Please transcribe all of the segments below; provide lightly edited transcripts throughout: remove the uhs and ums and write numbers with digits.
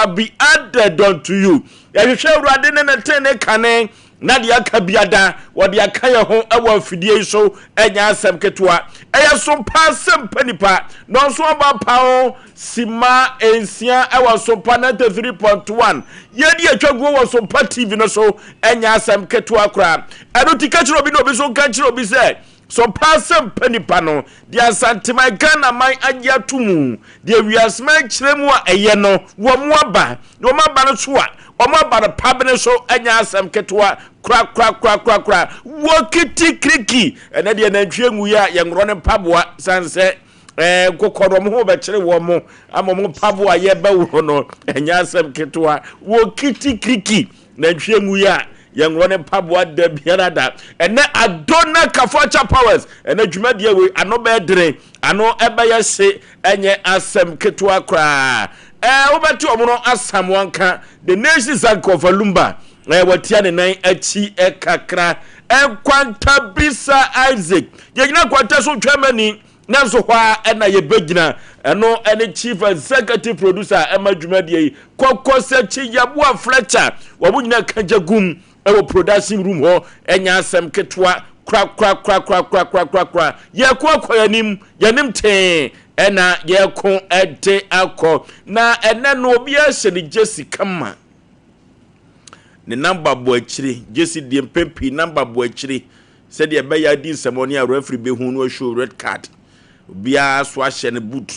Be added unto you. Yɛhwehwɛ Awurade ne ne tenenee kane, na deɛ aka biada wɔde aka yɛn ho wɔ afidie yi so ɛnyɛ asɛm ketewa. Ɛyɛ so paa sɛ mpa nipa na ɔnso aba paho sima nsia ɛwɔ Sompa 93.1. Yɛdi atwa guo wɔ Sompa TV no so ɛnyɛ asɛm ketewa koraa. Ɛno ti ka kyerɛ obi na obi nso nka kyerɛ obi sɛ So paa sɛ mpɛ nipa no, deɛ Asanteman Ghana man agye ato mu, deɛ wiaseman kyerɛ mu a ɛyɛ no, wɔn aba, na wɔn aba no so a, wɔn aba no pabene so ɛnyɛ asɛm ketewa korakorakorakorakora. Wɔ kiti kiriki, ɛnɛ deɛ nantwie nwui a yɛnworɔ ne mpaboa, sane sɛ ɛɛ nkokɔ no wɔn ho bɛkyere wɔn ama wɔn mpaboa yɛbɛworɔ no, ɛnyɛ asɛm ketewa. Wɔ kiti kiriki. Nantwie nwui a, yɛnworɔ ne mpaboa da biara da. Ɛnɛ Adona Kafoacha Powers, ɛnɛ dwumadie wei ano bɛyɛ dene, ano ɛbɛyɛ hye, ɛnyɛ asɛm ketewa koraa. Ɛɛ wobɛte wɔn no asam wɔn ka. The Nation Zankofa Lumba, ɛɛ watia ne nan akyi kakra. Nkwantabisa Isaac, yɛgyina kwanta so twɛn mani. Nanso hɔ ara na yɛbɛgyina. Ɛno ne Chief Executive Producer a ɛma dwumadie yi, Kɔkɔsakyi Yaboa Fletcher. Wɔn nyinaa ka gya gum wɔ production room hɔ. Ɛnyɛ asɛm ketewa korakorakorakorakorakorakora. Yɛko akɔ yɛn anim, yɛn anim tee ɛna yɛko de akɔ. Na ɛnɛ no obiara hyɛ ne gyesi kama. Ne namba bɔ akyire. Gyesi deɛ mpɛn pii namba bɔ akyire. Sɛdeɛ ɛbɛyɛ adi nsɛmɔne a referee bɛhu no show red card. Obiara so ahyɛ ne boot,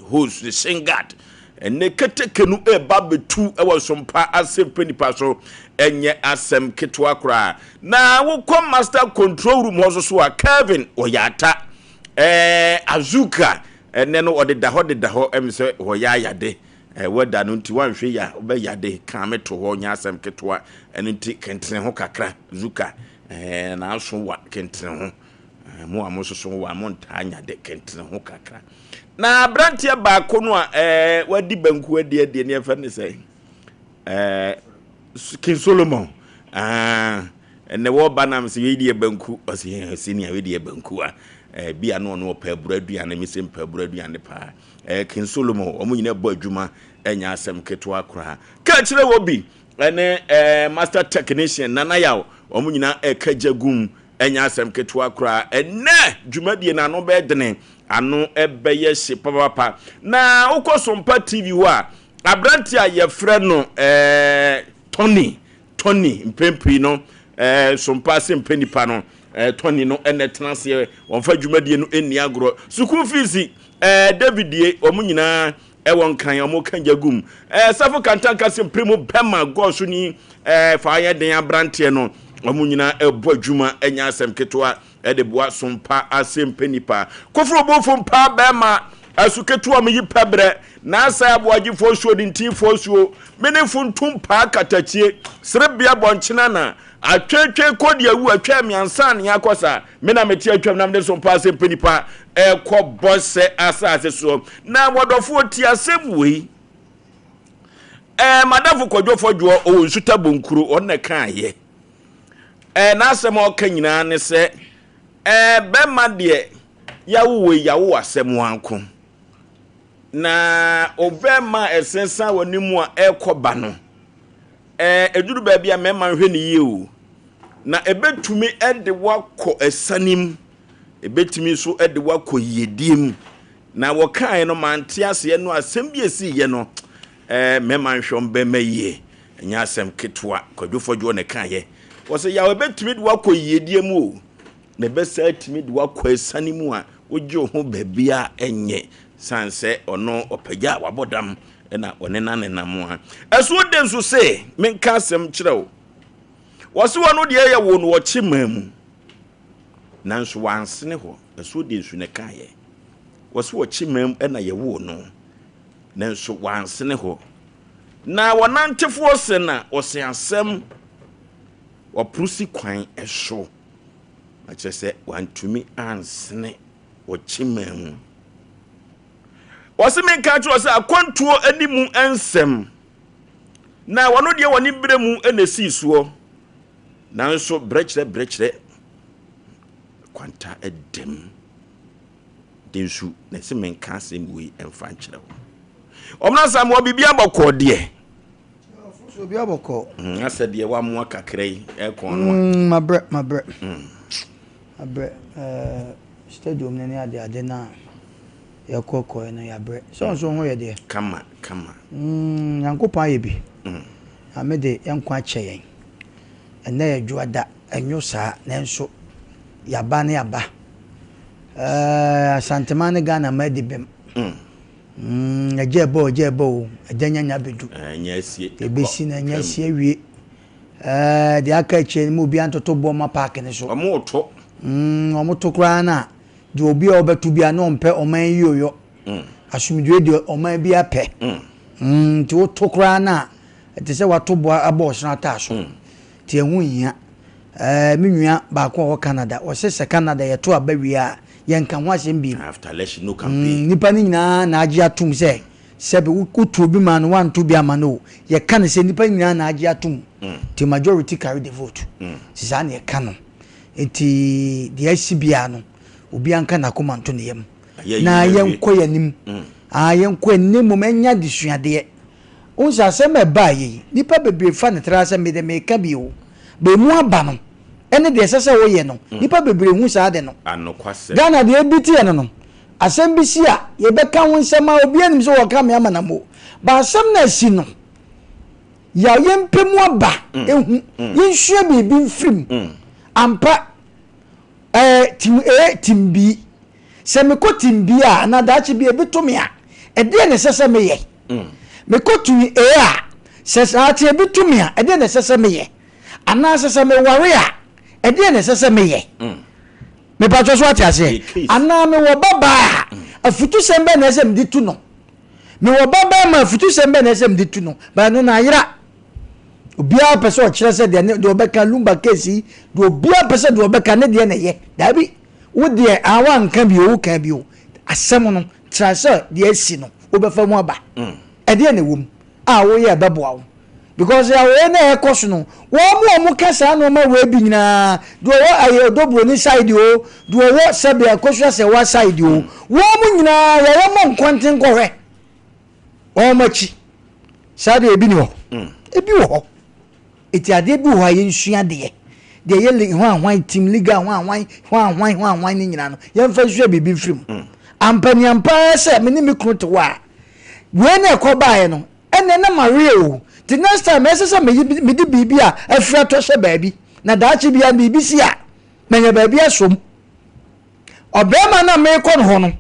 hose, ne shin guard. Ɛnɛ keteke no ɛreba bɛtu wɔ sompa asɛmpɛ nipa so. Ɛnyɛ asɛm ketewa koraa. Na wokɔ master control room hɔ so so a, Kevin ɔyɛ ata. Ɛɛ Azuka ɛnɛ no ɔdeda hɔ deda hɔ ɛm sɛ ɔyɛ ayade. Ɛɛ wɛda no nti wanhwɛ yi a wobɛyade kaa me to hɔ nyɛ asɛm ketewa. Ɛno nti kentene ho kakra Zuka. Ɛɛ nanso wa kentene ho. Ɛɛ mo a mososo wa montaa nya de kentene ho kakra. Na aberanteɛ baako no a ɛɛ wadi banku adi adie ne yɛfrɛ ne sɛ ɛɛ King Solomon. Aa ɛnɛ wɔba nam sɛ wei deɛ banku ɔsɛ senior wei deɛ banku a ɛɛ bi a no ɔno ɔpɛ aburo aduane me sɛ mpɛ aburo aduane paa. Ɛɛ King Solomon wɔn nyinaa bɔ adwuma ɛnyɛ asɛm ketewa koraa. Ka kyerɛ wɔ bi ɛne ɛɛ master technician Nana Yaw wɔn nyinaa ɛka gya gum ɛnyɛ asɛm ketewa koraa. Ɛnɛ dwumadie no ano bɛyɛ dene, ano ɛbɛyɛ hye papapa. Na wokɔ Sompa TV hɔ a, aberante a yɛfrɛ no ɛɛ Tony, Tony mpɛn pii no ɛɛ Sompa ase mpɛ nipa no ɛɛ Tony no ɛna ɛtena aseɛ wɔmfa dwumadie no ɛnni agorɔ. Sukuu fees ɛɛ David die wɔn nyinaa ɛwɔ nkran a wɔka gya gum. Ɛɛ Safo Kantanka se mpere mu bɛma gɔɔso ni ɛɛ fa ayɛ den abranteɛ no. Wɔn nyinaa ɛbɔ adwuma ɛnyɛ asɛm ketewa ɛde boa sompa ase mpɛ nipa. Koforo bofo mpa bɛma asu ketewa me yi pɛbrɛ na asɛ aboagyefoɔ suo de ntinfoɔ suo mene funtum paa katakyie serebea bɔnkyena na atwetwe kɔ di awu atwa mi ansa ne akɔ sa me na mete atwam na mede sompa ase mpɛ nipa ɛkɔ bɔ sɛ asase soɔ na wɔdɔfoɔ ti asɛm wei ɛɛ madafo kwadwo fɔdwoɔ ɔwɔ nsuta bonkuro ɔno na ɛkaayɛ ɛɛ n'asɛm a ɔka nyinaa ne sɛ ɛɛ bɛma deɛ yawo wei yawo asɛm wanko na ɔbɛma ɛsensan wɔ ne mu a ɛrekɔ ba no Ɛɛ, ɛduru baabi a mmarima nhwɛ no yie o. Na ɛbɛtumi de wo akɔ asiane mu, ɛbɛtumi nso de wo akɔ yiedie mu. Na wɔkaeɛ no, mante aseɛ no asɛm bi a ɛsiiɛ no, ɛɛ, mmarima nhwɛ wɔn bɛrima yie. Ɛnyɛ asɛm ketewa. Kwadwo Fɔdwoɔ na ɛkaeɛ. Wɔsɛ yaw ɛbɛtumi de wo akɔ yiedie mu o, na ɛbɛsan atumi de wo akɔ asiane mu a wogye wo ho baabi a ɛnyɛ. Sane sɛ ɔno ɔpagya a wabɔ dam na ɔne na nenam a. Ɛso de nso se menka asɛm kyerɛ wo. Wɔse ɔno deɛ yɛ wo no ɔkye maa mu. Nanso wansene hɔ. Ɛso de nsu na ɛkaeɛ. Wɔse ɔkye maa mu na yɛwoo no. Nanso wansene hɔ. Na wɔnantefoɔ se na ɔse asɛm ɔporo si kwan so. Na kyerɛ sɛ wantumi ansene ɔkye maa mu. Wɔse menka nkyerɛ wo sɛ akwantuo ne mu nsɛm, na wɔno deɛ wɔne berɛ mu na ɛsii soɔ, nanso berɛkyerɛ berɛkyerɛ kwanta dɛm de nsu na ɛse menka asɛm wei mfa nkyerɛ wo. Ɔmena Samoa biribi abɔkɔɔ deɛ. So obi abɔkɔ. Asɛ deɛ wamoa kakra yi ɛkɔn no a. Mabrɛ mabrɛ. Mabrɛ ɛɛ stadium no ne ade ade no a yɛkɔ kɔɛ no yɛabrɛ. Sɛ nso ho yɛ deɛ. Kama kama. Nyankopɔn ayɛ bi. Nyame de yɛn nkwa akyɛ yɛn. Ɛnnɛ yɛ dwoada, ɛnwo saa nanso yɛaba ne aba. Ɛɛ Asanteman ne Ghana ma adi bem. Ɛgya ɛbɔ o, ɛgya ɛbɔ o, ɛgya nya nya bɛdu. Ɛnya asie. Ɛbɛsi na ɛnya asie awie. Ɛɛ deɛ aka akyire no mu obiara ntoto boɔ ma paaki no so. Wɔn to. Wɔn to koraa na deɛ obi a ɔbɛto biara na ɔmpɛ ɔman yi oyɔ. Asomdwoe deɛ ɔman biara pɛ. Nti woto koraa na ɛte sɛ wato boɔ abɔ ɔsono ataaso. Nti ɛho nhia. Ɛɛ me nua baako a ɔwɔ Canada, ɔse sɛ Canada yɛto aba wie a, yɛnka ho asɛm bio. After election no campaign. Nnipa no nyinaa na agye atom sɛ sɛbe woto obi ma no, woanto bi ama no o, yɛka no sɛ nnipa nyinaa na agye atom. Nti majority carry the vote. Nti saa na yɛka no. Nti deɛ asi biara no, obiara nka n'akoma nto ne yam. Na yɛnkɔ yɛn anim. Ah, yɛnkɔ yɛn anim mmom ɛnyɛ adesuadeɛ. Wohu sɛ asɛm a ɛbaeɛ yi, nnipa bebree fa no tra sɛ me de meka bi o. But emu aba no, ɛne deɛ ɛsɛ sɛ woyɛ no, nnipa bebree hu saa ade no. Ghana deɛ ebi teɛ no no, asɛm bi si a, yɛbɛka ho nsɛm a obiara nim sɛ wɔka me ama no mo. But asɛm no a asi no, yaw yɛmpɛ mu aba ehu, yɛnsua biribi mfiri mu. Ampa, ɛɛ team A, team B. Sɛ mekɔ team B a, anaa daakye bi ebi to me a, ɛdeɛn na ɛsɛ sɛ meyɛ? Mekɔ team A a, sɛ daakye ebi to me a, ɛdeɛn na ɛsɛ sɛ meyɛ? Anaasɛ sɛ meware a, ɛdeɛn na ɛsɛ sɛ meyɛ? Mepatwɔ so ate aseɛ? Anaa mewɔ babaa a, afutusɛm bɛn na ɛsɛ sɛ mede tu no? Mewɔ babarima a, afutusɛm bɛn na ɛsɛ sɛ mede tu no? But ɛno no ayera. Obiara pɛ sɛ ɔkyerɛ sɛ deɛ ne deɛ ɔbɛka Lumba case yi, deɛ obiara pɛ sɛ deɛ ɔbɛka ne deɛ na ɛyɛ. Daabi. Wo deɛ ah woanka bi o, wokaa bi o, asɛm no tra sɛ deɛ asi no wobɛfa mu aba. Ɛdeɛn na ɛwɔ mu a woyɛ a ɛbɛboa wo? Because awɔeɛ no a ɛrekɔ so no, wɔn a wɔka saa nneɛma wei bi nyinaa, deɛ ɔwɔ ɛyɛ Odobroni side o, deɛ ɔwɔ sɛbe Akosua Sɛwa side o, wɔn nyinaa yɛwɔ mmɔ nkɔnten kɔhwɛ wɔn akyi. Saa deɛ ebi ni hɔ. Ebi wɔ hɔ. Eti adeɛ bi wɔ hɔ a yɛnsua adeɛ. Deɛ ɛyɛ li hwan hwan team league a hwan hwan hwan hwan hwan hwan ne nyinaa no yɛmfa nsua biribi mfiri mu. Mm. Ampaniampa ara sɛ me ne me kunu te hɔ a wei na ɛkɔ baeɛ no ɛnɛ na mawe o. Nti next time ɛsɛ sɛ meyi mede biribi a afiri atɔ hyɛ baabi na daakye biara biribi si a manya baabi asom. Ɔbarima no a merekɔ no hɔ no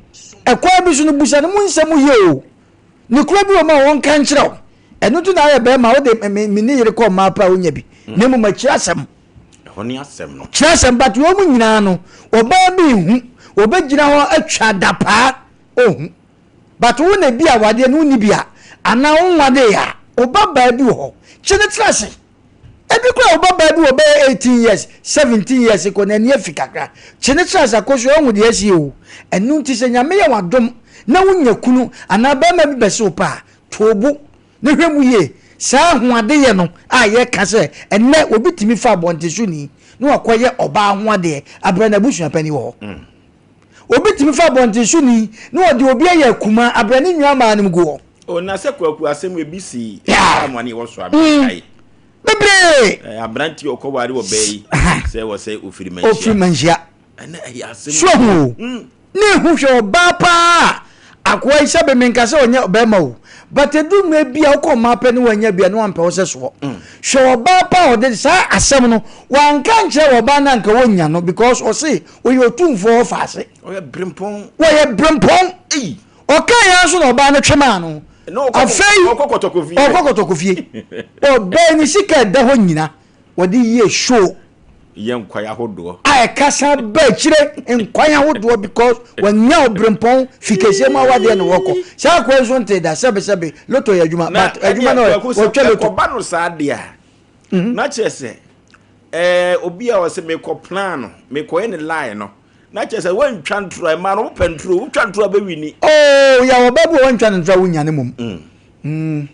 ɛkwan bi so no busa no mu nsɛm yie o. Nokorɛ bi wɔ mu a wɔnka nkyerɛ wo. Ɛno nti na ayɛ bɛrima wode me me ne yere kɔ mmaa pɛ a wonya bi. Na mmom akyiri asɛm. Ɛhɔ ne asɛm no. Kyerɛ asɛm but wɔn mu nyinaa no ɔbaa bi nhu ɔbɛgyina hɔ atwa adapaa ɔnhu but wo na bi a wadeɛ no wonni bi a anaa wonwadee a ɔba baa bi wɔ hɔ kye no tena ase. Ebi koraa wo babaa bi wɔ bɛyɛ 18 years, 17 years kɔ n'ani afi kakra. Kye ne tra ase akɔsua wahu deɛ asi o. Ɛno nti sɛ Nyame yɛ w'adom na wonya kunu anaa barima bi bɛse wo pɛ a, to wo bo na hwɛ mu yie. Saa ahoadeyɛ no a yɛka sɛ ɛnnɛ obi tumi fa abɔntesoni na wakɔyɛ ɔbaa ho adeɛ abrɛ n'abusuapanin wɔ hɔ. Obi tumi fa abɔntesoni na ɔde obi ayɛ akumaa abrɛ ne nuammaa nom gu hɔ. O na sɛ kwaku asɛm ebi si saa mo ani wɔ so a mekae. Bebree. Eh, aberante ɔkɔ ware wɔ bɛɛ yi sɛ wɔ sɛ ofiri manhyia. Ofiri manhyia. Ɛnɛ ɛyɛ asɛm. So ho. Mm. Ne ehu hwɛ ɔbaa paa. Akoa yi sɛ be menka sɛ ɔnyɛ ɔbɛrima o. But edu mmerɛ bi a wokɔ mmaa pɛ ne wanya bi a ne wampɛ wo sɛ soɔ. Mm. Hwɛ ɔbaa paa ɔde saa asɛm no wanka nkyerɛ ɔbaa no anka wɔnya no because ɔse ɔyɛ otumfoɔ ɔfa ase. Ɔyɛ brempɔn. Wɔyɛ brempɔn. Ei. Ɔkaa yɛn nso na ɔbaa no twe maa no. Afei ɔkɔ kɔtɔkɔ fie. Ɔbaa ne sika ɛda hɔ nyina wɔde yie show. Yɛ nkwan ahodoɔ. A ɛka san ba akyire nkwan ahodoɔ because wɔnya ɔbrempɔn fi kɛseɛ mu awadeɛ na wɔkɔ. Saa akoa nso ntee da sɛbesɛbe loto yɛ adwuma but adwuma no wɔtwa loto. Ɛkɔba no saa deɛ a mhm. na kyerɛ sɛ ɛɛ obi a ɔsɛ mekɔ plan no mekɔyɛ ne line no. Na kyerɛ sɛ woantwa ntoro a, mmaa no wopɛ ntoro, wotwa ntoro a bɛwini. Oh, ya ɔbaa bi wɔ hɔ ntwa ne ntoro a wonya ne mmom. Mm. Mm.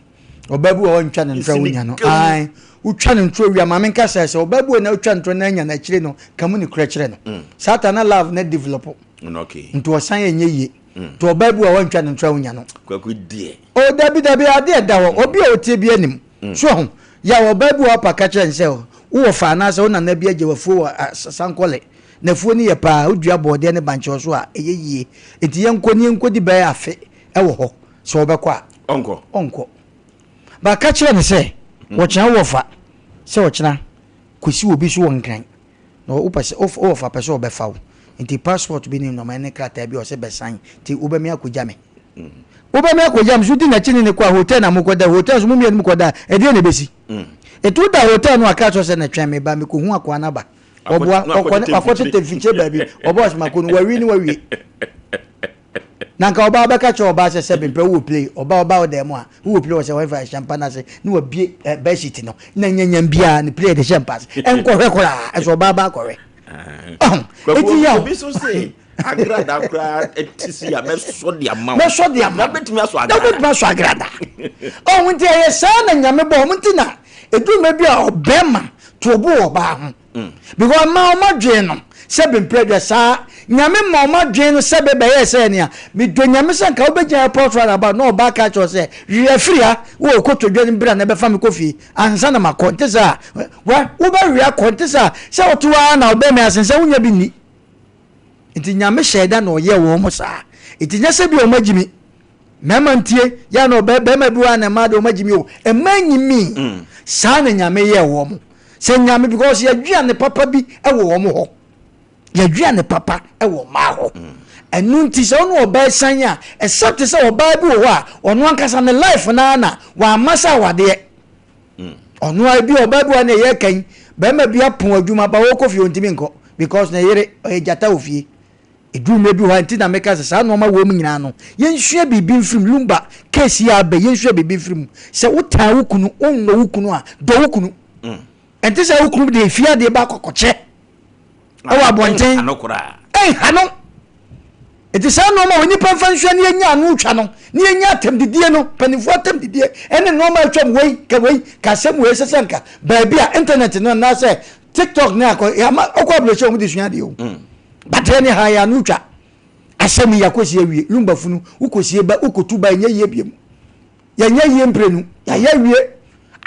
Ɔbaa bi wɔ hɔ ntwa ne ntoro a wonya no. Ae, wotwa ne ntoro wia maame nka sɛ sɛ ɔbaa bi wɔ na wotwa ntoro na anya no akyire no, ka mu ne kura kyerɛ no. Mm. Saa ta na love na develop. Okay. Nti ɔsan yɛ nyɛ yie. Mm. Nti ɔbaa bi wɔ hɔ ntwa ne ntoro a wonya no. Kwaku deɛ. Oh, dabi dabi ade ɛda hɔ. Obi a ɔtie bi anim. Mm. So ho. Yaw, ɔbaa bi wɔ hɔ a pa ka kyerɛ no sɛ, Wowɔ fa anaasɛ wo nana bi agya w'afuo wɔ Sankɔle. N'afuo no yɛ paa, wodua bɔɔdeɛ ne bankye wɔ so a, ɛyɛ yie. Enti yɛnkɔ na yɛnkɔdi bɛyɛ afe wɔ hɔ. Sɛ ɔbɛkɔ a? Ɔnkɔ. Ɔnkɔ. Ba ka kyerɛ no sɛ, Ɔkyena wowɔ fa sɛ ɔkyena kɔsi obi so wɔ Nkran. Na wopɛ sɛ, wowɔ fa pɛ sɛ ɔbɛfa wo. Nti passport bi ne nnoɔma ne krataa bi a ɔsɛ bɛsan. Nti wobɛme akɔgya me. Wobɛme akɔgya me. So wodi n'akyi ne no kɔ a, hotel na mokɔda. Hotel nso mo mmienu mokɔda a, ɛdeɛn na ɛbɛsi? Nti woda hotel no a, ka kyerɛ sɛ na twɛn me ba, mekɔhu akoa no aba. Ɔboa, ɔkɔ, wakɔtete mfikyire baabi. Ɔbɔ ɔsɛ mako no, wawie ne wawie. Na nka ɔbaa bɛka kyerɛ ɔbaa sɛ sɛ mempɛ wowɔ play ɔbaa ɔbaa ɔdan mu a wowɔ play ɔsɛ wɔmfa ɛhyɛ mpa no ase na wabie eh, bedsheet no na nyanyam biara ne play de hyɛ mpa ase ɛnkɔhwɛ koraa ɛsɛ ɔbaa ba akɔhwɛ ɔho eti yɛ obi so se agrada koraa ɛte si a mɛsɔ de ama wo mɛsɔ de ama na bɛtumi asɔ agrada na bɛtumi asɔ agrada ɔho nti ɛyɛ saa na nyame bɔ ɔmo nti na eduruma bi a ɔbɛrima to obo wɔ ɔbaa ho Because mma wɔn adwene no sɛ bemprɛ dwɛ saa Nyame ma wɔn adwene no sɛ bɛbɛyɛ sɛ nea medɔ Nyame sɛ nka wobɛgyina airport round about na ɔbaa ka kyerɛ wo sɛ were afiri ha wowɔ kotodwe no bra na ɛbɛfa me kɔ fie ansa na makɔ nte saa wɛ wobɛwere akɔ nte saa sɛ wote hɔ ara na wobɛn me asen sɛ wonya bi nni nti Nyame hyɛɛ da na ɔyɛɛ wɔn saa nti nyɛ sɛ bi wɔn agyimi Mmarima ntie, yɛ na ɔbɛ bɛrima bi wɔ a na mmaa de wɔn agye mi o. Mmaa nyi mi. Mm. Saa na nyame yɛ wɔn. Sɛ nyame because yɛaduane papa bi wɔ wɔn hɔ. Yɛaduane papa wɔ mmaa hɔ. Mm. Ɛno nti sɛ ɔne ɔbaa san a, except sɛ ɔbaa bi wɔ hɔ a ɔno ankasa ne life naa na wamma sɛ awadeɛ. Mm. Ɔno a bi ɔbaa bi wɔ a na ɛyɛ kan bɛrima bi apɔn adwuma ba wɔkɔ fie ɔntumi nkɔ because ne yere ɔyɛ gyata wɔ fie. Ɛduru mmerɛ bi hɔ a, nti na meka sɛ saa nnoɔma wɔ mu nyinaa no, yɛnsua biribi mfiri mu. Lumba case yi a aba yi, yɛnsua biribi mfiri mu. Sɛ wotaa wo kunu, wonnɔ wo kunu a, dɔ wo kunu. Ɛnte sɛ wo kunu de efie adeɛ ba akɔkɔkyɛ ɛwɔ abɔnten. Ɛnha no. Nti saa nnoɔma wɔ nnipa mfa nsua ne yɛnya ano twa no, ne yɛnya atɛmdidie no, mpanimfoɔ atɛmdidie ɛne nnoɔma atwam wei, ka wei, ka asɛm wei, ɛsɛ sɛ nka baabi a internet no anaasɛ TikTok ne akɔ, ɔkɔ aburokyɛ wɔn de sua adeɛ o. But ɛne ha yɛ ano twa. Asɛm yi akɔsi awie. Lumba funu, wokɔsie ba, wokɔtu ba, ɛnyɛ yie biom. Yɛnyɛ yie mprenu, yɛayɛ awie.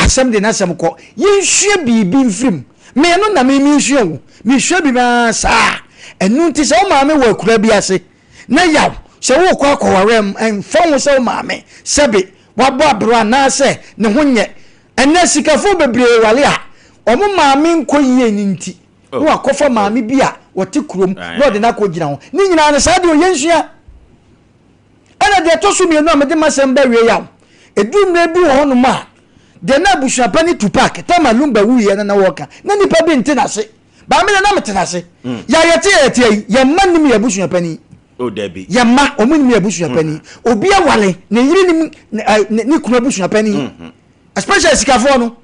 Asɛm de n'asɛm kɔ. Yɛnsua biribi mfiri mu. Me no na me mesua o. Mesua biribi aa saa. Ɛno nti sɛ wo maame wɔ akura bi ase na yaw sɛ wokɔ akɔware ɛmfa ho sɛ wo maame sɛbe wabɔ aberewa anaasɛ ne ho nyɛ. Ɛnnɛ sikafoɔ bebree ware a wɔn maame nkɔ yie no nti na wakɔfa maame bi a ɔte kurom na ɔde no akɔgyina hɔ. Ne nyinaa no, saa deɛ ɔyɛ nsua. Ɛna deɛ ɛtɔ so mmienu a mede m'asɛm bɛwie yaw. Ɛduru mmerɛ bi wɔ hɔnom a, deɛ na abusua pa ne Tupac, Thelma Lumba wuiɛ no na wɔreka, na nnipa bi nte n'ase. Baa me deɛ na mete n'ase. Mm. Yɛ a yɛte yɛ yɛte yi, yɛn mma nnim yɛn abusua panin. Oh, dabi. Yɛn mma, wɔn nnim yɛn abusua panin. Mm. Obi awale, ne yere nim ne kunu abusua panin. Mm-hmm. Especially sikafoɔ no.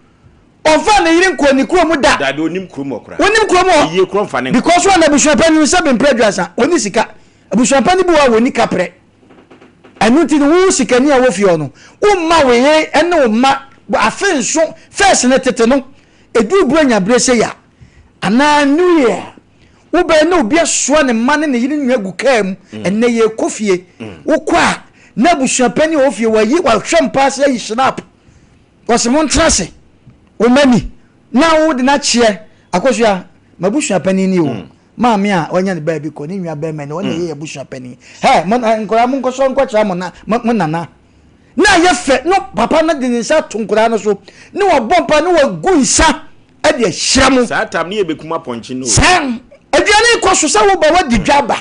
Ɔnfaa ne yere nkɔɔ ne kurom da. Dabi onim kurom hɔ koraa. Onim kurom hɔ. Eyie koro nfa ne nkɔ. Because wɔn abusua panin sɛ bempere aduasa oni sika. Abusua panin bi wɔ hɔ a wɔni kaprɛ. Ɛno nti no wo sikani a wɔ fie hɔ no wo mma wo yere ɛne wo mma afe nso first no tete no eduru buronya bere sei a anaa new year a wobɛyɛ na obi asoa ne mma ne ne yere nua gu kaa mu ɛnɛ yɛkɔ fie wokɔ a na abusua panin a wɔ fie wayi wahwɛ mpa ase ayi snap Ɔse montena ase wo mma ni na wo de no akyeɛ Akosua m'abusua panin ni o mm. Maame a wanya ne baabi kɔ ne nua bɛrima ni ɔna ɛyɛ abusua panin hɛ mo nkwadaa mo nkɔsɔ nkɔkyerɛ mo na mo nana na ayɛ fɛ no papa no de ne nsa ato nkwadaa no so ne wabɔ mpa ne wagu nsa de ahyira mo. Saa tam ne yɛ bɛkum apɔnkye no. Saa aduane kɔ so sɛ woba wadi dwa ba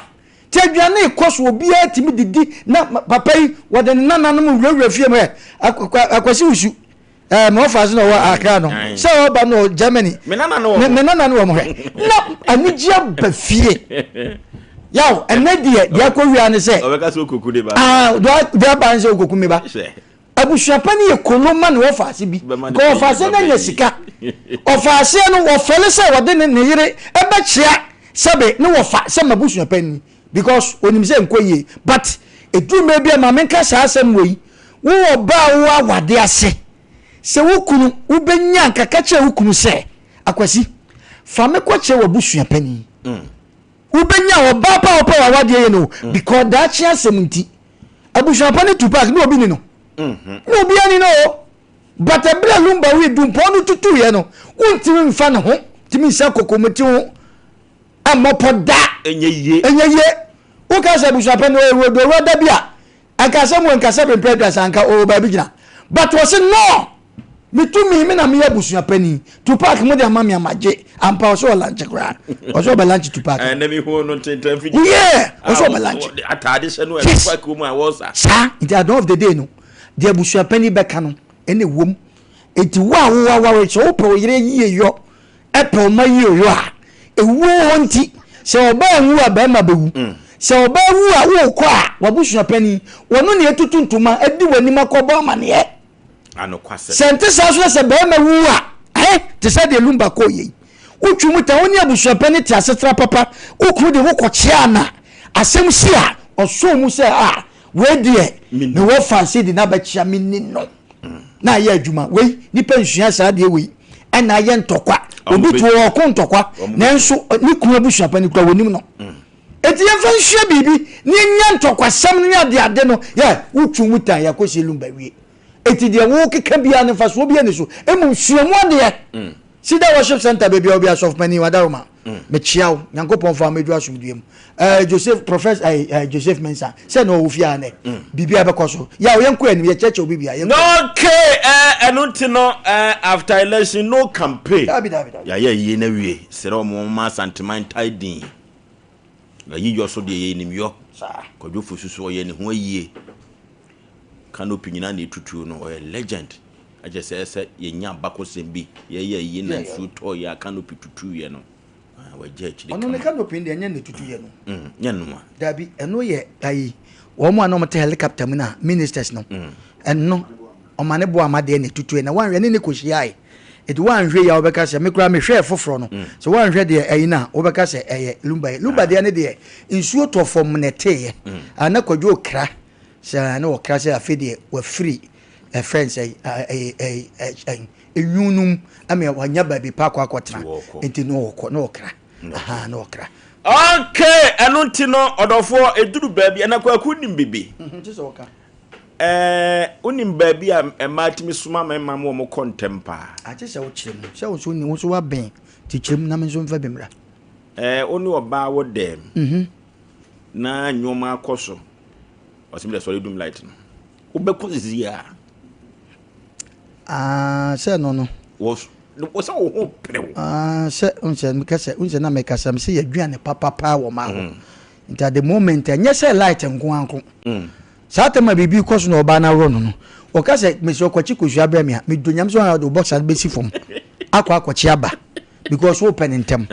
Nti aduane rekɔ so, obiara tumi didi na papa yi wɔde ne nananom wurawura fie mu ɛ akwasi wusu ɛɛ ma ɔfa so na ɔwɔ Accra no sɛ ɔba no Germany me nana no wɔ me nana no wɔ mo hwɛ na anigye aba fie yaw ɛnɛ deɛ deɛ akɔ wia ne sɛ ɔbɛka sɛ okoku de ba aa deɛ aba ne sɛ okoku mi ba Abusua pa no yɛ kolo ma ne wɔfaase bi nka wɔfaase no anya sika. Ɔfaaseɛ no wɔfɛle sɛ wɔde ne ne yere ɛbɛkyea sɛbe ne wɔfa sɛ m'abusua pa ni because onim sɛ nkɔ yie but ɛduru mmerɛ bi a ma menka saa asɛm wei wo ɔbaa wo awade ase sɛ wo kunu wobɛnya nka ka kyerɛ wo kunu sɛ Akwasi fa me kɔkyerɛ w'abusua panin wobɛnya ɔbaa pa a wɔpɛ w'awadeɛ yɛ no because daakye asɛm nti Abusuapɔ ne Tupac na obi ni no. Na obi ani no o. But ɛberɛ a Lumba wui dumpɔn no tutuiɛ no, wontumi mfa ne ho tumi nhyɛ kokomoti ho mmɔ pɔ da. Ɛnyɛ yie. Ɛnyɛ yie. Woka sɛ abusuapɛn no ɔyɛ owura da bi a, anka asɛm wɔ nka sɛ mprɛ 30 anka ɔwɔ baabi gyina. But wɔse no! Me tumi, me na meyɛ abusua panin. Tupac mo de ama me a magye. Ampa ɔsɛ ɔlanche koraa. Ɔsɛ ɔbɛlanche Tupac. Ɛnna mi hu no ntenten fi. Yeah, ɔsɛ ɔbɛlanche. Ataade hyɛ no a Tupac wɔ mu a wɔsa. Saa, nti at the end of the day no, deɛ abusua panin bɛka no, ɛna ɛwom. Nti wo a wowaware, sɛ wopɛ wo yere yie yɔ, ɛpɛ wo mma yie yɔ a, ɛwuo hɔ nti, sɛ ɔbaa nwu a barima bɛwu. Sɛ ɔbaa wu a worekɔ a, w'abusua panin, wɔno na ɛtutu ntoma adi w'anim akɔbɔ amaneɛ. Anokwasɛm. Sɛ ɛnte saa nso na sɛ barima wu a, ɛ, te sɛ deɛ Lumba kɔɔ yei. Wotwi mu ta, wo ne abusua panin te asetena papa, wo kunu de wo kɔkyea na asɛm si a, ɔsɔ mu sɛ, ah, wei deɛ, mewɔ fancy de no abɛkyea me ni no. Na ayɛ adwuma. Wei, nipa nsua saa adeɛ wei. Ɛna ayɛ ntɔkwa. Obi to ɔko ntɔkwa, nanso ne kunu abusua panin kura wɔnim no. Enti yɛmfa nsua biribi na yɛnya ntɔkwasɛm no ne adeade no. Yɛ, wotwi mu tan, yɛakɔsie Lumba wie. Enti deɛ wokeka biara no mfasoɔ biara nni so. Mmom sua mu adeɛ. Cedar Worship Center baabi a obi asɔfo panin Wadaroma. Mekyia wo. Nyankopɔn fa mɛdu asomdue mu. Eh, Joseph, Professor, eh, eh, Joseph Mensah, sɛ na ɔwɔ fie ha nɛ. Biribi a bɛkɔ so. Yaw, yɛnkɔ anim, yɛkyerɛkyerɛ obi bia. Yɛnkɔ anim. Okay, eh, ɛno nti no, eh, after election no campaign. Dabi, dabi, dabi. Yɛayɛ yie na wie. Serɛ wɔn wɔn ma Asanteman ntae din. Ayi yɔ so deɛ yɛnim yɔ. Saa. Kwadwo Fosu so ɔyɛ ne ho ayie. Canopy nyinaa na ɛtutuo no, ɔyɛ legend. Ɛkyɛ sɛ ɛsɛ yɛnya abakɔsɛm bi, yɛyɛ ayie na nsuo tɔɔyɛ a canopy tutuiɛ no, wagya akyire kama. Ɔno ne canopy no deɛ ɛnyɛ na ɛtutuiɛ no. Nyɛ no a. Dabi, ɛno yɛ ayi, wɔn a na wɔte helicopter mu na ministers no, ɛno, ɔma ne boa ma deɛ na ɛtutuiɛ na wanhwɛ ne ne kɔhyiae. Nti wanhwɛ yi a wobɛka sɛ, me koraa mehwɛɛ foforɔ no, sɛ wanhwɛ deɛ ɛyi no a, wobɛka sɛ ɛyɛ Lumba yɛ. Lumba deɛ ne deɛ, nsuo tɔ fam na ɛteeɛ. Na Kwadwo rekra sɛ na ɔkra sɛ afei deɛ wafiri ɛfrɛ nsɛ enwunu no mu ama wanya baabi pa akɔ akɔtena nti na ɔkɔ na ɔkra aha na ɔkra. Okay, ɛno nti no ɔdɔfoɔ ɛduru baabi ɛna Kwaku nim bibi. Gye sɛ ɔka. Ɛɛ wonim baabi a mmaa tumi soma mmarima ma wɔn kɔ ntɛm paa. Agye sɛ wokyerɛ mu sɛ wo nso wo nso wabɛn nti kyerɛ mu na me nso mfa bi mmra. Ɛɛ wo ne ɔbaa wɔ dɛm na nneɛma akɔ so. Ɔsɛ mi dɛ sɔre dum light no. Wobɛkɔ sisi a. Ah, sɛ no no. Wɔ sɛ wo ho pere wo. Ah, sɛ nsɛ meka sɛ nsɛ na meka sɛ mesɛ yɛaduane papapa wɔ ma hɔ. Mm. Nti at the moment ɛnyɛ sɛ light nko anko. Mm. Saa tɛma biribi kɔ so na ɔbaa no aworɔ no no. Ɔka sɛ mesɛ ɔkɔkye kosua brɛ me a medɔ nyam sɛ ɔde wo boxer no bɛsi fam akɔ akɔkye aba. Because wo pɛ ne ntɛm.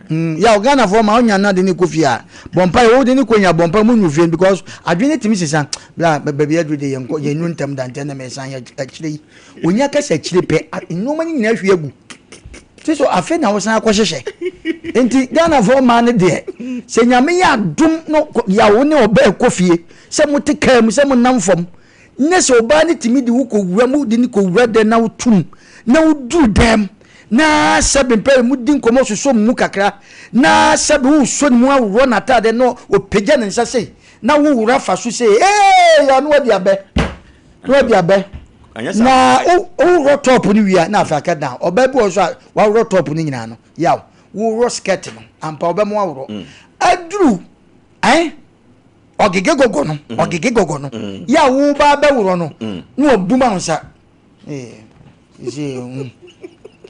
Mm, ya Ghana for ma onya na de ne kɔ fie a. Bɔ mpa wo de ne kɔ nya bɔ mpa mu nyu fie because adwene timi sesa. Bla baby aduru de yɛn kɔ yɛn nu ntɛm da ntɛm na me san yɛ akyire yi. Onya kasa akyire pɛ nneɛma ne nyinaa hwie agu. Ti so afe na wo san akɔ hyehyɛ. Nti Ghana for ma ne deɛ sɛ nyame yɛ adom no ya wo ne ɔbɛ kɔ fie sɛ mo te kaa mu sɛ mo nam fam. Ne sɛ ɔbaa no tumi de wo kɔwura mu de ne kɔwura dɛm na wotum na woduru dɛm na sɛbe mpɛ mu di nkɔmmɔ sosɔ mu kakra na sɛbe wosɔ ne mu aworɔ n'atadeɛ na ɔpagya ne nsa sei na wowora fa so sei ee ya na wadi abɛ na wadi abɛ na woworɔ top no wie a na afei aka down ɔbaa bi wɔ so a waworɔ top no nyinaa no yaw worɔ skirt no ampa ɔbɛmo aworɔ aduru ɛn ɔgege gɔgɔ no mm. ɔgege gɔgɔ no mm. yɛ a woba bɛworɔ no mm. na wabu ma wo nsa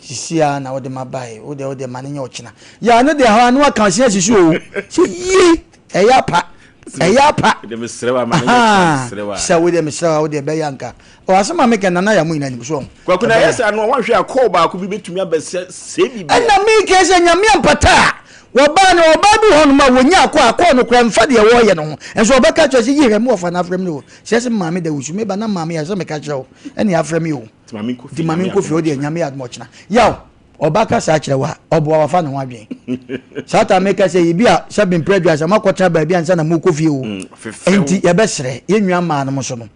sisi a na wode ma bae wode wode ma no nyɛ ɔkyena yɛ ano deɛ hɔ ano aka ɔsia sisi o sɛ yie ɛyɛ apa ɛyɛ apa sɛ wode mesrɛ wa wode ɛbɛyɛ anka Ɔasɛm a meka nana yɛ mo nyina nim so ɔho. Kwaku na ɛyɛ sɛ ano a wanhwɛ a call baako bi bɛtumi abɛsɛ sɛ biribi. Ɛna meka sɛ Nyame ampata a wɔbaa no ɔbaa bi hɔ nom a wɔnya akɔ a kɔɔ no koraa mfa deɛ wɔyɛ no ho nso ɔbɛka kyerɛ sɛ yi hwɛ me wɔfa no afrɛ me o sɛ sɛ maame da wusu meba na maame yɛ sɛ meka kyerɛ wo ɛne afrɛ me o nti maame nkɔ fie wodeɛ Nyame yɛ adom ɔkyena yaw ɔba ka saa kyerɛ wo a ɔboa wafa ne ho adwen saa ta meka sɛ ebi a sɛ bemprɛ aduasa moakɔtena baabi ansa na mokɔ fie o nti yɛbɛsrɛ yɛn nua mmaa nom so no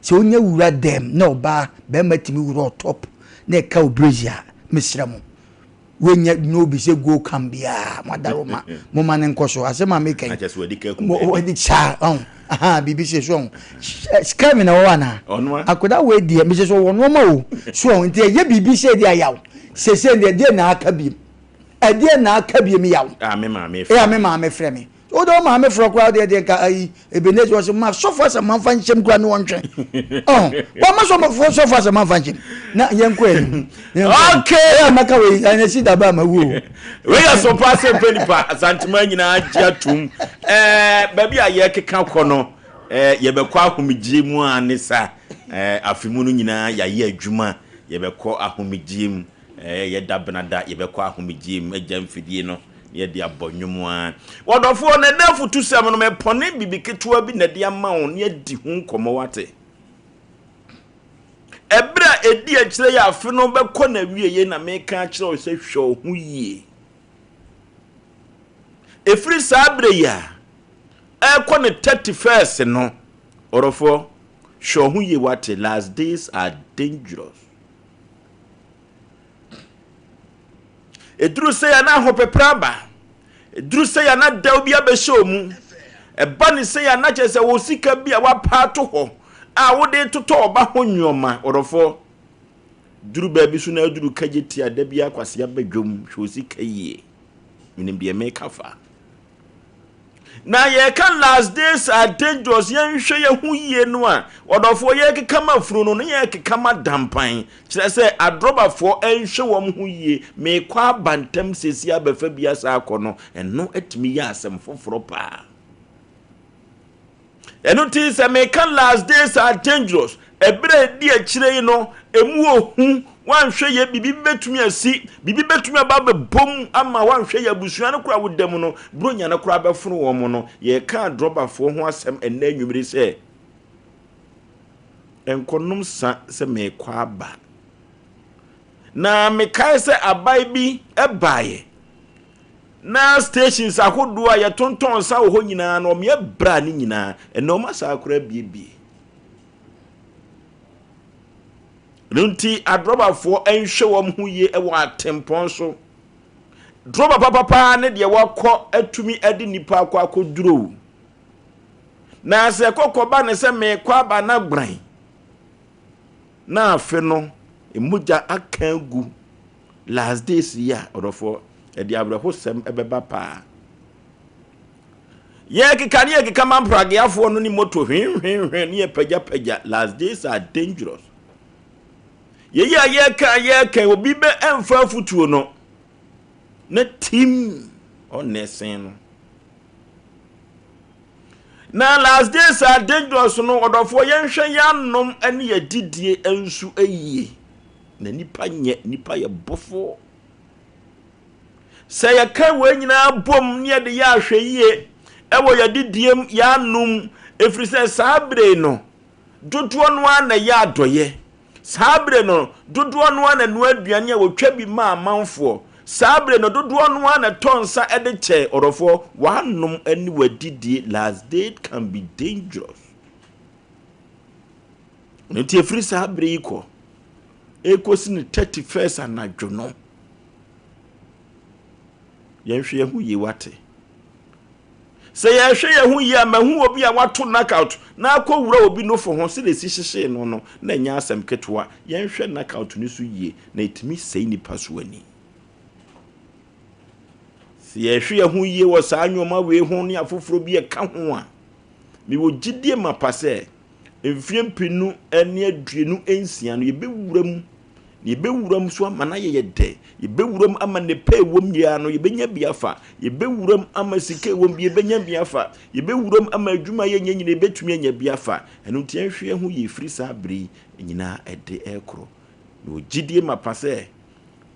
Sɛ wonya wura dɛm na ɔbaa bɛrima tumi wura ɔtop na ɛka wo brezi a, mesrɛ mo, wonya nyɛ obi sɛ go kam biara, mo adaro ma, mo ma ne nkɔ so. Asɛm a meka yi, wadi saa, ɔn, Aha, biribi sɛ so ɔho. Scamming na wɔwɔ anaa? Akwadaa wei deɛ, mesɛ sɛ ɔwɔ nneɛma o. So ɔho, nti ɛyɛ biribi sɛ deɛ ayaw. Sese deɛ, deɛ na aka biem. Ɛdeɛ na aka biem yaw. A me maame frɛ. Ɛyɛ me maame frɛ me. Wo de wo maame frɛ koraa deɛ deɛ nka ayi Ebenezer ɔsɛ ma sɔfo asɛm ma nfa nhyɛm koraa ne wɔntwe. Ɔho, wɔn ma sɔfo sɔfo asɛm ma nfa nhyɛm. Na yɛn kɔ anim. Okay. Ɛyɛ mɛka wei ɛna si daba ama wu o. Wei yɛ so pa sɛ mpɛ nipa Asantema nyinaa gye atum. Ɛɛ baabi a yɛkeka kɔ no ɛɛ yɛbɛkɔ ahomegye mu a ne sa ɛɛ afe mu no nyinaa yɛayɛ adwuma yɛbɛkɔ ahomegye mu ɛɛ yɛda benada yɛbɛkɔ ahomegye mu agya mfidie no na yɛde abɔ nnwom a. Wɔdɔfoɔ na ɛnɛ afutusɛm no mɛpɔne bibi ketewa bi na ɛde ama wo na yɛadi ho nkɔmmɔ wate. Ɛberɛ a ɛdi akyire yi a afe no bɛkɔ n'awieeɛ na meka akyerɛ wo sɛ hwɛ wo ho yie. Ɛfiri saa berɛ yi a ɛrekɔ ne 31st no, ɔdɔfoɔ, hwɛ wo ho yie wate, last days are dangerous. Ɛduru sɛ yɛ na ahopeprɛ aba. Ɛduru sɛ yɛ na dɛw bi abɛhyɛ wo mu. Ɛba ne sɛ yɛ na kyerɛ sɛ wo sika bi a wapa ato hɔ a wode totɔ ɔba ho nneɛma ɔdɔfoɔ. Duru baabi so na aduru kagye tia da bi akwasi aba dwom hwɛ wo sika yie. Menim deɛ meka fa. Na yɛka last days are dangerous yɛnhwɛ yɛn ho yie no a, ɔdɔfoɔ yɛkeka ma funu no ne yɛkeka ma dampan. Kyerɛ sɛ adrɔbafoɔ nhwɛ wɔn ho yie, meekɔ aba ntɛm seesei abɛfa bi asa akɔ no, ɛno atumi yɛ asɛm foforɔ paa. Ɛno nti sɛ meka last days are dangerous, ɛberɛ a ɛdi akyire yi no, ɛmu ohu, woanhwɛ yɛ biribi bɛtumi asi, biribi bɛtumi aba abɛbom ama woanhwɛ yɛ abusua no koraa woda mu no, buronya no koraa bɛfono wɔn no, yɛreka adrɔbafoɔ ho asɛm ɛnnɛ anwummere sɛ, nkɔnom sa sɛ merekɔ aba. Na mekae sɛ abae bi baeɛ. Na stations ahodoɔ a yɛtontɔn nsa wɔ hɔ nyinaa no, wɔyɛ bra ne nyinaa. Ɛnna wɔn asaa koraa abiebie. Ɛno nti adrɔbafoɔ nhwɛ wɔn ho yie wɔ atempɔn so. Drɔba papapaa ne deɛ wakɔ atumi de nipa akɔ akɔduro. Na sɛ ɛkɔkɔba ne sɛ meekɔ aba na gban na afe no mogya aka agu last days yi a ɔdɔfoɔ ɛde awerɛhosɛm ɛbɛba paa. Yɛkeka ne yɛkeka ma mprageafoɔ no ne moto hwenhwenhwen ne yɛpagyapagya last days are dangerous. Yɛyi a yɛka yɛka obi bɛ ɛmfa afutuo no na tim ɔnɛ sen no. Na last days are dangerous no ɔdɔfoɔ yɛnhwɛ yɛanom ne yɛdidie nso yie. Na nipa nyɛ nipa yɛ bɔfoɔ. Sɛ yɛka wei nyinaa bom ne yɛde yɛ ahwɛ yie ɛwɔ yɛdidiem yɛanom ɛfiri sɛ saa bere no dodoɔ no ara na ɛyɛ adɔyɛ. Saa bere no, dodoɔ no ara na ɛnoa aduane a wɔtwa bi ma amanfoɔ. Saa bere no, dodoɔ no ara na ɛtɔ nsa de kyɛ. Ɔdɔfoɔ, w'anom ne w'adidie, last date can be dangerous. Ɛno nti ɛfiri saa bere yi kɔ, ɛkɔsi ne 31st anadwo no, yɛnhwɛ yɛn ho yie wate. Sɛ yɛhwɛ yɛn ho yie a, mahu obi a wato knockout na akɔwura obi nofo ho sɛdeɛ ɛsi hyehyee no no, na ɛnyɛ asɛm ketewa. Yɛnhwɛ knockout no so yie, na ɛtumi sɛe nipa so ani. Sɛ yɛhwɛ yɛn ho yie wɔ saa nneɛma wei ho ne afoforɔ bi ɛka ho a, mewɔ gyidie mapa sɛ mfeɛ 2026 no yɛbɛwura mu Na yɛbɛwura mu nso ama no ayɛ yɛ dɛ. Yɛbɛwura mu ama nnepa a ɛwɔ mu nyinaa no, yɛbɛnya bi afa. Yɛbɛwura mu ama sika a ɛwɔ mu bi, yɛbɛnya bi afa. Yɛbɛwura mu ama adwuma a yɛnyɛ nyinaa, yɛbɛtumi anya bi afa. Ɛno nti, yɛnhwɛ yɛn ho yie firi saa berɛ yi nyinaa ɛde rekorɔ. Mewɔ gyidie mapa sɛ,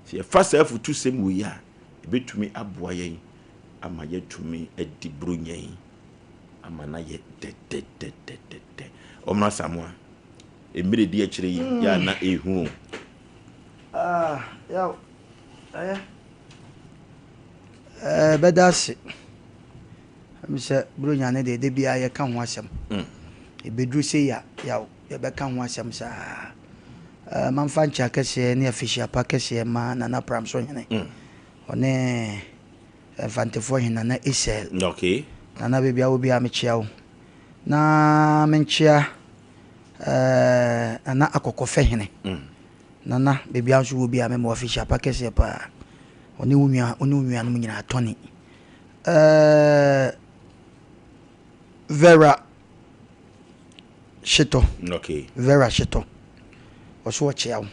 sɛ yɛfa saa afutusɛm wei a, ɛbɛtumi aboa yɛn ama yɛatumi adi Buronya yi ama no ayɛ dɛdɛdɛdɛdɛ. Ɔmena Asamoah. Mmerɛ di akyire yi yɛ a na ɛhu o. Ah, yaw, ɛyɛ. Ɛɛ, bɛda ase. Ɛmi sɛ Buronya ne deɛ, da biara yɛka ho asɛm. Ɛbɛduru sei a, yaw, yɛbɛka ho asɛm saa. Ɛɛ, mamfa nkyea kɛseɛ ne afihyia pa kɛseɛ ma Nana Pramso Hene. Ɔne Mfantefoɔ Hene Nana Isel. Okay. Nana baabi a wɔ biara mekyea wo. Na menkyea eh, Nana Akɔkɔfɛ hene. Nana, baabi a nso wɔ biara mema wo afehyia pa kɛseɛ paa. Ɔne wo nua, wo ne wo nuanom nyinaa, Tony. Eh, Vera Hyetɔ. Okay. Vera Hyetɔ. Ɔso ɔkyea wo.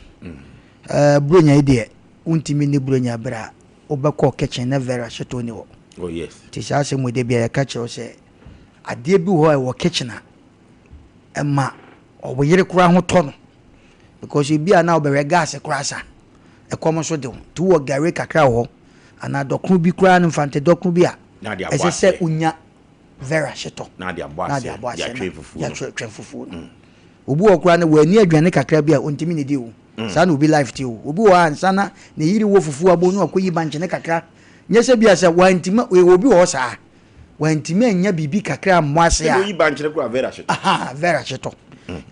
Eh, Buronya yi deɛ, wontumi nni Buronya berɛ a wobɛkɔ kitchen na Vera Hyetɔ ni hɔ. Oh yes. Nti saa asɛm wei da biara yɛka kyerɛ wo sɛ adeɛ bi wɔ hɔ a ɛwɔ kitchen a ɛma ɔwo yere koraa ho tɔ no because ebi a na wobɛhwɛ gas koraa sa ɛkɔm nso de wo nti wowɔ gari kakra wɔ hɔ anaa dɔkono bi koraa no mfante dɔkono bi a ɛsɛ sɛ wonya Vera hyetɔ na ade abɔ aseɛ na yɛatwɛn fufuo no. Obi wɔ koraa no wanni aduane kakra bi a ɔntumi nnidi o. Saa na obi life te o. Obi wɔ hɔ a ansa na ne yere wɔ fufuo abɔ no akɔyi bankye kakra. Nyɛ sɛ bi a sɛ wantumi obi wɔ hɔ saa. Wantumi annya biribi kakra ammɔ ase a. Ɛna oyi bankye koraa Vera hyetɔ. Aha Vera hyetɔ.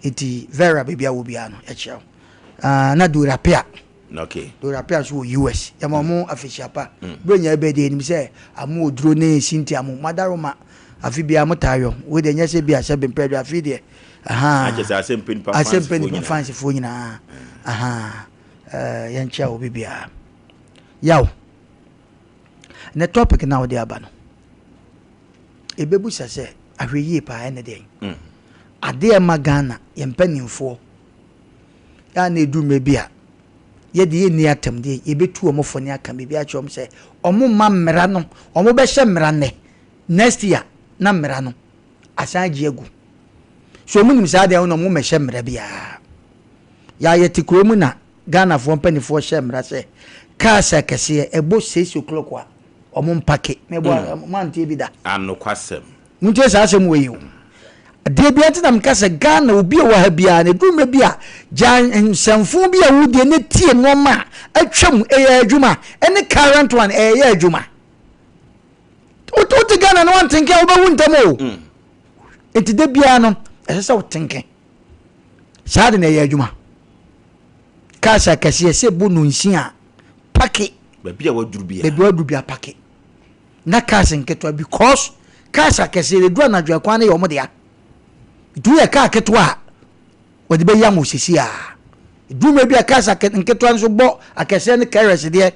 Nti Vera baabi a wɔ biara no yɛkyerɛ wo. Ah, na Dora Pia. Okay. Dora Pia nso wɔ US. Yɛma ɔmo afehyia pa. Bere nyinaa bɛyɛ deɛ yɛnim sɛ amo oduro ne Cynthia mo madaroma afe biara mo taa yɔ. Wei deɛ nyɛ sɛ bi a sɛ bempɛ do afe deɛ. Aha. Akyɛ sɛ asɛmpɛ nipa Asɛmpɛ nipa fansifoɔ nyinaa. Aha. Eh, yɛnkyia obi biara. Yaw. Ne topic na wode aba no. Ebebusa sɛ ahwɛ yie paa ɛne deɛn. Adeɛ ɛma Ghana yɛn mpanimfoɔ a na edu mmerɛ bi a yɛde yɛnni atɛm deɛ yɛbɛtu wɔn fo ne aka biribi akyerɛ wɔn sɛ wɔn mma mmara no wɔn bɛhyɛ mmara nnɛ next year na mmara no asan agye agu so wɔn nim saa deɛ wɔn mmɛhyɛ mmara biara yɛayɛ te kuro mu na Ghanafoɔ mpanimfoɔ hyɛ mmara sɛ cars akɛseɛ ɛbɔ 6 o'clock a wɔn mpark mɛbɔ mo antie bi da. Anokwasɛm. Montie saa asɛm wɔ yi o. Adeɛ bi nti na meka sɛ Ghana obi a wɔ ha biara na ɛduru mmerɛ bi a gya nsɛmfo bi a wodie ne tie nneɛma a atwam ɛyɛ adwuma ɛne current one ɛyɛ adwuma. Wote Ghana no wantenke a wobɛwu ntɛm o. Nti da biara no ɛsɛ sɛ wotenke. Saa de na ɛyɛ adwuma. Cars akɛseɛ sɛ ɛbɔ nonsia a park. Baabi a waduru biara. Baabi a waduru biara park. Na cars nketewa because cars akɛseɛ de du anadwo ɛkwan no yɛ wɔn dea. Nti woyɛ car ketewa a wɔde bɛyi ama osisi a. Duru mmerɛ bi a cars nketewa nso bɔ akɛseɛ ne carriers deɛ.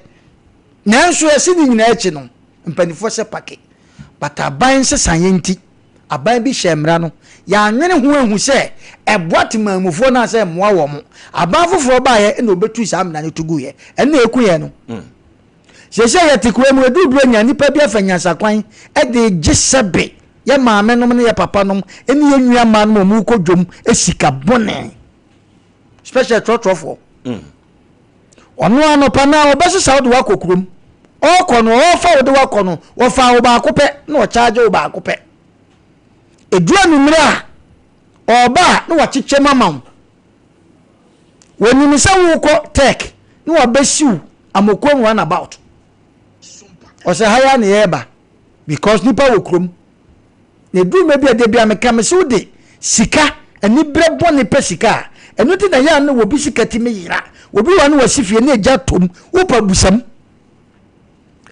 Nanso ɛsi ne nyinaa akyi no mpanimfoɔ sɛ park. But aban nsesaeɛ nti aban bi hyɛ mmara no yɛanwene ho ahu sɛ ɛboa temammufoɔ no asɛ mmoa wɔn. Aban foforɔ baeɛ ɛna obetu saa mmara no to guiɛ. Ɛno na eku yɛn no. Seesei yɛte kuro mu, ɛduru berɛ nya nnipa bi afa nyansakwan de gye sɛbe yɛ maame nom ne yɛ papa nom ne yɛ nua mmaa nom a wɔn kɔ dwom sika bɔne. Special trɔtrɔfoɔ. Ɔno anɔpa na ɔbɛsesa wode wakɔ kurom. Ɔkɔ no, ɔfa wode wakɔ no, ɔfa wo baako pɛ na ɔkyaagye wo baako pɛ. Ɛduru anwummerɛ a, ɔba a na wakyekyɛ mu ama wo. Wɔnim sɛ wokɔ tech na wabɛsiw Amokuom runabout. Ɔsɛ ha ya na yɛreba because nipa wɔ kurom. Na ɛduru mmerɛ bi a da bi a meka me sɛ wode sika aniberɛ bɔne pɛ sika a ɛno nti na yɛ a na wɔbi sika tumi yera. Obi wɔ no wasi fie na ɛgya tom wopa busam.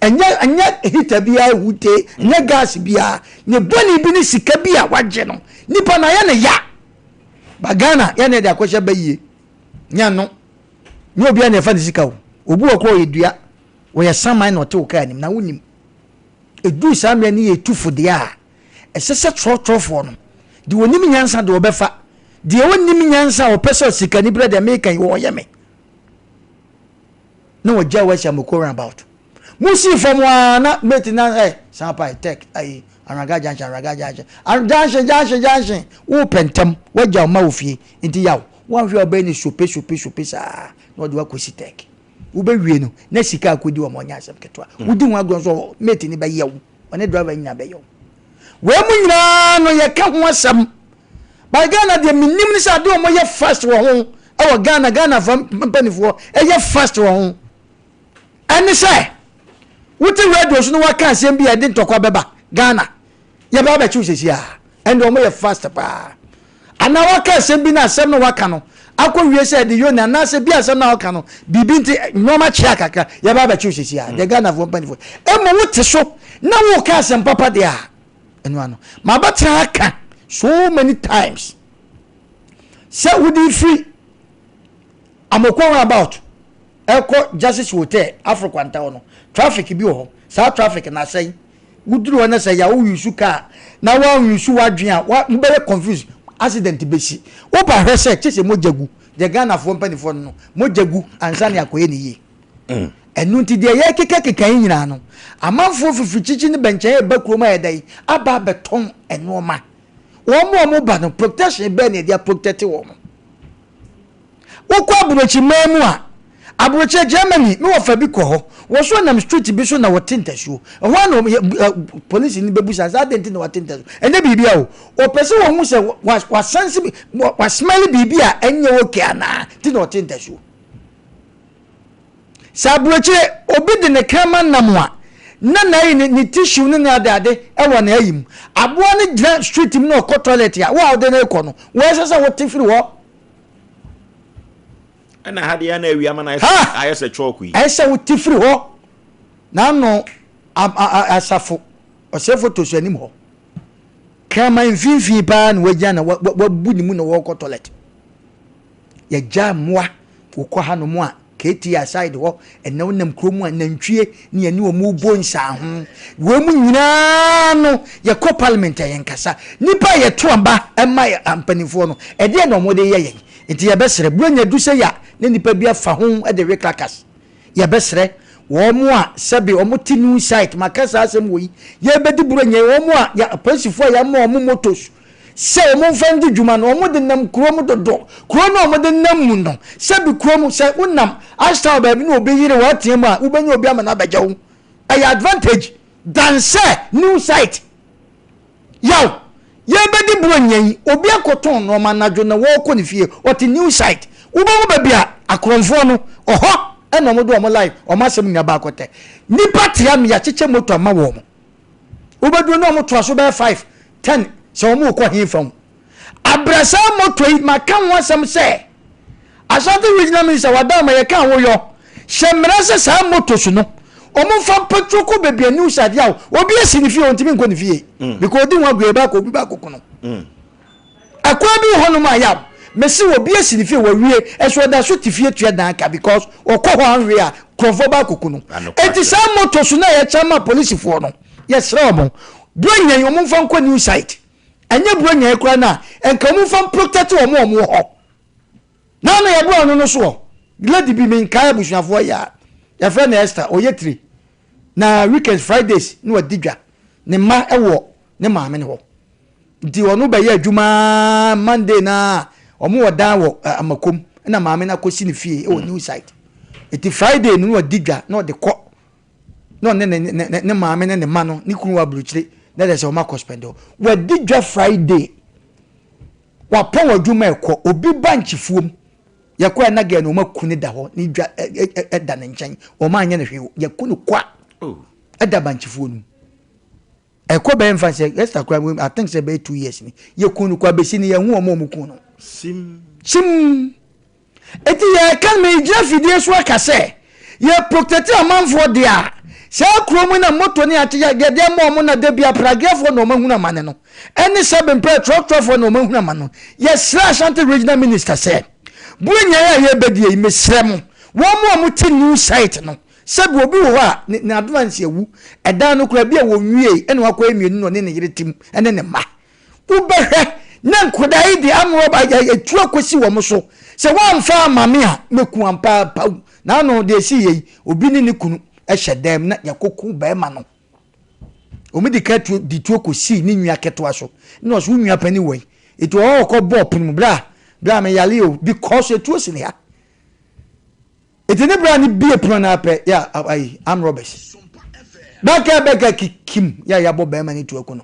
Ɛnyɛ ɛnyɛ heater biara hute ɛnyɛ gas biara ne bɔne bi ne sika bi a wagye no nipa na yɛ ne ya. Ba Ghana yɛ na yɛde akɔhyɛ bɛyie nyɛ no nyɛ obiara na yɛfa ne sika o. Obi wɔ kɔ ɔyɛ dua wɔyɛ saman na ɔte wo kaa anim na wonim. Ɛduru saa mmerɛ no yɛ tu fo deɛ a ɛsɛ sɛ trɔtrɔfoɔ no deɛ ɔnim nyansa deɛ ɔbɛfa deɛ ɔnnim nyansa a ɔpɛ sɛ sikani berɛ deɛ meka yi ɔyɛ me na wɔgya wɔ asi amoko roundabout mo sii fam a na mate na ɛ san pa tech ayi Anraga junction, Anraga junction, junction, junction, junction. Wo pɛ ntɛm, wagya wo ma wɔ fie. Nti yaw, woanhwɛ a wobɛyɛ no sope sope sope saa na ɔde wakɔsi tech. Wobɛwie no, na sika akɔdi wɔn ɔnyɛ asɛm ketewa. Wodi ho agorɔ nso mate ni bɛyɛ wo, ɔne driver nyinaa bɛyɛ wo. Wei mu nyinaa no yɛka ho asɛm. But Ghana deɛ menim ne sɛ adeɛ wɔn yɛ fast wɔ ho ɛwɔ Ghana, Ghana fa mpanimfoɔ ɛyɛ fast wɔ ho. Ɛne sɛ wote radio so na waka asɛm bi a ɛde ntɔkwa bɛba Ghana yɛbɛ abɛkyew sɛsi a ɛnde wɔn yɛ fast paa anaa waka asɛm bi na asɛm no waka no akɔ wie sɛ ɛde yoni anaasɛ bi asɛm na waka no biribi nti nneɛma kyea kakra yɛbɛ abɛkyew sɛsi a deɛ Ghanafoɔ mpanimfoɔ ɛmu wote so na woka asɛm papa deɛ a ɛno ano ma bɛtena aka. so many times sɛ wode firi Amoko roundabout ɛkɔ Justice Hotel Afro Kwanta hɔ no, traffic bi wɔ hɔ. Saa traffic no asɛe. Woduru hɔ na sɛ yɛ a wo use car na woan use w'adwene a, wobɛyɛ confuse, accident bɛsi. Woba hwɛ sɛ kyɛ sɛ mogya gu, deɛ Ghanafoɔ mpanimfoɔ no no, mogya gu ansa na yɛakɔyɛ no yie. Ɛno nti deɛ yɛrekekakeka yi nyinaa no, amanfoɔ fifiri kyikyi ne bɛnkyɛn reba kurom ayɛ dɛn? Aba abɛtɔn nnoɔma. Wɔn a wɔba no, protection bɛn na yɛde aprotɛte wɔn? Wokɔ aburokyiman mu a, aburokyire Germany, me wɔfa bi kɔ hɔ, wɔ so nam street bi so na wɔte ntasuo. Ɛhɔ ara na wɔn yɛ polisi no bɛbusa sɛ adɛn nti na wɔate ntasuo. Ɛnyɛ biribi a o, wɔpɛ sɛ wɔhu sɛ wasansi wasmɛli biribi a ɛnyɛ okay anaa nti na ɔte ntasuo. Sɛ aburokyire obi de ne kraman nam a, na n'ayi ne ne tissue ne ne ade ade wɔ n'ayi mu. Aboa no gyina street mu na ɔkɔ toilet a, wo a wode no rekɔ no, wo ɛsɛ sɛ wote firi hɔ. Ɛna ha deɛ na awia ma no ayɛ sɛ chalk yi. Ɛsɛ sɛ wote firi hɔ. N'ano asafo ɔsɛ photos anim hɔ. Kraman mfimfini paa na wagyina na wabu ne mu na wɔrekɔ toilet. Yɛgyaa mmoa wokɔ hanom a KTI side hɔ ɛnɛ wonam kuro mu a nantwie ne yɛne wɔn rebɔ nsaaho. Wei mu nyinaa no yɛkɔ parliament a yɛnkasa. Nnipa a yɛto aba ma mpanimfoɔ no ɛdeɛn na wɔde yɛ yɛn? Nti yɛbɛsrɛ Buronya du sɛ yɛ a na nnipa bi afa ho de we crackers. Yɛbɛsrɛ wɔn a sɛbe wɔn te new site maka saa asɛm wɔ yi yɛbɛdi Buronya yi wɔn a yɛ apolisifoɔ a yɛama wɔn motos sɛ wɔmfa ndi dwuma no, wɔde nam kurom dodo. Kuro no a wɔde nam mu no, sɛbi kurom, sɛ wonam Ashtown baabi na obi yere wo atea mu a, wobɛnya obi ama no abɛgye wo. Ɛyɛ advantage than sɛ new site. Yaw, yɛbɛdi Buronya yi, obi akɔtɔn nnoɔma anadwo na wɔrekɔ ne fie, ɔte new site. Wobɛhu baabi a akorɔmfoɔ no, ɔhɔ na wɔde wɔn life, wɔn asɛm nyinaa baakɔtɛ. Nnipa tea me, yɛakyekyɛ moto ama wɔn. Wobɛduru na wɔn toa so bɛyɛ 5, 10 sɛ wɔn rekɔ he fa ho. Abrɛ saa moto yi, maka ho asɛm sɛ Ashanti Regional Minister wada ama yɛka a woyɔ hyɛ mmara sɛ saa motos no wɔn mfa mpatro kɔ baabi a new side yaw obi asi ne fie ɔntumi nkɔ ne fie because odi ho agoa ba akɔ obi ba akɔko no. Ɛkwan bi wɔ hɔnom a yaw mesi obi asi ne fie wawie ɛso ɔda so te fie tua dan ka because ɔkɔ hɔ anwe a nkurɔfoɔ ba akɔku no. Enti saa motos no a yɛkyɛ ama polisifoɔ no yɛsrɛ wɔn Buronya yi wɔn mfa nkɔ new site ɛnyɛ Buronya yi koraa no a nka wɔn mfa mprotect wɔn a wɔn wɔ hɔ. Na na yɛboa ɔno no soɔ lady bi menkae abusuafoɔ yɛ a yɛfrɛ no Esther ɔyɛ tire na weekends Fridays na wadi dwa ne mma wɔ ne maame no hɔ. Nti ɔno bɛyɛ adwuma Monday na ɔmo wɔ dan wɔ Amakom na maame no akɔsi ne fie wɔ new site. Nti Friday no na ɔdi dwa na ɔde kɔ na ɔne ne ne ne maame ne ne ma no ne kunu wɔ aburokyire na ɛdɛ sɛ ɔmo akɔ spend hɔ. Wadi dwa Friday wapɔn adwuma ɛkɔ obi ba nkyifuom yɛkɔ ɛ na gɛɛ no ɔmo aku ne da hɔ ne dwa ɛda ne nkyɛn ɔmo anyɛ no hwee yɛku no kwa ɛda bankyifuo no mu. Ɛkɔ bɛyɛ nfa sɛ Esther kura mu I think sɛ bɛyɛ 2 years ni yɛ kun no kɔ abɛsi ni yɛn hu wɔn a wɔn kun no. Sim. Sim. Eti yɛ ka mi gyina fidie so aka sɛ yɛ protect amanfoɔ deɛ a saa kuro mu na moto ne ate yɛ deɛ ama wɔn na dabi aprageɛfoɔ na wɔn ahunu amane no ɛne sɛbe mpɛ trɔtrɔfoɔ na wɔn ahunu amane no. Yɛsrɛ Ashanti Regional Minister sɛ Buronya yi a yɛrebɛdie yi mesrɛ mo wɔn a wɔte new site no Sɛbi obi wɔ hɔ a ne ne advance awu, ɛdan no koraa bi a wɔnwiei ɛna wakɔyɛ mmienu na ɔne ne yere te mu ɛne ne mma. Wobɛhwɛ na nkwadaa yi de amrɔba atuo akɔsi wɔn so. Sɛ woamfa amma me a mɛku ampa ara paw. N'ano deɛ ɛsii yei, obi ne ne kunu hyɛ dan mu na yɛakɔku barima no. Wɔn di ka tuo de tuo kɔsii ne nua ketewa so. Na ɔsɛ wo nua panin wɔ yi. Eti ɔhɔ ɔkɔ bɔɔ pono mu bra bra meyare o because etuo si ne ha. Eti ne bra no bie pono no ara pɛ yɛ a ayi arm robbers. Bɛkɛ bɛkɛ kikim yɛ a yɛabɔ bɛrima no tu aku no.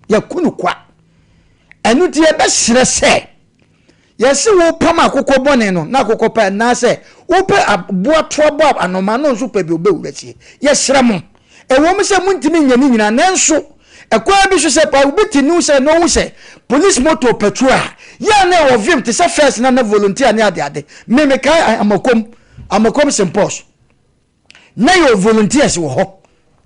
Yɛku no kwa. Ɛno nti yɛbɛsrɛ sɛ yɛse wopam akokɔ bɔne no na akokɔ pɛ anaasɛ wopɛ aboa toa bɔ anoma no nso pɛ bi obɛwura sie. Yɛsrɛ mo. Ɛwom sɛ montumi nyɛ ne nyinaa nanso ɛkwan bi so sɛ pa obi te new sɛ na ɔhu sɛ police motor patrol a yɛ a na ɛwɔ vim te sɛ first na na volunteer ne ade ade me mekae Amakom Amakom St Paul's na yɛ volunteers wɔ hɔ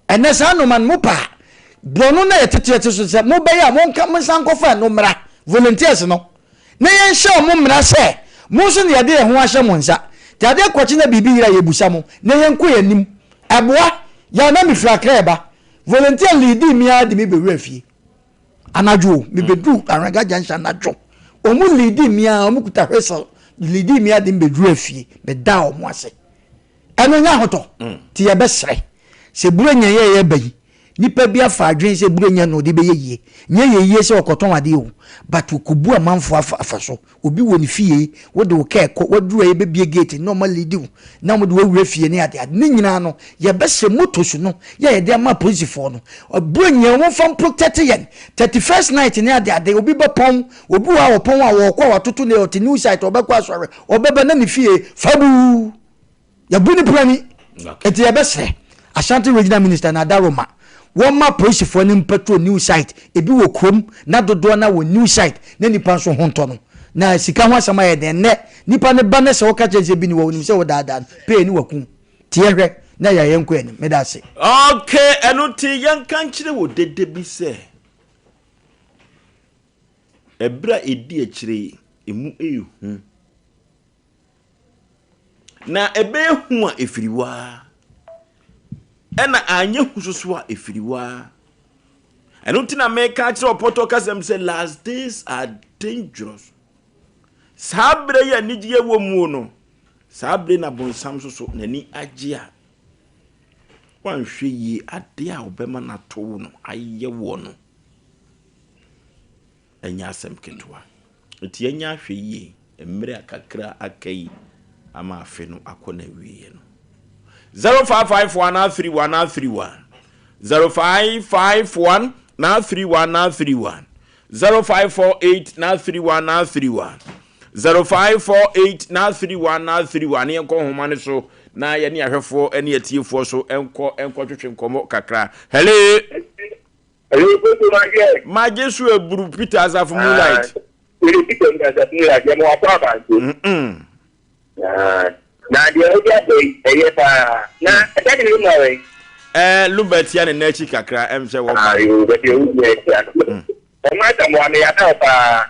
ɛnɛ saa nnoɔma no mo pa a borɔno na yɛteteɛ te so sɛ mobɛyɛ a monka monsan nkɔfa ɛno mmra. Volunteers no, na yɛnhyɛ wɔn mmara sɛ, mo nso na yɛde yɛn ho ahyɛ mo nsa, nti adeɛ kɔkye na biribi yera a yɛbusa mo, na yɛnkɔ yɛn anim. Ɛboa. Yaw na mefiri Accra reba. Volunteer leadii me ara de me bɛwura fie. Anadwo o, mebɛduru Anwanga Junction anadwo. Wɔn leadii me ara, wɔn kuta whistle, leadii me ara de me bɛduru fie. Medaa wɔn ase. Ɛno nyɛ ahotɔ. Nti yɛbɛsrɛ sɛ Buronya yi a yɛreba yi, nipa bi afa adwene sɛ Buronya na ɔde bɛyɛ yie. Nyɛ yɛ yie sɛ ɔkɔtɔn adeɛ o, but ɔkɔbu amanfoɔ afa afa so. Obi wɔ ne fie, wode wo kaa kɔ, waduru a yɛbɛbue gate no na wɔn alidi wo, na wɔde wo awura fie ne adeade. Ne nyinaa no, yɛbɛsrɛ motos no yɛ a yɛde ama apolisifoɔ no, Buronya wɔmfa mprotect yɛn. 31st night ne adeade, obi bɛpɔn, obi wɔ hɔ a ɔpɔn a ɔɔkɔ a watoto ne, ɔte new site, ɔbɛkɔ asɔre, ɔbɛba na ne fie fabuu. Yɛbu ne prani. Nti yɛbɛsrɛ Ashanti Regional Minister na Adaroma wɔmma apolisifoɔ no mpatro new site ebi wɔ kurom na dodoɔ no wɔ new site na nipa nso ho ntɔ no. Na sika ho asɛm ayɛ den nnɛ. Nipa no ba na sɛ woka kyerɛ no sɛ bi ni hɔ a onim sɛ wodaadaa no. Pay ne waku wo. Nti yɛnhwɛ na yɛayɛ nkɔ anim. Meda ase. Ok, ɛno nti yɛnka nkyerɛ wo dede bi sɛ, ɛberɛ a ɛdi akyire yi, ɛmu ɛrehu. Na ɛbɛyɛ hu a ɛfiri wo ara, ɛna anyɛ hu nso so a ɛfiri wo ara. Ɛno nti na meka akyerɛ ɔpɔtɔ kasɛm sɛ last days are dangerous. Saa berɛ yi a anigyeɛ wɔ muo no, saa berɛ na bonsam nso so n'ani agye a wanhwɛ yie adeɛ a ɔbɛma no ato wo no ayɛ woɔ no ɛnyɛ asɛm ketewa. Enti yɛnyɛ ahwɛyie mmerɛ a kakra aka yi ama afe no akɔ n'awieɛ no. 0551 931 931 0551 931 931 0548 931 931 0548 931 931 ne yɛnkɔ nhoma no so na yɛne ahwɛfoɔ ne atiefoɔ so nkɔ nkɔtwetwe nkɔmmɔ kakra. Hello. Hello, Koto Magye. Magye so eburu Peter Asafo Moonlight. Wede Peter ni Asafo Moonlight, yɛ mo wakɔ abanto. Na deɛ wode aba yi, ɛyɛ paa. Na ɛda de Luma wɛ? Ɛɛ, Luma tia ne nan akyi kakra, ɛm sɛ wɔba. Ayo, bɛbi ewu nyɛ atia no. Ɔmo asamoa me yada wo paa.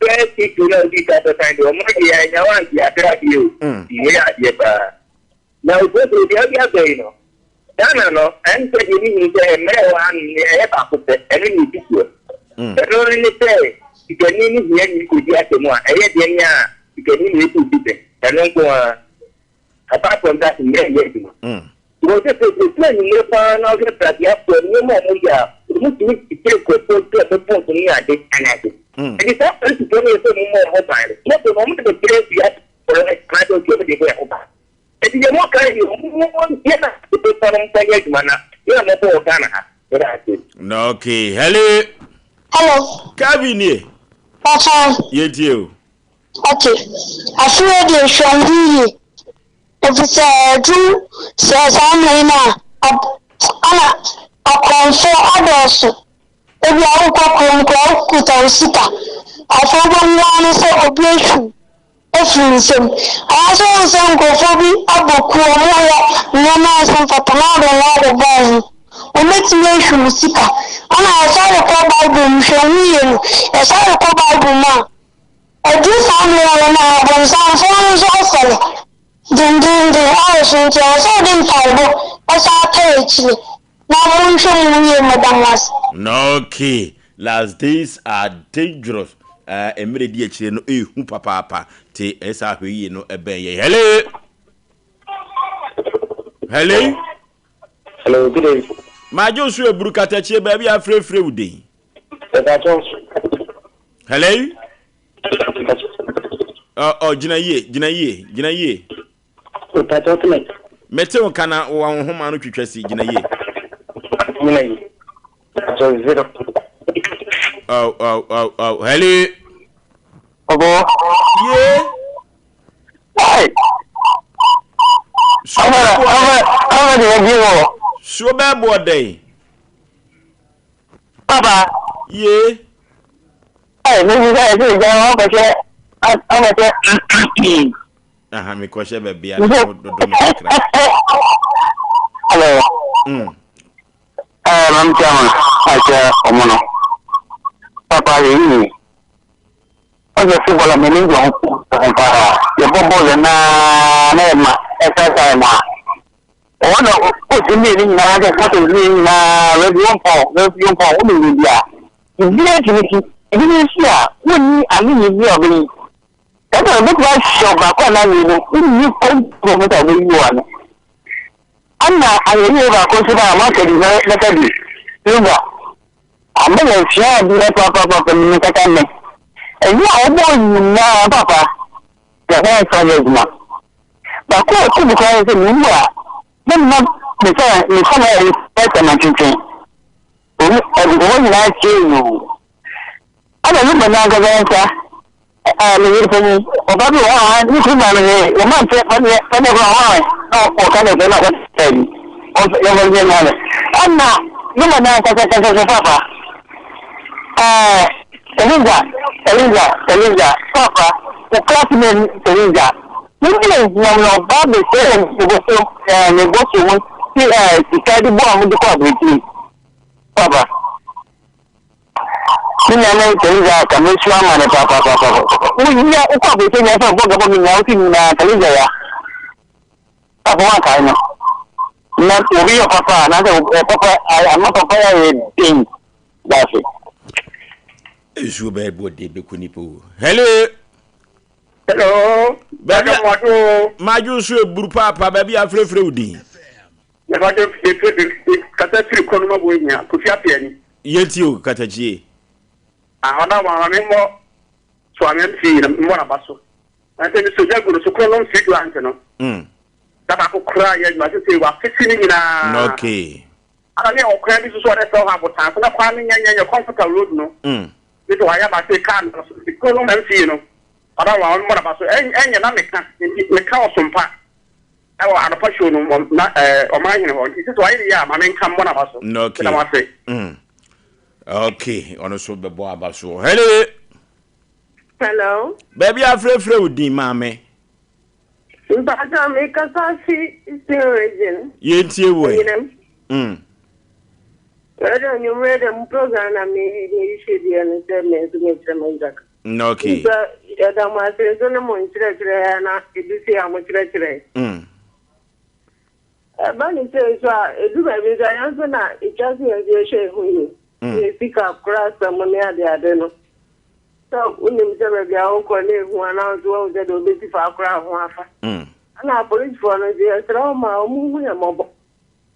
First issue na odi ka bɛkan deɛ ɔmo agye yɛ anya wangye akra bio. Wei yɛ adeɛ paa. Na obooboo deɛ ɔde aba yi no, Ghana no, ɛm sɛ deɛ mehunu sɛ mmerɛ ɛwɔ hanom no ɛyɛ baako pɛ, ɛno ne ɛdi soɔ. Ɛno no ne sɛ sikani ne hiani kɔdi asɛm a, ɛyɛ deɛn a sikani na ɛtu di bem, ɛno nko ara. Apart from that, mmerɛ nyɛ adwuma. Because sɛ sɛ ɛdu anwummerɛ pa ara na wohwɛ pradeafoɔ nneɛma a wɔyɛ a, wɔtumi kyekyere nkurɔfoɔ ti a wɔbɔ nso ne ade anaade. Ɛnti saa polisifoɔ no yɛ sɛ wɔmmɔ wɔn ho ban no, moto no wɔde bɛkyerɛ wiase anaasɛ ɔtua mu de bɔ yɛn ho ban. Enti deɛ moka yi, yɛ na bepɔ no mfa nyɛ adwuma na yɛ na mɔbɔ wɔ Ghana ha. Meda ase. Na okay. Hello. Hello. Kevin nie. Papa. Yɛntie o. Okay. Afei deɛ hwɛ wo ho yie. Ɛfiri sɛ ɛduru sɛ saa mmerɛ yi no a, ana akɔmfoɔ adɔɔso. Ebia wokɔ kurom koraa wokuta wo sika. Afei wobɛhu ara ne sɛ obi ahwim. afiri ne nsam. Anaasɛ wohu sɛ nkurɔfoɔ bi abɔ kuo, wɔreyɛ nneɛma a ɛnsɛ mfata na wɔde wɔn ho abobɔ wo ho. Wɔbɛtumi ahwim wo sika. Ɛna yɛsan de kɔ Bible mu, hwɛ ho yie no, yɛsan de kɔ Bible mu a, ɛduru saa mmerɛ wei no a, abonsamfoɔ no nso asɔre dendeenden ayɛ so nti ɛwɔ sɛ wode mpaebɔ san taa akyire. Na monhwɛ mu yie meda mo ase. Okay, last days are dangerous. Uh, mmerɛ di akyire no ɛhu papaapa te ɛsɛ sɛ ahwɛ yie no ɛbɛn yɛ. Hello. Hello. Hello, good day. Magye wo so aburu katakyie baabi a afrɛfrɛ wo den. Hello. Ɔ ɔ gyina yie gyina yie gyina yie. Mpakyɛw te me. Mete wo nka na wo nhoma no twitwa si, gyina yie. Gyina yie. Mpakyɛw zero. Oh, oh, oh, oh, hello. Ɔbɔ. Ye. Hey. Suo bɛɛ boɔ dɛn. Ɔbɛ de yɛ bi wɔ. Suo bɛɛ boɔ dɛn. Papa. Ye. Hey, mi bi sɛ ɛsɛ ìjà ɔkɔhyɛ ɔkɔhyɛ. Aha, mekɔhyɛ baabi a na dodo me kakra. Hello. Ɛɛ, mam chairman, akyɛ ɔmo no. Papa, yɛ yi. Football a m'ani gye ho ho paa. Yɛbɔ bɔɔl no ara na yɛma ɛsaasaa yɛn a. Wɔn na coach mmienu nyinaa sɛ supporters mmienu nyinaa referee wɔmpɔn, referee wɔmpɔn, wonim biribiara. Biribiara tumi si. Ebi nso si a, wonni anoyi bi a ɔbɛyi. Ɛna ɔbɛtumi ahyɛ ɔbaako anaa mmienu, wonni kwan sɛ ɔbɛyi wɔn ano. Ɛna ayɛyie baako nso ba a maka bi mɛka bi. Silver. Ama yɛasua adeɛ papaapa mu kata nnɛ. Ɛnyɛ a wɔbɔ nyinaa papa na wɔn nsa yɛ adwuma. Baako a ɛkɔ mu koraa yɛ sɛ mewu a memma me sɛ me sɛ na ɛyɛ sɛ mantwentwɛn. Owu ɔde wɔn nyinaa kyerɛ no. Ɛna ne ba no ankasa nsa a ne yere panyin ɔba bi wɔ hɔ a ne kunu maa no hwee wɔma nkyɛ fɛdeɛ fɛdeɛ koraa ɔma na ɔka ne sɛ na ɔkɔtɛ bi yɛmfa nyɛ maa no ɛna ne ma no ankasa kasa sɛ papa ɛɛ Eliza Eliza Eliza papa wo classmate Eliza ne deɛ nam na ɔba bɛsɛ ne bɔtɔ ɛɛ ne bɔtɔ mu ɛɛ sika de bɔ a wɔde kɔ aburokyire papa. Me nua ne Kaliza ka mesu ama no papapapa. Woyia wokɔ aburokyire nyinaa sɛ bɔga bɔga nyinaa wosi nyinaa Kaliza ya. Papa wankae no. Na obi yɛ papa a anaasɛ papa ama papa yɛ ayɛ den daase. Nsuo bɛyɛ bɔ de bɛku nipa o. Hello. Hello. Baabi a madwo nso eburu paapa baabi a afrɛfrɛ wo din. Kasa firi kɔ no ma bɔ ehia kofi apia ni. Yɛntie o katakyie. Ah ɔda wɔn ama memmɔ so ame mfi na mmɔ n'aba so. Na sɛ mesɔ gya gu no so korɔ no mfiri du ante no. Da baako koraa yɛ adwuma sese wafese ne nyinaa. Okay. Ana ne yɛwɔ kwan bi so so ɔdɛ sɛ ɔhɔ abotan so na kwan no nyɛ nyɛ nyɛ comfortable road no. Ne sɛ wayɛ ama sɛ kaa no so korɔ no mfi no. Ɔda wɔn ama memmɔ n'aba so ɛnyɛ na meka nti meka ɔsompa. Ɛwɔ anɔpa show no mu na ɛɛ ɔman hene hɔ nti sisi wayɛ ne yie a maame nka mmɔ n'aba so. Okay. Meda mo ase. Okay, ɔno nso bɛbɔ aba so. Hello. Hello. Baabi afrɛfrɛ wo din maame. Mpatsɔ mi kasa fi Eastern Region. Yɛntie wo ɛ. Enyinam. Ɛdɛ enyimire dɛ mo program na mi mi hwɛ bi ɛno sɛ mi nso mi kyerɛ mo ndzaka. Okay. Sɛ yɛda mo ase nso ne mo nkyerɛkyerɛ na ebi si a mo kyerɛkyerɛ. Ɛba ne sɛ nso a edu baabi nso a yɛn nso na etwa sɛ yɛn nso yɛhwɛ yɛn ho yie. Yɛ sika kora asɛm ne ade ade no. Sɛ wonim sɛ baabi a wokɔ na ehu anaa nso woahu sɛ deɛ wobɛsi fa akora ho afa. Ɛna apolisifoɔ no nso yɛsrɛ wɔn a wɔn hu yɛn mmɔbɔ.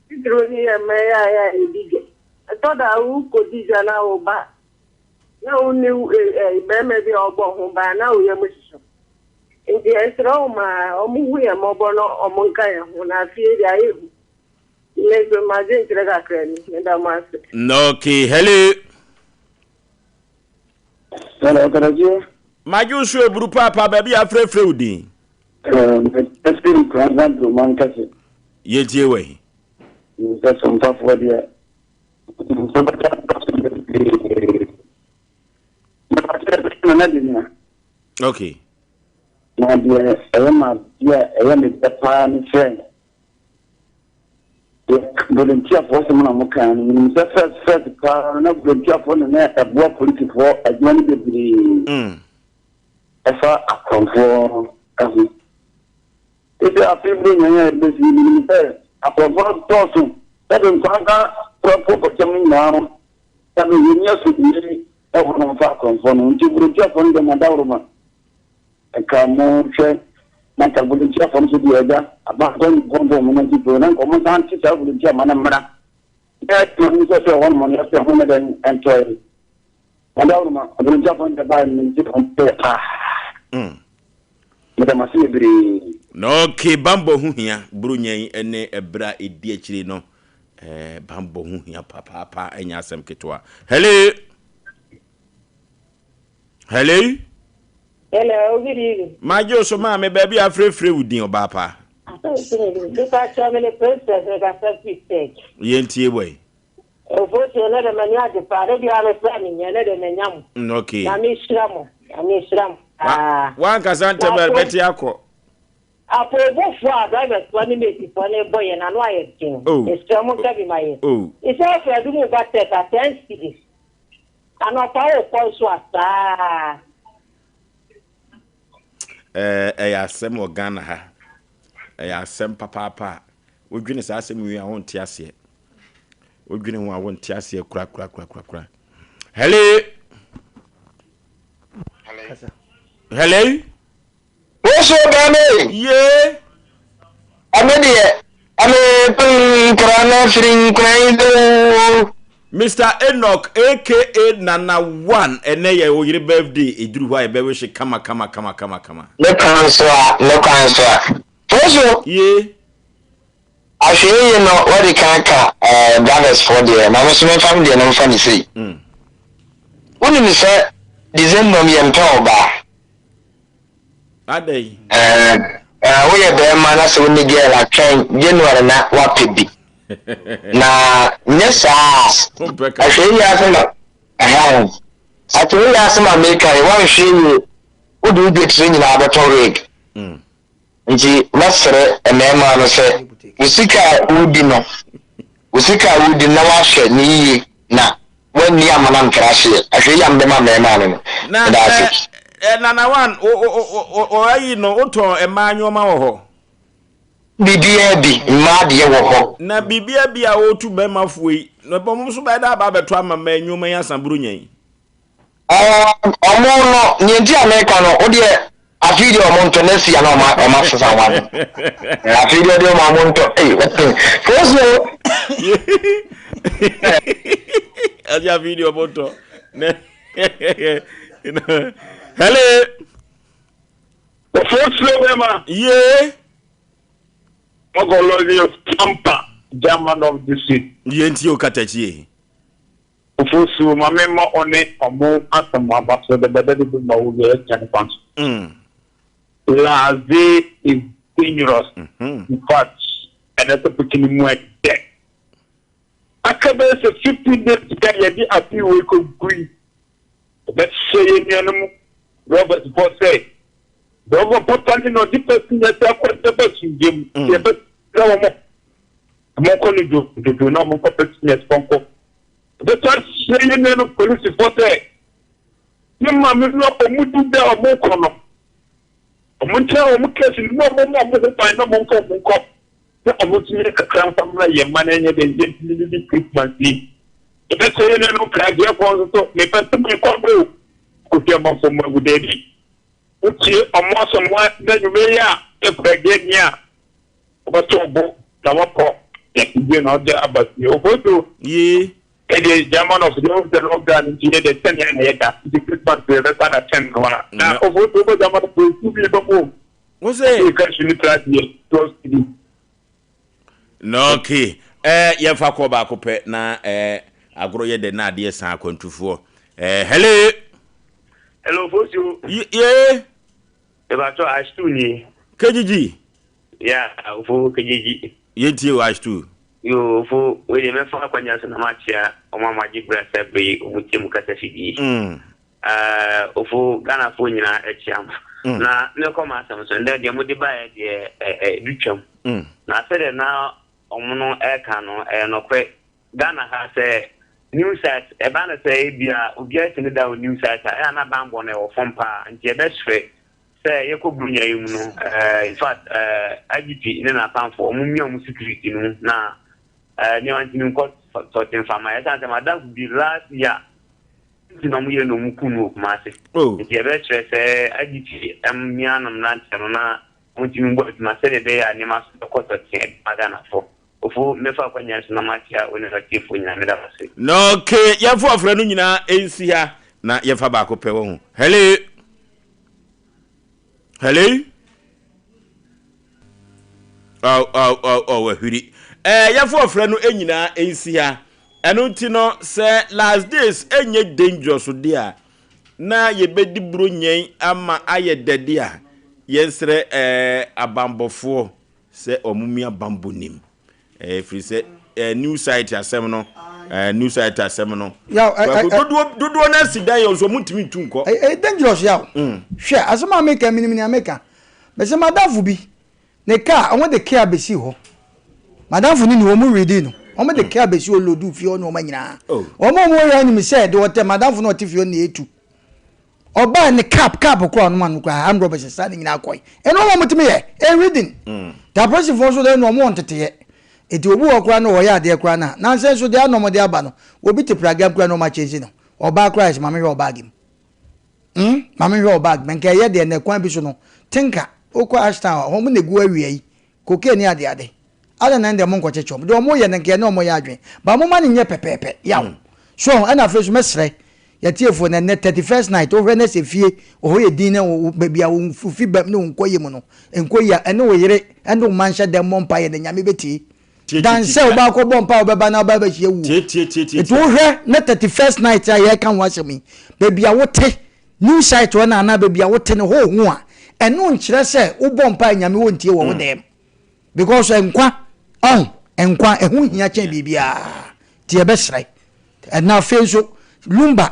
Titiriw ne yɛn mmaa yi a yɛ a yɛdi dwa. Ɛtɔ da a wokɔdi dwa na wo ba na wonni barima bi a ɔbɔ ho ban na wo yam hyehye wo. Nti yɛsrɛ wɔn a wɔhu yɛn mmɔbɔ na wɔnka yɛn ho na afei deɛ ayɛ hu. Me nso m'adwenkyerɛ kakra ni. Meda mo ase. Okay, hello. Hello, Kadaji. Madwo nso eburu paapa baabi a afrɛfrɛ wo din. Ɛfiri Nkoranza Nkrumah Nkɛse. Yɛtie wɔ yi. Sɛ sompafoɔ deɛ nso bɛka so bebree. Nana de nea. Okay. Na deɛ ɛyɛ ma deɛ ɛyɛ me dɛ paa ne sɛ volunteerfoɔ sɛm na mo kan no menim sɛ first first paa no na volunteerfoɔ na na ɛboa polisifoɔ adwuma no bebree ɛfa akorɔmfoɔ ho. Sɛ afei bere nyɛ yɛ bɛsi menim sɛ akorɔmfoɔ no dɔɔso sɛde nkwanka korɔmfoɔ kɔkyɛm no nyinaa no sɛde yɛni asomdwie ɛwɔ no mfa akorɔmfoɔ no nti volunteerfoɔ no deɛ madaworoma Nka mo hwɛ na nka volunteer fo no so deɛ agya aban mpanyinfoɔ mpo wɔn nante fo na nka wɔn nsan te saa volunteer ma no mmra na adwuma no nso sɛ ɛhɔ nom no yɛsɛ ho ne dɛn ɛntɔe wɔn daworo ma volunteer fo no deɛ baa no nti wɔn pɛɛ paa meda mo ase bebree. Na okay, bambɔ ho hia Buronya yi ne ɛberɛ a ɛdi akyire no eh, bambɔ ho hia papaapa ɛnyɛ asɛm ketewa. Hello. Hello. Hello, good evening. Magye wo so maame baabi a afrɛfrɛ wo din ɔbaa pa. Nipa kyerɛ me ne princess mekasa fi tech. Yɛntie wɔ yi. Ofosuo ne de m'ani agye paa de biara mefrɛ me nyɛ ne de manya mo. Okay. Nyame nhyira mo. Nyame nhyira mo paa. Wankasa ntɛm bɛte akɔ. Apoobɔfoɔ a drivers foɔ ne mate foɔ no rebɔ yɛn ano ayɛ den. Mesrɛ mo nka bi ma yɛn. Isɛ ɔfrɛ adum ba tech a 10 cedis. Anɔpa wokɔ nso a saa. Ɛɛ ɛyɛ asɛm wɔ Ghana ha. Ɛyɛ asɛm papaapa a wodwene saa asɛm wei a wonte aseɛ. Wodwene ho a wonte aseɛ korakorakorakora. Hello. Hello. Woso bɛne. Ye. Ɔno deɛ ɔne nkura na firi nkura yi do. Mister Enoch aka Nana One ɛnɛ yɛ wo yere birthday ɛduru hɔ a yɛbɛwehye kama kama kama kama kama. Ne kwan so a ne kwan so a. Fosu. Ye. Ahwɛyiye no wadi kan aka eh brothers foɔ deɛ ma me nso memfa me deɛ no mfa no sei. Wonim sɛ December mu yɛmpɛ ɔbaa. Adɛn? Ɛɛ, woyɛ bɛrima na sɛ wo ne girl a, twɛn January na woapɛ bi. Na nyɛ saa a, ahwɛ yie asɛm a, ɛhɛn, ahwɛ yie asɛm a meka yi, woanhwɛ yie, wode wo dwetire nyinaa bɛtɔ wig. Nti mɛsrɛ mmarima no sɛ, wo sika a wodi no, wo sika a wodi no na woahwɛ no yie na Wanni amana ntra hyeɛ. Ahwɛ yi a mede ma mmarima no no. Na Meda ase. ɛ ɛ Nana One, wo wo wo wo ayi no, wotɔn mmaa nneɛma wɔ hɔ? Biribiara bi, mmaa deɛ wɔ hɔ. Na biribiara bi a wotu mmarima foɔ yi, na wɔn nso bɛyɛ dɛ aba abɛtɔ ama mmaa nneɛma yi asa Buronya yi. Ɛɛ, wɔn no, nea nti a meka no, wo deɛ Afei deɛ ɔmo ntɔ next year na ɔmo ɔmo asesa ɔmo ano. Afei deɛ ɔmo ɔmo ntɔ. Ee fosu. Ɛdi afei deɛ ɔmo ntɔ. Hello. Fosu bɛma. Yee. Ɔgɔlɔ ni Tampa German of the sea. Yee nti o katakyi. Ofosu, ma me mmɔ wo ne ɔmo asɛm aba so dɛbɛdɛ de bi ma wo wie ɛkyɛ ne kwan so. Laze is dangerous. In fact, ɛnɛ topic no mu ɛdɛ. Aka bɛyɛ sɛ 15 days ka yɛde afe wei kɔ gui. Ɛbɛhyɛ yɛn nuanom Robert bɔ sɛ dɔbɔ papa ne na ɔde pɛ si yɛ sɛ akɔ ɛbɛ asomdwe mu. Yɛbɛsrɛ wɔn. Wɔnkɔ no dwoodwoo na wɔnkɔ pɛtines pɔnkɔ. Ɛbɛsan ahyɛ yɛn nuanom polisifoɔ sɛ ne maame no a wɔdi da a wɔrekɔ no, wɔnkyerɛ wɔn case no na wɔmmɔ wɔn ho ban na wɔmfa wɔn nkɔ na wɔn nso nyɛ kakra mfa mmra yɛn mma no ɛnyɛ dɛn yɛntumi didi Christmas yi. Ɛbɛsɛ yɛn nuanom Pragyeɛfoɔ nso so mepɛ sɛ mekɔ o kɔsi amanfoɔ mu agu daabi. Wotie wɔn asɛm na nnwuma yi a yɛ Pragyeɛni a Ɔbɛto wo bo na wakɔ yɛ na ɔde aba fie. Ofosu. Yee. Ɛdeɛ German of deɛ ɔsɛ lockdown nti yɛ deɛ ten yɛ na yɛ da nti Christmas deɛ yɛbɛsa na ten no a. Na Ofosu wobɔ German of esu bi bɛ mu. Wo se. Ɛyɛ ka su ne tra deɛ 12 cedi. Na okay. Eh, yɛmfa kɔ baako pɛ na eh, agorɔ yɛ dɛ na adeɛ san akwantufoɔ. Eh, hello. Hello, Ofosu. Yee. Mebatɔ Ashtu nie. KGG. Yeah, ofo KGG. Yɛntie o Ashtu. Yoo, ofo, wei deɛ mɛfa akwanya so na makyea wɔn a wɔagye berɛ sɛ bere yi wɔn tie mu kasa fidie. Uh, ofo, Ghanafoɔ nyinaa akyia mo. Na mekɔ m'asɛm so, ndɛ deɛ mode baeɛ deɛ ɛdu twam. Na sɛdeɛ na wɔn no ɛreka no, ɛyɛ nɔkorɛ. Ghana ha sɛ new site, ɛba no sɛ ebia obiara si ne da wɔ new site a, ɛyɛ a na banbɔ no ɛwɔ fam paa, nti yɛbɛsrɛ sɛ yɛkɔ Buronya yi mu no, eh, in fact, eh, IGP ne n'atamfo, wɔn mmia wɔn security no mu na eh, nneɛma ntumi nkɔ tɔte mfama. Ɛsan sɛ madamfo bi last year, nti na wɔn yɛ no wɔn kum no wɔ Kumasi. Oh. Nti yɛbɛsrɛ sɛ IGP mmia no mmeranteɛ no na wɔntumi mbɔ adwuma sɛdeɛ ɛbɛyɛ a nneɛma so bɛkɔ tɔte ɛde ma Ghanafoɔ. Ofo, mɛfa akwanya so na makyea wo ne w'atiefoɔ nyinaa. Meda wo ase. Na ok, yɛmfa ɔfrɛ no nyinaa nsi ha na yɛmfa baako pɛ wɔ ho. Hello? Hello? Oh, oh, oh, oh, wahwiri. Eh, yɛmfa ɔfrɛ no nyinaa nsi ha. Ɛno nti no, sɛ last days ɛnyɛ dangerous de a, na yɛbɛdi buro nyɛn ama ayɛ dɛde a, yɛnsrɛ eh, abanbɔfoɔ Sɛ wɔn mia bambɔ nim. Ɛfiri sɛ eh, new site asɛm no eh, new site asɛm no. Yaw, ɛ, ɛ, dodoɔ dodoɔ no asi dan yɛ nso wɔn ntumi ntu nkɔ. Ɛyɛ dangerous yaw. Hwɛ asɛm a meka menim nea meka. Mese madamfo bi ne car wɔn de car besi hɔ. Madamfo no ni wɔn redi no. Wɔn de car besi hɔ lodu fie hɔ nneɛma nyinaa. Wɔn a wɔn wɔ nim sɛ deɛ ɔtɛ madamfo no ɔte fie hɔ na etu. Ɔbaa ne cap cap koraa ɔnom ano koraa armed robbers saa ne nyinaa kɔe. Ɛno ɔmo ɔmo tumi yɛ ɛnreading. Nti apolisifoɔ nso deɛ ɛno ɔmo wɔ nteteyɛ. Nti obi wɔ hɔ koraa na ɔyɛ adeɛ koraa na nansa nso deɛ ana ɔmo de aba no obi te pragam koraa na ɔmo akyɛnsi no. Ɔbaa koraa yɛ sɛ maame hwɛ ɔbaage mu. Hmm maame hwɛ ɔbaage mu nka ɛyɛ deɛ na kwan bi so no tinka wokɔ Ashtown a ɔmo na egu awia yi cocaine ne ade ade. Adɛn na ɛnde ɔmo nkɔkyekye ɔmo? Deɛ ɔmo yɛ no nka ɛne ɔmo yɛ adwene but momma no nyɛ pɛpɛɛpɛ yaw. So ɔho? Ɛna afei nso mɛsrɛ yɛtiefoɔ no ɛnnɛ 31st night wohwɛ na sɛ fie wɔ hɔ yɛ din na wo baabi a wo fi bam ne wo nkɔyɛ mu no nkɔ yie a ɛne wo yere ɛne wo mma nhyɛ dɛm mmɔ mpaeɛ na Nyame bɛtie dan sɛ wobɛ akɔ bɔ mpaeɛ wobɛba na wobɛ abɛhyia wuo. Nti wohwɛ na 31st night a yɛreka ho asɛm yi baabi a wote new site hɔ no anaa baabi a wote no hɔ hu a ɛno nkyerɛ sɛ wobɔ mpaeɛ Nyame wɔntie wɔ wo dɛm. Because nkwa ɔn nkwa ɛho hia kyɛn biribiara nti yɛbɛsrɛ ɛna afei nso Lumba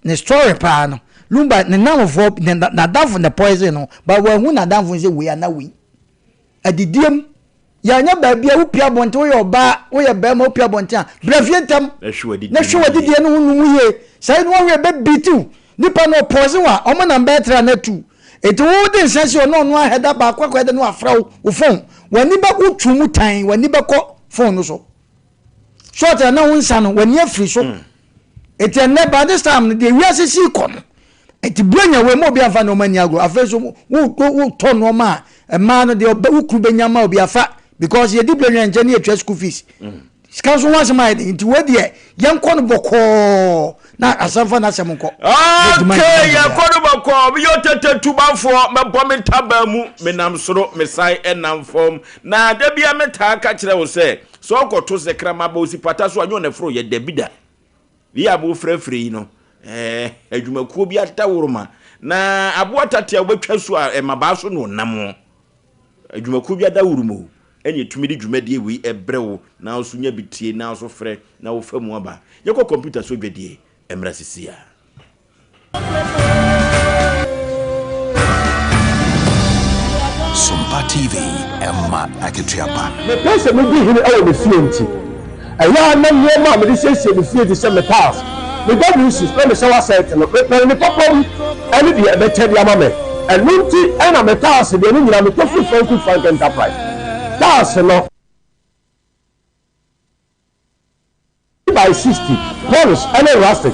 ne story paa no Lumba ne namfoɔ ne n'adamfo na poison no but wɔahu n'adamfo sɛ wei ana wei adidiem yɛanyɛ baabi a wopia abɔnten woyɛ ɔbaa woyɛ bɛrima wopia abɔnten a bra fie ntɛm na hwɛ w'adidie no ho nom yie saa yi no wɔhwɛ bɛbitiw nipa no ɔpoison a ɔmo nam bɛyɛ tra na tu Enti wo de nsa si ɔno ɔno ahɛda baako akɔ ɛda no afrɛ wo wo phone w'ani bɛ wo twu mu tan w'ani bɛkɔ phone no so short na wo nsa no w'ani afiri so mm. eti ɛnɛ by this time no deɛ wiase si kɔ no eti buronya wei mo obi anfa nneɛma ni agorɔ afei so wo wo tɔ nneɛma a mmaa no deɛ ɔbɛ wo kuru bɛnya ma obi afa because yɛdi buronya nkyɛn ne yɛtua school fees. Mm. Sika nso ho asɛm ayɛ den nti wei deɛ yɛnkɔ no bɔkɔɔ na asɛm fa n'asɛm nkɔ. Okay, yɛkɔ no bɔkɔɔ. Meyɛ ɔtɛtɛ tubafoɔ, mɛbɔ me ntaban mu, menam soro, mesan nam fam. Na da biara metaa ka kyerɛ wo sɛ, sɛ ɔkɔto sɛ kraman ba osi pata so a, nyɛ ɔna ɛforo yɛ dabi da. Yi a mofrɛfrɛ yi no, eh, adwumakuo bi adaworoma. Na aboa tate a wobɛtwa su a mmabaa so na ɔnam. Adwumakuo bi adaworoma o. Ɛna ɛtumi de dwumadie wei ɛbrɛ wo na wo nso nya bi tie na wo nso frɛ na wo fa mu aba. Yɛkɔ kɔmputa so dwadie mmra sisi a. Sompa TV ɛma akatua pa. Mepɛ sɛ midi hene wɔ me fie nti, ɛyɛ a na nneɛma a mede siesie me fie te sɛ me tiles, me WCs, na me shower set no, mepɛ ne papa mu ne deɛ ɛbɛkyɛ de ama me. Ɛno nti na me tiles deɛ no nyinaa metɔ firi Franco Frank Enterprise. Tiles no. By 60, polish ne rustic,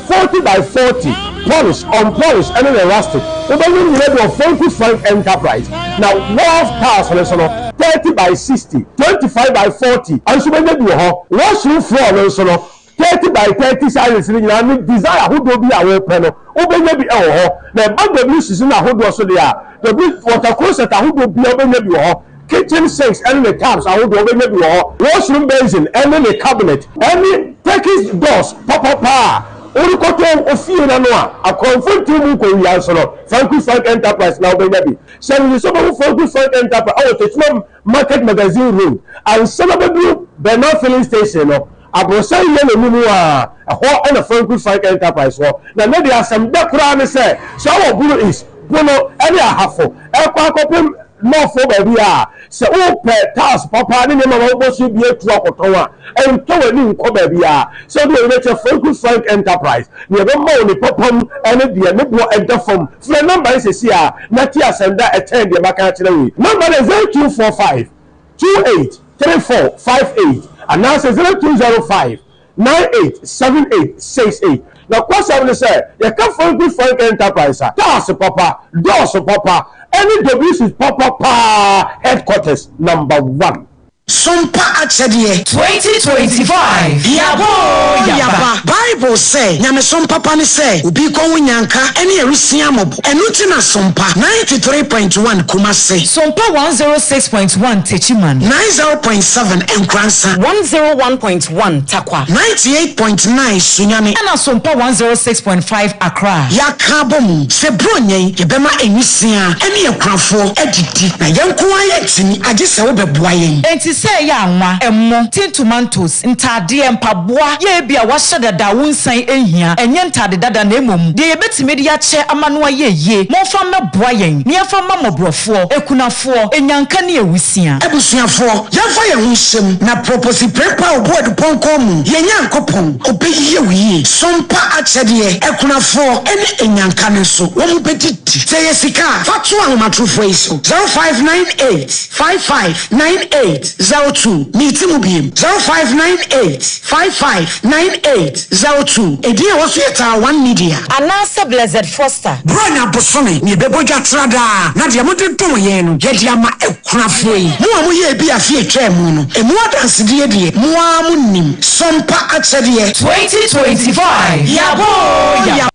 40 by 40, polish, unpolish ne ne rustic, wobɛnya ne nyinaa bi wɔ Franco Frank Enterprise. Na wall tiles no nso no, 30 by 60, 25 by 40 nso wobɛnya bi wɔ hɔ. Washroom floor no nso no, 30 by 30 sizes no nyinaa ne design ahodoɔ bi a wopɛ no, wobɛnya bi wɔ hɔ. Na ɛba WCs no ahodoɔ so deɛ a, W water closet ahodoɔ biara wobɛnya bi wɔ hɔ. Kitchen sinks ne ne taps ahodoɔ wobɛnya bi wɔ hɔ. Washroom basin ne ne cabinet ne Turkish doors papapa a worekɔtɔ wo fie no ano a akorɔmfo ntew mu nkɔwia nso no, Franco Frank Enterprise na wobɛnya bi. Hyɛ no nso sɛ wobɛhu Franco Frank Enterprise wɔ Techiman Market Magazine Road ansa na wobɛduru Bernard Filling Station no. Aborosan yellow no mu a, ɛhɔ na Franco Frank Enterprise wɔ. Na nnɛ deɛ asɛm dɛ koraa ne sɛ, sɛ wowɔ Bono East, Bono ne Ahafo rekɔ akɔpem North hɔ baabi a, sɛ wopɛ tiles papa ne nneɛma ma wobɔ so bi atu akɔtɔn a, ntɔ w'ani nkɔ baabiara. Sɛ wode w'ani bɛkyerɛ Franco Frank Enterprise, nea ɛbɛma wo ne papa mu ne deɛ ne boɔ da fam. Frɛ nɔmba yi seesei ara na te asɛm da a ɛkyɛn deɛ maka akyerɛ wo yi. Nɔmba no yɛ 0245 28 34 58 anaasɛ 0205 98 78 68. Nokwasɛm ne sɛ, yɛka Franco Frank Enterprise a, tiles papa, doors papa, ne WC papa paa headquarters number one. Sompa akyɛdeɛ. 2025 Yaba oo yaba. Bible sɛ, Nyamesom papa ne sɛ obi rekɔ ho nyanka ne awisia mmɔbɔ. Ɛno nti na Sompa 93.1 Kumasi. Sompa 106.1 Techiman. 90.7 Nkoransa. 101.1 Tarkwa. 98.9 Sunyani. Ɛna Sompa 106.5 Accra. Yɛaka abɔ mu sɛ Buronya yi yɛbɛma nwisiaa ne akunafoɔ adidi. Na yɛn nko ara yɛntumi, agye sɛ wobɛboa yɛn. Enti. sɛ ɛyɛ anwa, ɛmo, tin tomantos, ntaadeɛ, mpaboa, yɛ ebia wahyɛ dada a wonsan nhia, ɛnyɛ ntaade dada na mmom deɛ yɛbɛtumi de akyɛ ama no ayɛ yie. Momfa mmɛboa yɛn na yɛmfa mma mmɔborɔfoɔ, akunafoɔ, anyanka ne awusia. Abusuafoɔ, yɛmfa yɛn ho nhyɛ mu na proposi prempa a ɔbu adupɔnkɔn mu, yɛn Nyankopɔn, ɔbɛyɛ wo yie. Som pa akyɛdeɛ, akunafoɔ ne anyanka no nso, wɔn bɛdidi. Sɛ ɛyɛ sika a, fa to ahomatorofoɔ yi so, 0598 55 98 02. Meti mu biem, 0598 55 98 02. Edin a ɛwɔ so yɛ Taa One Media. Anaasɛ Blessed Foster. Buronya bosome na yɛbɛbɔ dwa tra daa, na deɛ mode dom yɛn no, yɛde ama akunafoɔ yi. Mo a moyɛɛ bi afe a ɛtwaa mu no, ɛmu adansedie deɛ, mo ara monim. Sompa akyɛdeɛ. 2025 Yɛabɔ oo yɛabɔ.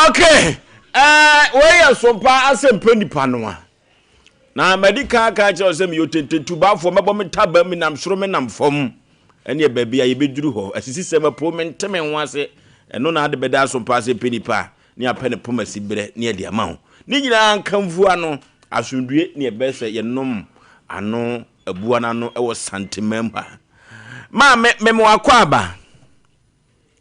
Okay, eh, wei yɛ sompa asɛmpɛ nipa no a. Na madi kan aka akyerɛ wo sɛ meyɛ otententubafoɔ, mɛbɔ me taba menam soro menam fam. Ɛneɛ baabi a yɛbɛduru hɔ, asisisɛm apo mente me ho ase. Ɛno na ade bɛda asompa asɛmpɛ nipa ne apɛ ne poma si berɛ ne ɛde ama wo. Ne nyinaa nkamfua no, asomdue ne ɛbɛyɛ sɛ yɛnom ano abua no ano wɔ Santemam ha. Maame, mema wakɔ aba.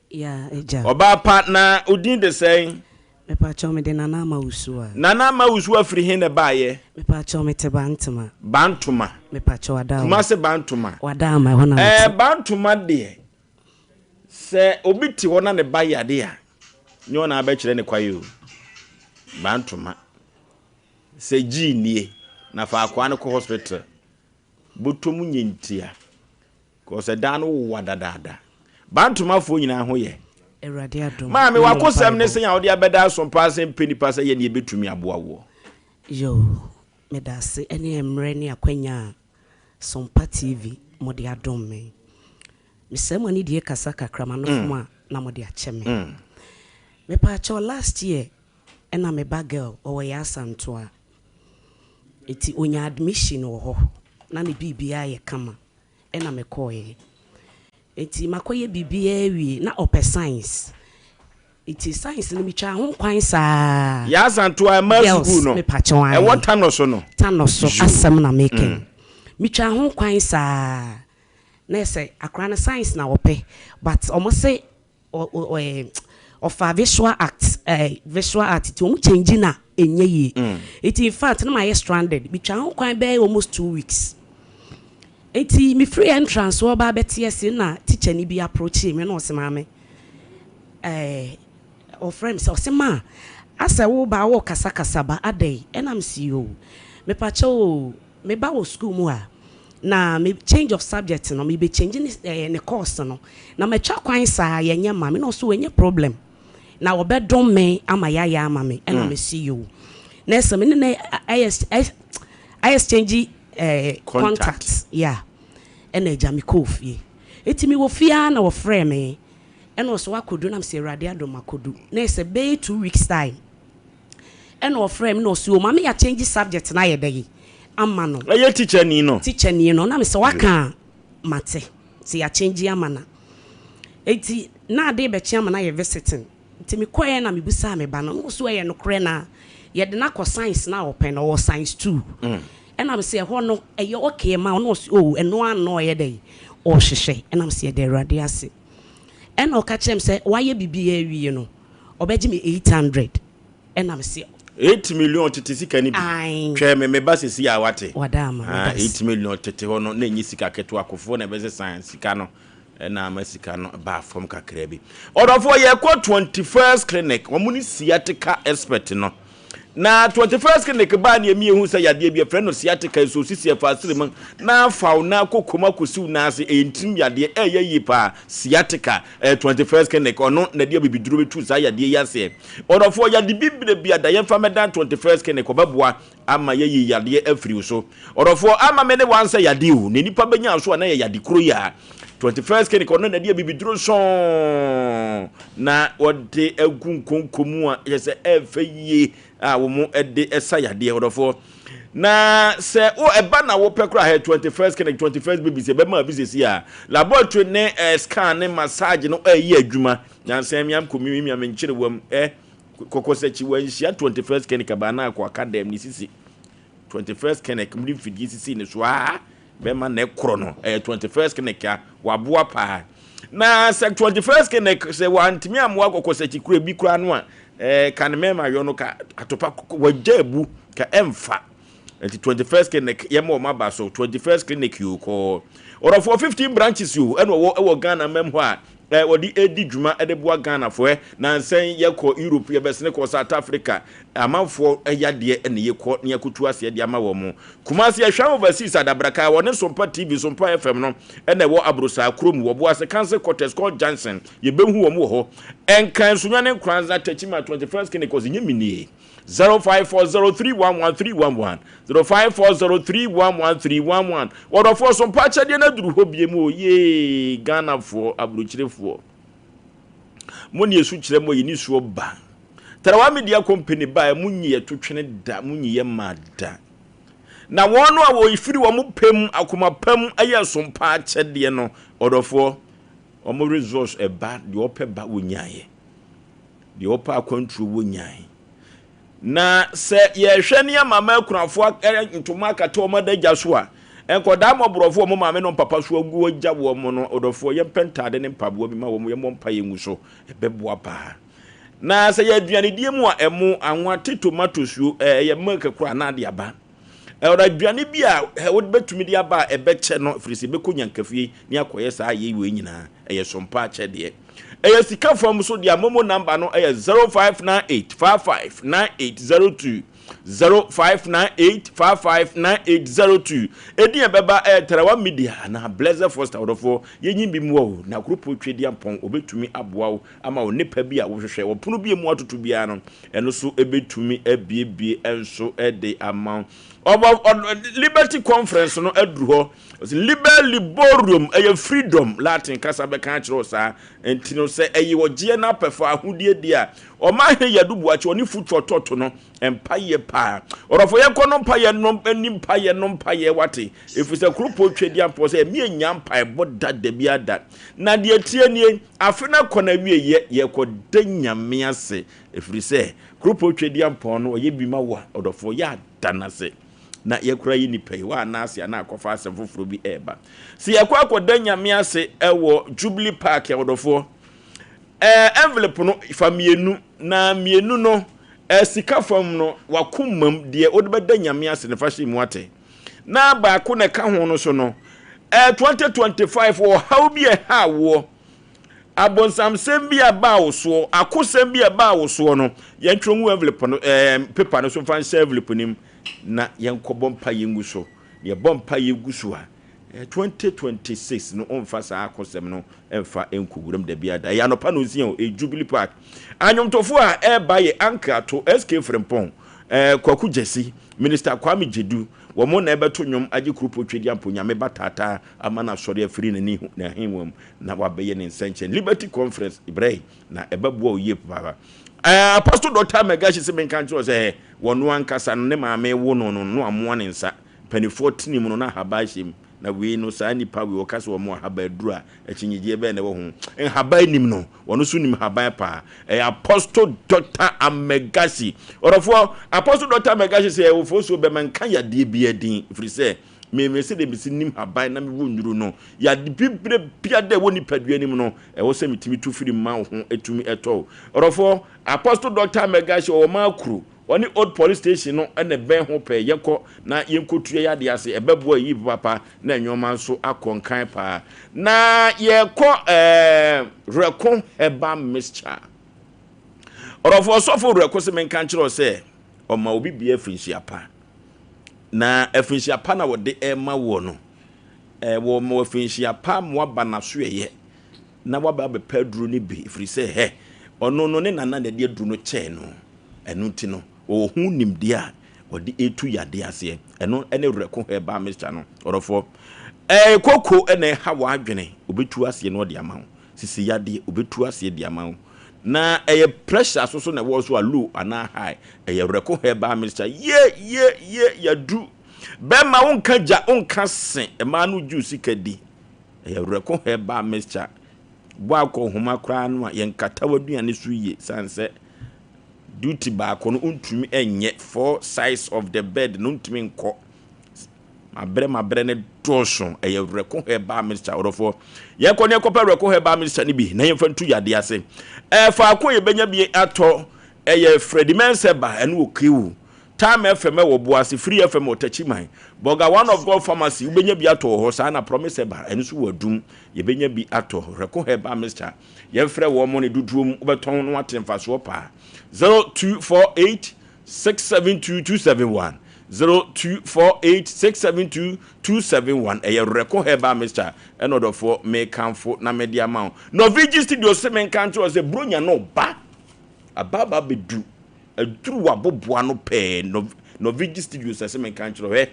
Yeah, agya. Ɔbaa pa, na wo din de sɛn? Mepakyɛw mede Nana Ama Wusu a. Nana Ama Wusu afiri he na ɛbaeɛ? Mepakyɛw mete Bantama. Bantoma. Mepakyɛw Adaama. Kumase Bantoma. Wadaama, ɛhɔ na mete. Ɛɛ Bantoma deɛ, sɛ obi te hɔ na ne ba yare a, nyɛ ɔna abɛkyerɛ ne kwae o. Bantoma. Sɛ gyii nie, na fa akoa no kɔ hospital. Bɔtɔ mu nyɛ ntia. Cause ɛdan no wowa dadaada. Bantomafoɔ nyinaa ho yɛ. Awurade adom. Maame wakosɛm ne sɛn a wode abɛda aso paa sɛ mpɛ nipa sɛ yɛ ne yɛbɛtumi aboa woɔ. Yoo medase ɛne ɛmmerɛ ne akwanya a Sompa TV mode adom me. Mesrɛ mo anidie kasa kakra m'ano fom a na mode akyɛ me. Mepaakyɛw last year ɛna me ba girl ɔwɔ Yaa Asantewaa nti ɔnyaa admission wɔ hɔ na ne biribiara yɛ kama ɛna me kɔɔɛ. Nti makɔyɛ biribiara awie na ɔpɛ science. Nti science no metwaa ho kwan saa. Yaa Asantewaa mmaa Girls sukuu no mepakyɛw ae. ɛwɔ Tanɔ so no. Tanɔ so Yoo. asɛm na meka yi. Metwaa ho kwan saa na ɛsɛ akora no science na ɔpɛ but ɔmo se ɔfaa visual art eh, visual art nti wɔn change na ɛnyɛ yie nti in fact na mayɛ stranded metwa ho kwan bɛyɛ almost 2 weeks. Nti mefiri entrance hɔ ba abɛte ase na teacher ni bi approach me na ɔse, "Maame eh," ɔfrɛ me sɛ, ɔse, "Ma asɛ wo ba wɔ kasakasa ba adɛn?" Ɛna mesi, "O mepakyɛ o, me ba wɔ school mu a na me change of subject no, me bɛ change ne course no na matwa kwan saa yɛnyɛ ma me." Na ɔso ɛnyɛ problem na ɔbɛdom me ama yɛayɛ ama me. Ɛna mesi, "Yo." Na ɛsɛ me ne na ayɛ exchange contact, yeah. Ɛna agya me kɔɔ fie. Eti me wɔ fie ara na wɔfrɛ me ɛna ɔsɛ wakɔdu na mesɛ, "Awurade adom, akɔdu." Na ɛsɛ bɛyɛ 2 weeks time ɛna ɔfrɛ me na ɔsɛ, "O maame, yɛ change subject na ayɛ dɛ ama no." Ɛyɛ teacher ni no? Teacher ni no. Na mesɛ, "Waka a mate sɛ yɛ change ama na." Eti na ade bɛkye ama na yɛ visiting. Nti mekɔɛ na mebusaa me ba no na ɔso ɛyɛ nokorɛ na yɛde no akɔ science na ɔpɛ no, ɔwɔ science two. Ɛna mesɛ, "Ɛhɔ no ɛyɛ okay ma ɔno?" Ɔso, "O ɛno ano ɔyɛ dɛ ɔrehwehwɛ." Ɛna mesɛ, "Yɛde Awurade ase." Ɛna ɔka kyerɛ me sɛ wayɛ biribiara awie no, ɔbɛgye me 800. Ɛna mesɛ, 8 million tete sika no bi. Ae. Twɛ me meba sesi a wate. Wada ama. Ah, meda ase. 8 million tete hɔ no na ɛnyɛ sika ketewa. Kofoɔ na ɛbɛsesa sika no ɛna ama sika no baa fam kakra bi. Ɔdɔfoɔ, yɛkɔ 21st Clinic, wɔn ne sciatica expert no. Na 21st Clinic baa ne ɛmi ehu sɛ yadeɛ bi ɛfrɛ no sciatica, nso sisi ɛfa asere mu na afa wo na akɔ kɔm akɔsi wo nan ase, ɛyɛ ntirim yadeɛ, ɛyɛ yie paa. Sciatica, ɛyɛ 21st Clinic ɔno na ɛde abibiduro bɛtu saa yadeɛ yi aseɛ. Ɔdɔfoɔ, yade bibire bi ada yɛmfa mɛdan 21st Clinic, ɔbɛboa ama yɛyi yadeɛ afiri wo so. Ɔdɔfoɔ, ama me ne wansɛ yadeɛ o na nipa bɛnya so a na yɛ yade koro yi a 21st Clinic ɔno na ɛde abibiduro sɔn na wɔde agu nkonko mu a yɛ sɛ ɛɛfɛ yie a wɔn de ɛsa yadeɛ. Ɔdɔfoɔ, na sɛ wo ɛba na wopɛ koraa hɛ 21st Clinic, 21st Baby sɛ ɛbɛma bi sɛsi a laboratory ne scan ne massage no ɛyɛ adwuma. Nyansa miam kɔ mi miam nkyere wam ɛ kɔkɔsakyi wanhyia 21st clinic aba na akɔ aka dɛm ne sisi 21st clinic mde mfidie sisi ne so aa bɛma na ɛkorɔ no ɛyɛ 21st clinic a waboa paa na sɛ 21st clinic sɛ wantumi amoa kɔkɔsakyi kura bi kura no a ɛɛ ka ne mɛma yɔ no ka atopa wagya abu ka ɛmfa Nti 21st clinic yɛma wɔn aba so 21st clinic yoo kɔɔ ɔdɔfoɔ 15 branches yoo ɛna ɔwɔ ɛwɔ Ghana mɛm hɔ a ɛ wɔde ɛdi dwuma ɛde boa Ghanafoɔ ɛ nansɛn yɛkɔ Europe yɛbɛsene kɔ South Africa amanfoɔ ɛyadeɛ ɛna yɛkɔ ne yɛkɔtu aseɛ de ama wɔn Kumasi Ɛhwam Overseas Adabraka wɔne Sompa TV Sompa FM no ɛna ɛwɔ Abrosaa kurom wɔ Boase Council Quarters Court Junction yɛbɛhu wɔn wɔ hɔ Ɛnkran Sunyani Nkoranza Techiman 21st clinic ɔsɛ nyɛ minie 0540311311 0540311311 Wɔdɔfoɔ so mpa akyɛdeɛ no aduru hɔ biem o yee Ghanafoɔ aburokyerefoɔ mo ne esu kyerɛ mo yɛ nisuo ba Tarawa Media Company ba mo nyi yɛ to twene da mo nyi yɛ ma da na wɔn no a wɔfiri wɔn pɛm akoma pɛm ɛyɛ so mpa akyɛdeɛ no ɔdɔfoɔ wɔn results ɛba deɛ ɔpɛ ba wɔnyaeɛ Deɛ ɔpɛ akwantuo wɔ nyan. Na sɛ yɛhwɛ ne amama akunafoɔ ntoma akata wɔn adagya so a, nkɔdaa mmɔborɔfoɔ wɔn maame ne wɔn papa so agu agya wɔn no, ɔdɔfoɔ yɛmpɛ ntaade ne mpaboa bi ma wɔn, yɛmmɔ mpaeɛ ngu so, ɛbɛboa paa. Na sɛ yɛ aduanedie mu a, ɛmo, anwa, te tomatoes o, ɛyɛ milk koraa na ade aba. Ɛwɔ aduane bi a wobɛtumi de aba a ɛbɛkyɛ no, ɛfiri sɛ ɛbɛkɔ nyankafie ne akɔyɛ saa yei wei nyinaa. Ɛyɛ sompa akyɛdeɛ. Ɛyɛ sika fam nso deɛ momo number no ɛyɛ 0598 55 9802 0598 55 9802. Edin a ɛbɛba ɛyɛ Tarawa Media anaa Blessed Foster. Ɔdɔfoɔ, yɛnyi bi mmoa o, na Kuropɔn Twedeampɔn ɔbɛtumi aboa wo ama wo nnepa bi a wohwehwɛ wɔ pono bi a emu atoto biara no, ɛno nso ɛbɛtumi abiebie nso de ama wo. Ɔbɔ, ɔ, Liberty Conference no aduru hɔ. Liber liborium, ɛyɛ freedom, Latin kasa bɛka akyerɛ wo saa. Nti no, sɛ ɛyɛ ɔgyeɛ no apɛfo ahodie deɛ a, Ɔmanhene Yadu Boakye, ɔne Food for Thought no, mpaeɛ paa. Ɔdɔfo yɛnkɔ no mpaeɛ no, ani mpaeɛ no mpaeɛ wate. Ɛfiri sɛ kuropɔn Twedeampɔn sɛ ɛmi anya mpaebɔ da da biara da. Na deɛ ɛteɛ nie, afe no akɔ n'awieɛ, yɛrekɔda Nyame ase. Ɛfiri sɛ kuropɔn Twedeampɔn no, ɔyɛ bi ma wo a, ɔdɔfoɔ, yɛ ada no ase. Na yɛkora yɛ nipa yi, woanna ase a na akɔfa asɛm foforɔ bi ɛreba. Sɛ yɛkɔ akɔda Nyame ase ɛwɔ Jubilee Park a, ɔdɔfoɔ, ɛɛ envelope no fa mmienu, na mmienu no, ɛɛ sika fam no, wakomam deɛ wode bɛda Nyame ase no fa hyɛ mu ate. Na baako na ɛka ho no so no, ɛɛ 2025 ɔhaw bi a ɛha woɔ, abonsamsɛm bi a ɛbaa wo soɔ, akosɛm bi a ɛbaa wo soɔ no, yɛntwerɛ ngu envelope no, ɛɛ paper no so mfa nhyɛ envelope no mu na yɛnkɔbɔ mpa yɛngu so. Na yɛbɔ mpa yɛgu so a, 2026 no ɔmfa saa akosɛm no mfa nkɔ wuram da biara da. Ɛyɛ anɔpa nonsia o, ɛyɛ Jubilee Park. Anwomtofoɔ a ɛreba yɛ Anke Ato, SK Frimpong, eh, Kwaku Gyasi, Minister Kwame Gyedu, wɔn na ɛbɛto nnwom agye Kuropɔ Twedeampo Nyame Ba Taataa ama no asɔre afiri n'ani n'ahengua mu na wabɛyɛ ne nsɛnkyerɛnne. Liberty Conference brɛ na ɛbɛboa wo yie papaapa. Eh, Apostle Dr. Magashi se menka nkyerɛ wo sɛ wɔno ankasa no ne maame wo no no no amoa ne nsa. Mpanifoɔ tene mu no na ahaban hyɛ mu. Na wei no saa nipa wei ɔka sɛ wɔn ahaban aduru a akyinnyegyeɛ bɛn na ɛwɔ ho? Nhaban nim no, wɔn nso nim haban paa. Ɛyɛ Apostle Doctor Amegasi. Ɔdɔfoɔ, Apostle Doctor Amegasi sɛ ɛwɔ fosuo bɛma nka yadeɛ biara din, ɛfiri sɛ me me sɛdeɛ mesi nim haban na mewɔ nnuro no, yade bibire biara da ɛwɔ nipadua no mu no, ɛwɔ sɛ metumi tu firi ma wo ho ɛtumi ɛtɔ wo. Ɔdɔfoɔ, Apostle Doctor Amegasi ɔwɔ Maakuro. Ɔne Old Police Station no na ɛbɛn ho pɛɛ. Yɛnkɔ na yɛnkɔtua yɛn adeɛ ase. Ɛbɛboa yie papaapa na nneɛma nso akɔ nkan paa. Na yɛrekɔ ɛɛ Werɛko Herbal Mixture. Ɔdɔfoɔ Ɔsɔfo Werɛko se menka nkyerɛ wo sɛ ɔma obi bia afirinhyia pa. Na afirinhyia pa na wɔde rema woɔ no, ɛɛ wɔma wo afirinhyia pa ma woaba n'asoɛeɛ na woaba abɛpɛ aduro no bi ɛfiri sɛ hɛ ɔno no ne nana na ɛde aduro no kyɛɛ no. Ɛno nti no, wɔwɔ ho nimdeɛ a wɔde retu yadeɛ aseɛ. Ɛno ne werɛko herbal mixture no. Ɔdɔfoɔ, ɛɛ koko na ɛha w'adwene, ɔbɛtu aseɛ na ɔde ama wo. Sisi yadeɛ, ɔbɛtu aseɛ de ama wo. Na ɛyɛ pressure so so na ɛwɔ so a, low anaa high, ɛyɛ werɛko herbal mixture. Ye, ye, ye, yadu. Bɛrima wonka gya, wonka se, mmaa no gye wo sika di. Ɛyɛ werɛko herbal mixture. Bɔ akɔ nhoma koraa no a, yɛnkata w'aduane so yie sane sɛ duty baako no wontumi nyɛ four sides of the bed no wontumi nkɔ. Mabrɛ mabrɛ no dɔɔso. Ɛyɛ Werɛko Herbal Mixture ɔdɔfoɔ. Yɛnkɔ na yɛnkɔpɛ Werɛko Herbal Mixture no bi na yɛmfa ntu yadeɛ ase. Ɛɛ faako a yɛbɛnya bi atɔ ɛyɛ Freddie Mensah ba ɛno wɔ Kewu. Time FM ɛwɔ Boase, Free FM wɔ Takyiman. Burger One of God Pharmacy wobɛnya bi atɔ wɔ hɔ. Saa na Promise Herbal ɛno nso wɔ Adum. Yɛbɛnya bi atɔ. Werɛko Herbal Mixture yɛmfrɛ wɔn ne dodoɔ mu wobɛtɔn na woate mfasoɔ paa. 0248 672 271 0248 672 271 Ɛyɛ Reko Herbal Mixture ɛna ɔdɔfoɔ mekamfo na mede ama wo. Norvigi Studio se menka nkyerɛ wo sɛ Buronya no ba aba aba abɛdu aduru w'aboboa no pɛɛ. Norvigi Studios ɛse menka nkyerɛ wo hwɛ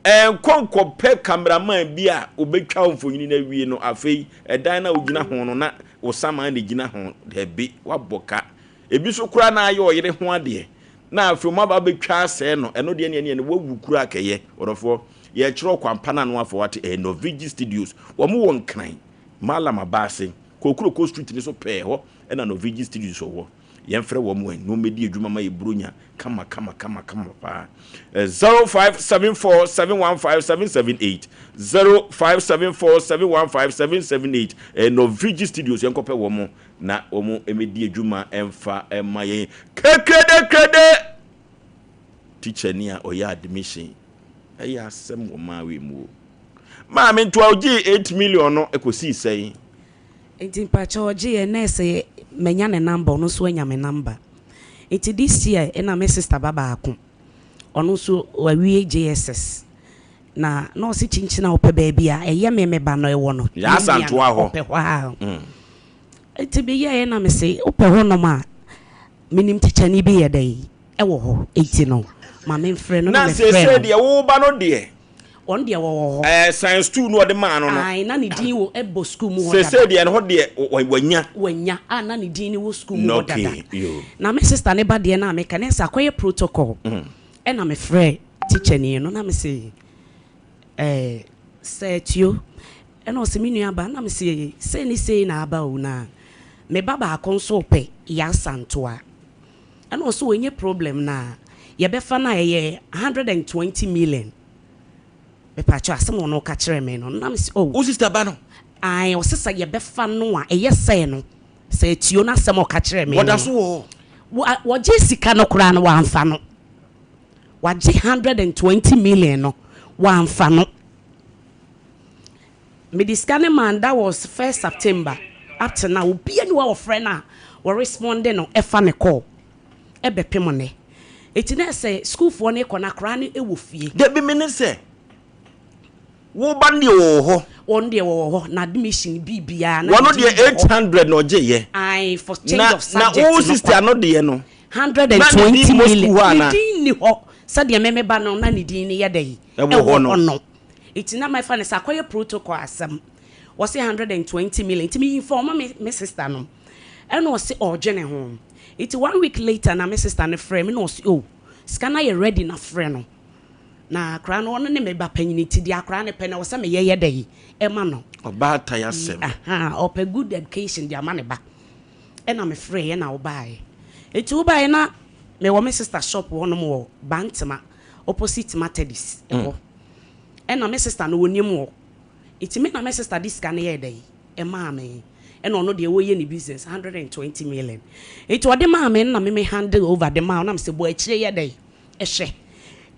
ɛnkɔ nkɔpɛ cameraman bi a ɔbɛtwa wo mfonini no awie no afei ɛdan no a wogyina ho no na wo saman na ɛgyina ho dabi woabɔ ka Ebi nso koraa na ayɛ ɔyere ho adeɛ na afei wɔn aba abɛtwa asɛe no, ɛno deɛ neɛ neɛ no wawu koraa kɛyɛ. Ɔdɔfoɔ, yɛrekyerɛ ɔkwan pa no ano afa wate, ɛyɛ Norvigi Studios, wɔn wɔ Nkran, Mallam Abaase, Kokuroko Street no so pɛɛ hɔ na Norvigi Studios wɔ. Yɛmfrɛ wɔn ɛ na wɔmmɛdi adwuma ma yɛ Buronya kama kama kama kama paa. 0574 715 778, 0574 715 778, ɛyɛ Norvigi Studios, yɛnkɔpɛ wɔn na wɔn mmɛdi adwuma mfa mma yɛn. Kekredekrede! Tikyani a ɔyɛ admission, ɛyɛ asɛm wɔ maa wei mu o. Maame ntoa ogyee 8 million no ɛkɔsii sɛn? Nti mpakyɛw ɔgye yɛ nurse yɛ manya ne number ɔno nso anya me number nti this year ɛna me sister ba baako ɔno nso wawie JSS na na ɔse kyinkyin a ɔpɛ baabi a ɛyɛ me me ba no ɛwɔ no Yaa Asantewaa hɔ. ɔpɛ hɔ a Nti meyɛeɛ na mese wopɛ hɔnom a menim tikyani bi yɛ dɛn ɛwɔ hɔ nti no ma memfrɛ no na Na mefrɛ seesei no. deɛ wo ba no deɛ. Ɔno deɛ wɔwɔ hɔ. Ɛɛ science two no ɔde maa no no. Ae na ne din wɔ ɛbɔ sukuu mu hɔ Seesei dada. deɛ ɛhɔ deɛ wanya. Wanya a na ne din no wɔ sukuu mu hɔ dada. Okay yoo. Na me sister ne ba deɛ no a meka no ɛsɛ akɔyɛ protocol ɛna mefrɛ tikyani no na mese Ɛɛ, sɛ tio. Ɛna ɔse me nua ba, na mese sei ne sei na aba o, na me ba baako nso repɛ Yasantoa. Ɛna ɔse ɔnyɛ problem na yɛbɛfa no a ɛyɛ 120 million. Mepakyɛw asɛm a ɔno ka kyerɛɛ me no, na mese oh. Wo sister ba no? Ae, ɔse sɛ yɛbɛfa no a ɛyɛ sɛɛ no, sɛ tio no asɛm a ɔka kyerɛɛ me no. Wɔda so wɔ hɔ? Wɔgyee sika no koraa no wɔamfa no. Wagye 120 million no wamfa no. Mede sika no maa no that was first September up to now obia ni hɔ a wɔfrɛ no a wɔresponde no ɛfa ne call ɛbɛpem nnɛ. Eti na ɛsɛ sukuufoɔ no kɔ no akwadaa no wɔ fie. Dabi mene sɛ Wo ba no deɛ wɔwɔ hɔ. Wɔn deɛ wɔwɔ hɔ na admission biribiara na Wɔn ne din deɛ wɔ hɔ. 800 na ɔgye yɛ. Ae for change Na of na subject wo no sister kwa. no deɛ no. Hundred and Na ne din twenty mmɔ million. sukuu hɔ Ne anaa? din nni hɔ sɛdeɛ me me ba no na ne din no yɛ dɛn Ɛwɔ ɛwɔ hɔ no. hɔ no. Nti na mɛfa no sɛ akɔyɛ protocol asɛm. Wɔse 120 million nti me inform me me sister no ɛna ɔse ɔredwene ho. Nti one week later na me sister no frɛ me na ɔse oh sika no ayɛ ready na frɛ no. Na akwadaa no, ɔno ne me ba panyin nti deɛ akwadaa no pɛ no ɛwɔ sɛ meyɛ yɛ dɛ ɛma no. Ɔbaatan asɛm. Ahaa, ɔpɛ good education de ama ne ba. Ɛna me frɛɛ ɛna wobaeɛ. Nti wobaeɛ na mewɔ me sister shop hɔnom wɔ Bantama opposite Methodist ɛhɔ. Ɛna me sister no ɔnim hɔ. Nti me na me sister de sika no yɛɛ dɛ ɛmaa me. Ɛna ɔno deɛ ɔreyɛ ne business, 120 million. Nti ɔde maa me no na me me handle over de maa wo na mese bɔ akyire yɛ dɛ Hwɛ.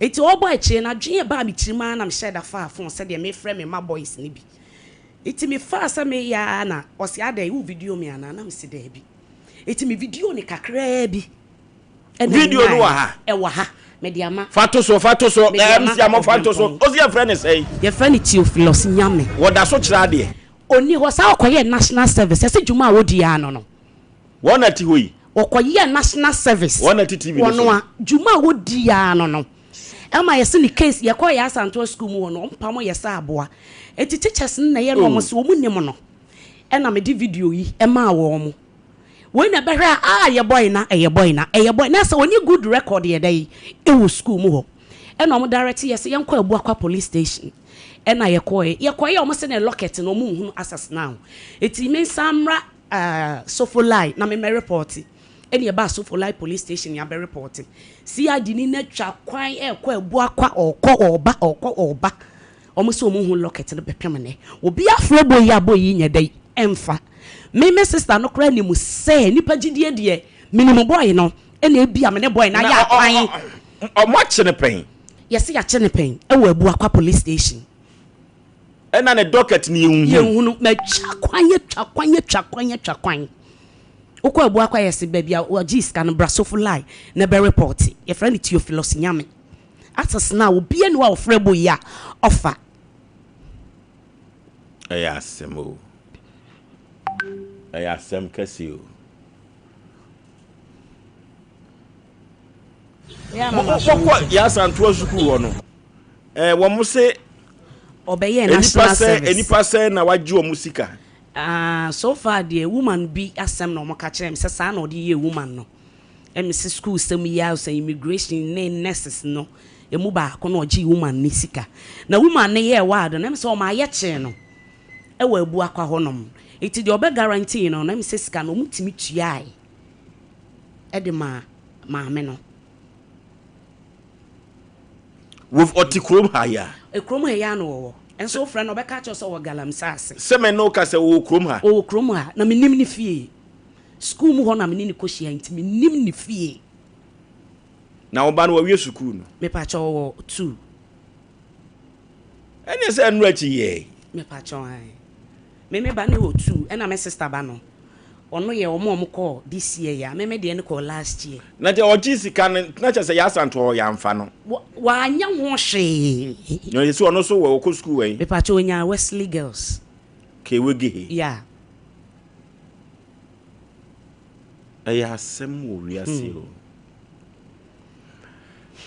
Enti ɔrebɔ akyire no, adwene a ɛbaa me tirim ara na mehyɛɛ da faa fon sɛdeɛ mefrɛ me mma boys no bi. Enti mefaa sɛ mereyɛ ara na ɔse, Adɛn, wo video me anaa? Na mese, Daabi. Enti me video no kakraa bi ɛna Video no wɔ menyaeɛ. ha? Ɛwɔ ha. Mede ama. Fa to so, fa to so. Mede ama MC Amoh, fa to so. Ɔbrɛmpɔn. Ɔse yɛfrɛ no sɛn? Yɛfrɛ no Theophilus Nyame. Wɔda so kyerɛ adeɛ? Ɔnni hɔ. Saa ɔkɔyɛɛ national service. Ɛsɛ dwuma a ɔdi ara no no. Wɔn na ɛte hɔ yi. Wɔkɔyɛɛ national service. Wɔn na ɛte TV no so. Wɔn a dwuma a wɔdi ara no no. Ɛma yɛse ne case yɛkɔɔ yɛ Asantewa school mu hɔ no wɔn pamo yɛ sɛ aboa. Enti teachers no na ɛyɛ no wɔn se wɔn nim no. Ɛna mede video yi maa wɔn. Wei na ɛbɛhwɛ a ah ɛyɛ boy na ɛyɛ boy na ɛyɛ boy na sɛ ɔnni good record yɛ dɛn ɛwɔ school mu hɔ. Ɛna wɔn direct yɛ sɛ yɛnkɔ Abuakwa police station. Ɛna yɛkɔɔɛ. Yɛkɔeɛ a wɔn se ne locket no wɔn nhunu access now. Eti me nsan mmra ah, Sofolai na me mmɛ report. Ɛna yɛbaa Sofolai police station yɛabɛ report. CID ni no atwa kwan ɛɛkɔ Abuakwa, ɔɔkɔ ɔɔba, ɔɔkɔ ɔɔba. Wɔn se wɔn nhu locket no bɛpem nnɛ. Obi afrɛ boy yi a boy yi nyɛ dɛn ɛnfa. Me me sister no koraa nim sɛ nipa gyidie deɛ menim boy no ɛna ebia me ne boy no Na ayɛ ɔ ɔ akwan. ɔ ɔmo akye no pɛn? Yɛse yɛakye no pɛn ɛwɔ Abuakwa police station. Ɛna ne docket no yɛnhunu. Yɛnhunu. Matwa kwan atwa kwan atwa kwan atwa kwan. Wokɔ Abuakwa yɛse baabi a ɔgyee sika no bra Sofolai na bɛ report. Yɛfrɛ no Theophilus Nyame. Access no a obiara nni hɔ a ɔfrɛ boy yi a ɔfa. Ɛyɛ asɛm o. Ɛyɛ asɛm kɛse o. Mokɔ Yasantoa sukuu hɔ no, eh, wɔn se ɔbɛyɛ nnipa national sɛ service. nnipa sɛ na wagye wɔn sika. Ah, so far deɛ woman bi asɛm na wɔn ka kyerɛ me sɛ saa na ɔde yɛɛ woman no. Ɛmi sɛ school sɛm yi ara sɛ immigration ne nurses no emu baako na ɔgyee woman ne sika. Na woman no yɛɛ wild no ɛmi sɛ wɔn ayɛ kyee no ɛwɔ Abuakwa hɔ nom. Nti deɛ ɔbɛ guarantee no no ɛmi sɛ sika no wɔn tumi tuae ɛde maa maame no. Wo ɔte kurom ha yi a? Kurom ha yi ara na ɔwɔ. Nso wofrɛ no ɔbɛka akyerɛ wo sɛ ɔwɔ Galamsey ase. Sɛ me ne wo ka sɛ ɔwɔ kurom ha? Ɔwɔ kurom ha na menim ne fie. Sukuu mu hɔ na me ne no kɔhyiae nti menim ne fie. Na wo ba no wawie sukuu no? Mepakyɛ ɔwɔ tuu. Ɛneɛ sɛ ɛno akyi yɛɛ. Mepakyɛ ae. Me me ba no wɔ tuu ɛna me sister ba no ɔno yɛ ɔmo a ɔmo kɔɔ this year yi a me me deɛ no kɔɔ last year. Na deɛ ɔgyee sika no na kyerɛ sɛ Yasant hɔ yɛamfa no. Wanyɛ ho hwee. Na ɔyɛ sɛ ɔno nso wɔ ɔkɔ sukuu wɔ he? Mepakyɛ ɔnyaa Wesley girls. Kewegehe. Yeah. Ɛyɛ asɛm wɔ wiase o.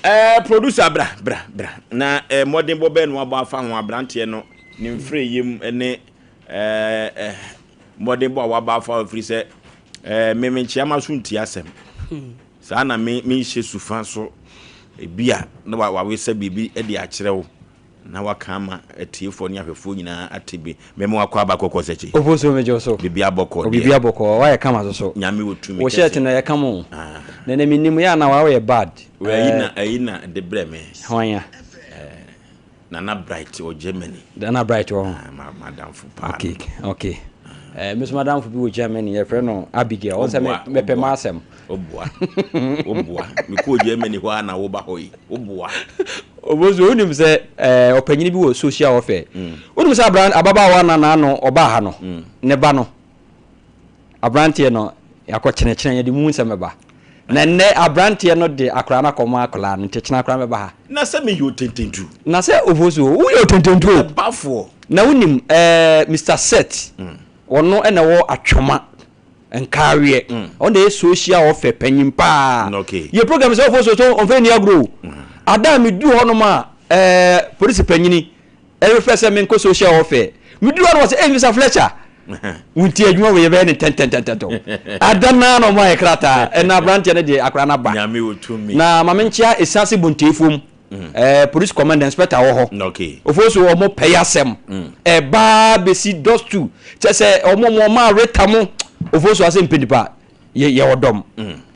Ɛɛ producer bra bra bra na ɛɛ mmɔdenbɔ bɛn na wabɔ afa ho aberanteɛ no ne mfiri yam ne ɛɛ ɛɛ mmɔdenbɔ a wabɔ afa ho firi sɛ ɛɛ me menkyea ma so nti asɛm saa na me menhyɛ sufa so ebi a na wawesa biribi de akyerɛ wo. Na waka ama atiefoɔ ne ahwɛfoɔ nyinaa ate bi. Mema wakɔ aba kɔkɔ sɛkyi. Ofosuo megye wo so. Biribi abɔkɔ deɛ. Biribi abɔkɔ wayɛ kama soso. Nyame wɔ tumi kɛse. Wo shirt no ɛyɛ kama o. Ah. Nene me nim yɛ a na wa woyɛ bad. Wei ayi na ayi na de brɛ me. Hwan ya? Eh, Nana Bright wɔ Germany. Nana Bright wɔ ho. Ah, ma madamfo paa. Okay, okay. Eh, me so madamfo bi wɔ Germany yɛfrɛ no Abigail. Ɔn sɛ me mepɛ m'asɛm. Woboa. Woboa. Mekɔɔ Germany hɔ a na woba hɔ yi. Woboa. Obosu, wonim sɛ eh, ɔpanyini bi wɔ social welfare. Mm. Wonim sɛ abran ababaawa na n'ano ɔbaa ha no, mm. ne ba no, aberanteɛ no, yɛakɔ kyenekyene, yɛde mu nsɛm bɛba. Na nnɛ aberanteɛ no de akwaraa no akɔma akwaraa no, nti kyena akwaraa no bɛba ha. Na sɛ meyɛ otententu. Na sɛ Obosu, woyɛ otententu o. Ɛbafoɔ. Na wonim eh, Mr. Seth, mm. ɔno na ɛwɔ atwoma. Nkaaweɛ. Ɔno na ɛyɛ social welfare panyin paa. Yɛ program sɛ ɔfo so so ɔmfa nni agorɔ o. Ada a meduru hɔnom a ɛɛ polisi panyini ɛrefrɛ sɛ menkɔ social welfare. Meduru hɔ no wɔ sɛ ɛy Mr Fletcher. Wonti adwuma wɔ yɛbɛyɛ ne ntɛntɛntɛntɛntɛm. Ada no ara na ɔmo ayɛ krataa. Ɛna aberanteɛ no deɛ akwadaa no aba. Na ma menkyea Esiase Bonteefuom. Eh, police commander inspector wɔ hɔ. Okay. Ofo so ɔmo pɛ yɛ asɛm. Ɛbaa besi dɔs tu. Kyɛ sɛ ɔmo ɔmo ɔmo areta mo. Ofo so asɛ mpɛ nipa. Yɛ yɛ ɔdɔm.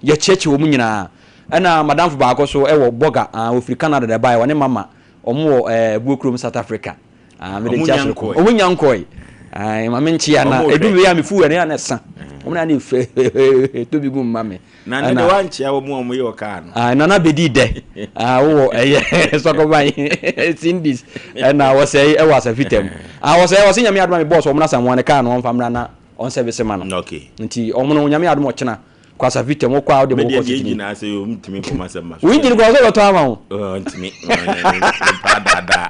Yɛ kyerɛkyerɛ wɔn nyinaa. Ɛna madamfo baako so ɛwɔ bɔga. Ah, ofiri Canada na ɛbaeɛ. Ɔne mama. Ɔmo wɔ ɛɛ eh, Buo kurom South Africa. Ah, mede nkyia soro kɔ. Ɔmo nya nkɔe. Ah, ma me nkyia na edu wei a me fu ɛne na ɛsa. Ɔmo na ne fɛ tobi gu mma me. Na ne de wankyea wɔn a wɔyɛ ɔkaa no. Ah, nana bedi dɛ. Ah, wowɔ ɛyɛ sɔkɔban Cindy's ɛna wɔsɛe ɛwɔ asafitam. Ah, wɔsɛe wɔsɛ nyame adom a me boss wɔn na samoa ne kaa no wɔmfa mmra na ɔnsɛvese ma no. Okay. Nti wɔn no nyame adom ɔkyena kɔ asafitam wokɔ a wode Me mo deɛ kɔ deɛ sitini. engine ase o ntumi nkɔma sɛ ma so. Wo engine kɔ sɛ wɔtɔ ama wo. Oh, ntumi. Mpa daadaa.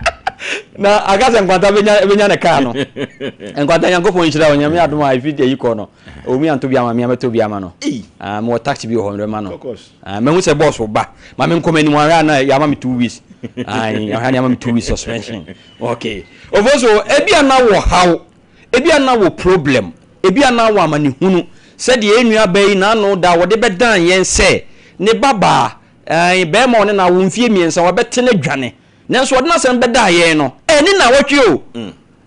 Na aka sɛ nkwanta benya benya ne kaa no. Nkwanta Nyankopɔn nhyira wo nyame adom a efi ayi kɔ no. Omi anto bi ama me a mɛtɔ bi ama no. Ah, mewɔ taxi bi wɔ hɔ mede bɛma no. Ah, mahu sɛ boss ba. Ma me nkɔ m'anim ahwɛ a na yɛama me 2 weeks. Ah, ahwɛ a na yɛama me 2 weeks suspension. Okay. Ofo so ebi a na wɔ haw, ebi a na wɔ problem, ebi a na wɔ amanehunu sɛdeɛ yɛn nua baa yi n'ano da a wɔde bɛdan yɛn sɛ ne ba baa, eh, bɛrima ɔne no awo mfie mmiɛnsa wabɛte no adwane. Nanso ɔde n'asɛm bɛdaa yɛn no, ɛyɛ. Ɛni nnawɔtwe o.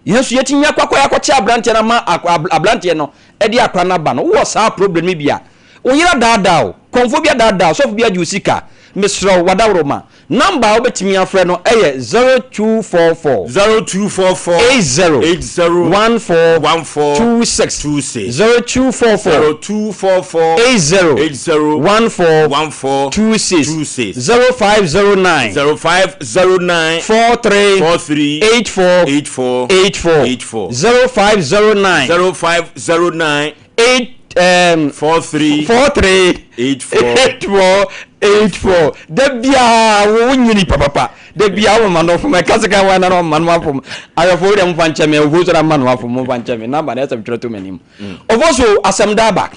Yɛn nso yɛtumi akɔ akɔ akɔkyɛ abranteɛ no ama abranteɛ no de akora no aba no. Wowɔ saa problem no bi a, wo yere adaadaa wo, kɔmfoɔ bi adaadaa wo, sɔfo bi agye wo sika, mesrɛ wo w'adaworoma. Number a wobɛtumi afrɛ no yɛ 0244. 0244. 80. 80. 14. 14. 26. 26. 0244. 0244. 80. 80. 14. 14. 26. 26. 0509. 0509. 43. 43. 84. 84. 84. 84. 0509. 0509. 8 um, 43. 43. 84. 84. 84. Da biara wo wo nyini papapa. Da biara wo ma no fom. Ɛka sika wa na no ma no afom. Ayɔfo wo deɛ momfa nkyɛ me. Ofo so na ma no afom momfa nkyɛ me. Namba na ɛsɛ metwerɛ to m'anim. Ofo so asɛm da aba.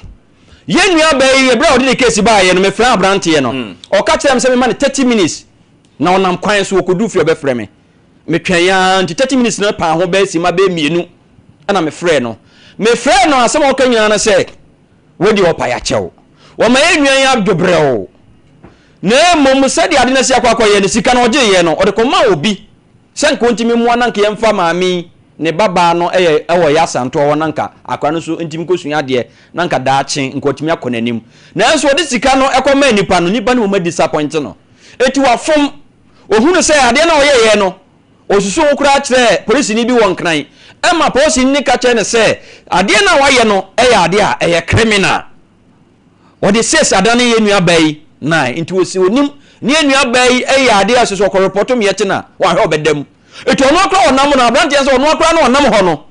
Yɛn nua baa yi ɛberɛ a ɔde ne case baeɛ no mefrɛ abranteɛ no. Ɔka kyerɛɛ me sɛ mema no 30 minutes na ɔnam kwan so ɔkɔduru fie ɔbɛfrɛ me. Metwɛn ara nti 30 minutes no paa ho bɛyɛ simma bɛyɛ mmienu ɛna mefrɛɛ no. Mefrɛɛ no asɛm a ɔka nyinaa ne sɛ wei deɛ ɔpa yɛakyɛ wo. Wɔma yɛn nua yi adwo brɛoo. Na mmom sɛdeɛ ade no asi akɔ akɔyɛ no sika no ɔgyeeɛ no ɔde kɔmaa obi sɛ nka ɔntumi mmoa na nka yɛmfa maame yi ne ba baa no yɛ wɔ yɛ asantoa hɔ na nka akwadaa no nso ntumi nkɔsua adeɛ na nka daakye nka ɔtumi akɔ n'anim. Nanso ɔde sika no kɔmaa nipa no, nipa no mmom adisapɔinte no. Enti wafom. Ɔhunu sɛ adeɛ no a ɔyɛeɛ no, ɔsusuu ho koraa kyerɛɛ polisini bi wɔ Nkran. Ɛma polisini no ka kyerɛɛ no sɛ adeɛ no a wayɛ no yɛ adeɛ a ɛyɛ criminal. Ɔde sales adane yɛn nua baa yi nine nti ɔsi ɔnim ne yɛn nua baa yi yɛ adeɛ a ɛsɛ sɛ ɔkɔ repɔto meɛ kye na wahwɛ ɔbɛda mu. Nti ɔno akora ɔnam no aberanteɛ sɛ ɔno akora no ɔnam hɔ no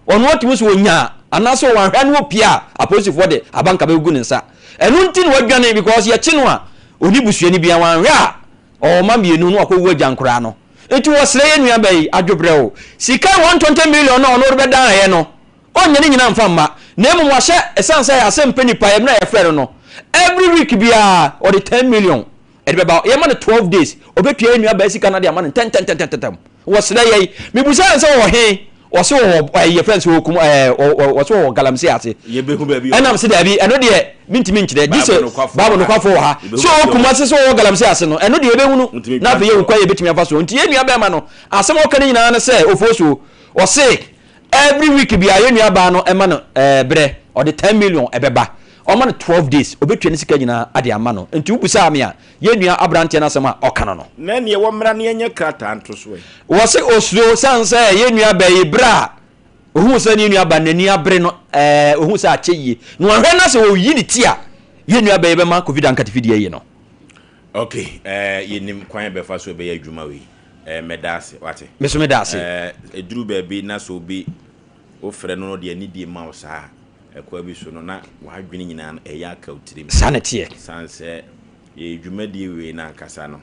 ɔno atumi sɛ ɔnya anaasɛ ɔwanhwɛ ne ɔpie a apolisifoɔ de abanka bɛgu ne nsa. Ɛno nti na wadwane because yɛkye no a ɔni busuani bia wanhwɛ a ɔwɔ mma mmienu na wakɔwu agya nkoraa no. Nti wɔsrɛ yɛn nua baa yi adwobrɛw sika 120 million no a ɔno ɔrebɛdan yɛ no Ɔnyɛ ne nyinaa mfa mma, na mmom wahyɛ, ɛsiane sɛ asɛm pɛ nipa yɛ, mmerɛ a yɛfrɛ no no, every week biara ɔde ten million ɛde bɛba, yɛma no 12 days, ɔbɛtua yɛn nua baa sika no de ama no ntɛntɛntɛntɛntɛm. Wɔsrɛ yɛn, mebusaa no sɛ ɔwɔ he, ɔse ɔwɔ ɛɛ yɛfrɛ no sɛ ɔwɔ kum ɛɛ ɔse ɔwɔ galamsey ase. Yɛbɛhu baabi ɔwɔ. Ɛnam se daabi, ɛno deɛ mentumi nkyerɛ, gye sɛ Bible nokwafoɔ wɔ ha. Sɛ ɔwɔ Kumasi sɛ ɔwɔ galamsey ase no, ɛno deɛ yɛbɛhunu, na afei yɛahu kwan a yɛbɛtumi afa so. Nti yɛn nua bɛrima no, asɛm a ɔka no nyinaa ne sɛ, Ofosuo, ɔse Every week biara yɛn nua baa no ɛma no ɛɛ brɛ ɔde 10 million ɛbɛba ɔma no 12 days ɔbɛtua ne sika nyinaa ade ama no nti wo busaa me a yɛn nua abranteɛ no asɛm a ɔka no no. Na ɛneɛ wɔmmra na yɛnyɛ krataa nto so ɛ. Wɔse osuro sane sɛ yɛn nua baa yi berɛ a ohuu sɛ ne nua ba no n'ani abere no ɛɛ ohuu sɛ akyɛ yie na wahwɛ na sɛ ɔyi ne ti a yɛn nua baa yi bɛma covid ankatefidie ayi no. Ok ɛɛ yɛnim kwan a yɛbɛfa so ɛbɛyɛ adwuma wei. Eh, mɛda ase, wate. Me nso meda ase. Eh, ɛduru baabi na sɛ obi wofrɛ no na ɔde anidie ma wo saa a, ɛkwan bi so no na w'adwene nyinaa no ɛyɛ aka wo tirim. Saa na ɛteɛ. Sane sɛ yɛyɛ dwumadie wei no ankasa no,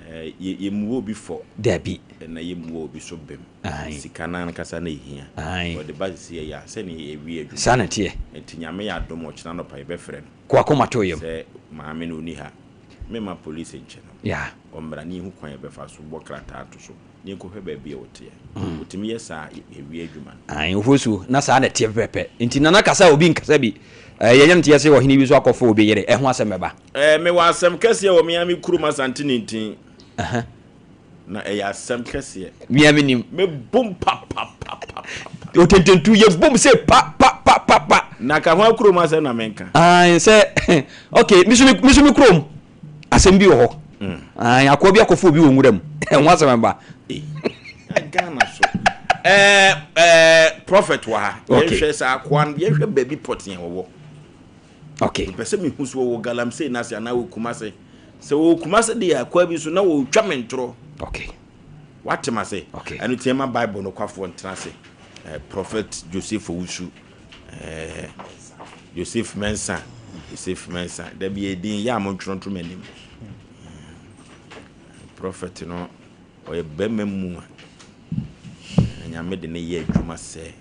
eh, yɛ, yɛmmu obi fɔ. Dabi. Na yɛmmu obi so bem. Ae. Sika no ankasa na ɛhia. Ae. Ɔde ba sisi yɛyɛ a, sɛdeɛ yɛwie adwuma. Saa na ɛteɛ. Nti Nyame yɛ adom ɔkyena anɔpa yɛbɛfrɛ no. Kɔ akoma to yam. Sɛ maame no ɔnni ha. Memma police nkyɛ no. Yeah. Ɔmmra na yɛhu kwan a yɛbɛfa so bɔ krataa to so na yɛnkɔhwɛ baabi a ɔteɛ. Ɔtumi yɛ saa a, yɛwie adwuma no. Ae, Ofosu, na saa na ɛteɛ pɛpɛpɛ. Nti Nana kasa a obi nkasa bi. Eh, yɛnyɛ no te yɛse ɔhene bi nso akɔfa obi yere, ɛho asɛm bɛba. Eh, mewɔ asɛm kɛseɛ wɔ me ara me kurom Asante Nintin. Aha. Na ɛyɛ asɛm kɛseɛ. Me ara menim. Mebom papapapapa. Otententu, yɛbom sɛ pa pa pa pa pa. Na ka ho akurom asɛm na menka. Ae, sɛ, ok, me nso me nso me kurom asɛm bi wɔ hɔ. Mm. Ae, akoa bi akɔfo obi wɔ nwura mu. Ɛho asɛm ɛba. Ghana so. Ɛɛ ɛɛ prophet wɔ ha. Okay. Yɛhwɛ sɛ akoa no, yɛhwɛ baabi pɔtee wɔwɔ. Okay. Mepɛ sɛ mehu so wɔwɔ Galamsey no ase anaa wɔ Kumase. Sɛ wɔwɔ Kumase deɛ akoa bi so na wɔretwa me ntorɔ. Okay. Wate ma se? Okay. Ɛno tiɛ ma Bible no kwafoɔ ntena ase. Eh, Prophet Joseph Owusu. Eh, Joseph Mensah. Joseph Mensah. Da bi edin yɛ a mo ntwerɛntwerɛ m'anim. Eh, Prophet no ɔyɛ bɛrima mu a Nyame de ne yɛ adwuma sɛ.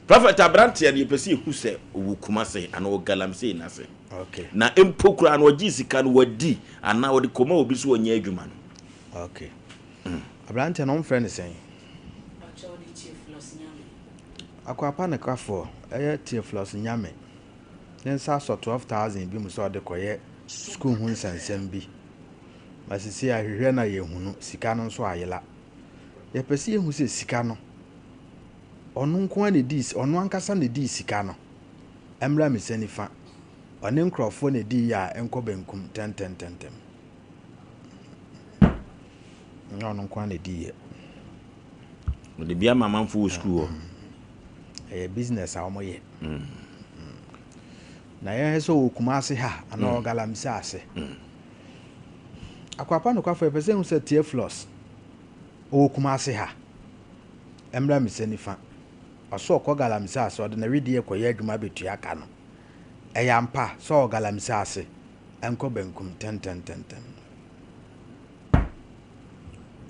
Prophet aberanteɛ no yɛpɛ sɛ yɛhu sɛ ɔwɔ Kumase anaa ɔwɔ Galamsey no ase. Okay. Na mpo koraa no ɔgye sika no wadi anaa ɔde kɔma obi so ɔnyɛ adwuma no. Okay. Aberanteɛ no wɔmfrɛ no sɛn? Akwapa ne kafoɔ ɛyɛ Theophilus Nyame ne nsa asɔ 12,000 bi mu sɛ ɔde kɔyɛ sukuu ho nsɛnsɛm bi. Ma sisi ahwehwɛ na yɛhunu sika no nso ayela. Yɛpɛ sɛ yɛhu sɛ sika no, ɔno nko ara na ɛdii, ɔno ankasa na ɛdii sika no. Ɛmmra me nsa nifa. Ɔne nkurɔfoɔ na ɛdii yɛ a ɛnkɔ benkum ntɛntɛntɛntɛm. Ɛnyɛ ɔno nko ara na ɛdii yɛ. Ɔde bi ama amanfoɔ wɔ sukuu hɔ. Ɛyɛ business a wɔyɛ. Mm. Na yɛhwɛ sɛ ɔwɔ Kumasi ha anaa ɔwɔ Galamsey ase. Akwapa nokwafo yɛpɛ sɛ yɛhu sɛ Theophilus ɔwɔ Kumasi ha. Ɛmmra me nsa nifa. Ɔso ɔkɔ Galamsey ase ɔde ne wedeɛ kɔyɛ adwuma bɛtua ka no. Ɛyɛ ampa sɛ ɔwɔ Galamsey ase? Ɛnkɔ benkum tɛntɛntɛntɛm.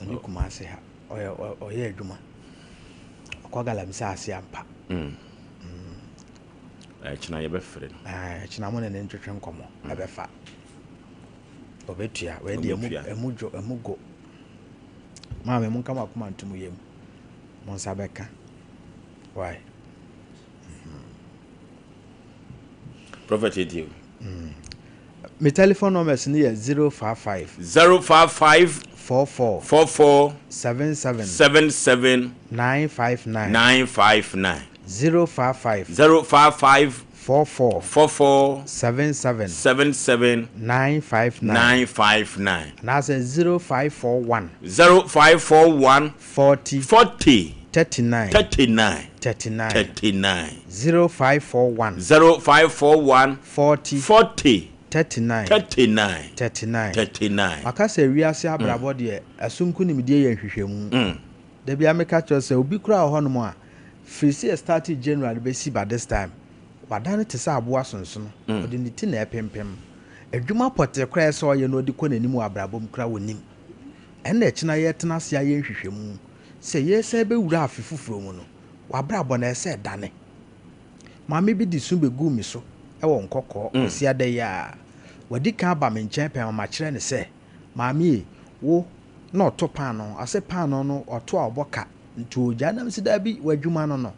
Ɔne Kumasi ha. Ɔyɛ ɔyɛ adwuma. Ɔkɔ Galamsey ase ampa. Mm. Ɛkyena yɛbɛfrɛ no. Ɛkyena mo ne ne ntwetwe nkɔmmɔ. Ɛbɛfa. Ɔbɛtua. Wei deɛ ɛmu ɛmu dwo ɛmu go. Maame mo nka mo akoma nto mo yam. Mo nsa bɛka. Why? Prophet etie o. Me telephone numbers no yɛ 055. 055. 44. 44. 77. 77. 959. 959. 055. 055. 44. 44. 77. 77. 959. 959. Anaasɛ 0541. 0541. 40. 40. 39. 39. 39. 39. 0541. 0541. 40. 40. 39. 39. 39. 39. Maka sɛ wiase abrabɔ deɛ, ɛso nkunimdie yɛ nhwehwɛmu. Da biara meka kyerɛ wo sɛ obi koraa wɔ hɔnom a, firi sɛ yɛ startee January bɛsi ba this time, wadane te sɛ aboa sonsono. Ɔde ne ti na ɛpempem. Adwuma pɔtee koraa a ɛsɛ sɛ ɔyɛ na ɔde kɔ n'anim wɔ abrabɔ mu koraa ɔnnim. Ɛnna ɛkyena yɛretena ase ayɛ nhwehwɛmu sɛ yɛresan bɛwura afe foforɔ mu no, w'abrabɔ no ɛsɛ sɛ ɛdane. Maame bi de su bɛguu me so wɔ Nkɔkɔɔ Kwasiada yi ara. Wadi kan aba me nkyɛn pɛn ma makyerɛ no sɛ, Maame ei, wo na ɔto paanoo. Ɔse paanoo no ɔto a ɔbɔ ka nti ɔgyae. Na mese daabi, w'adwuma no no.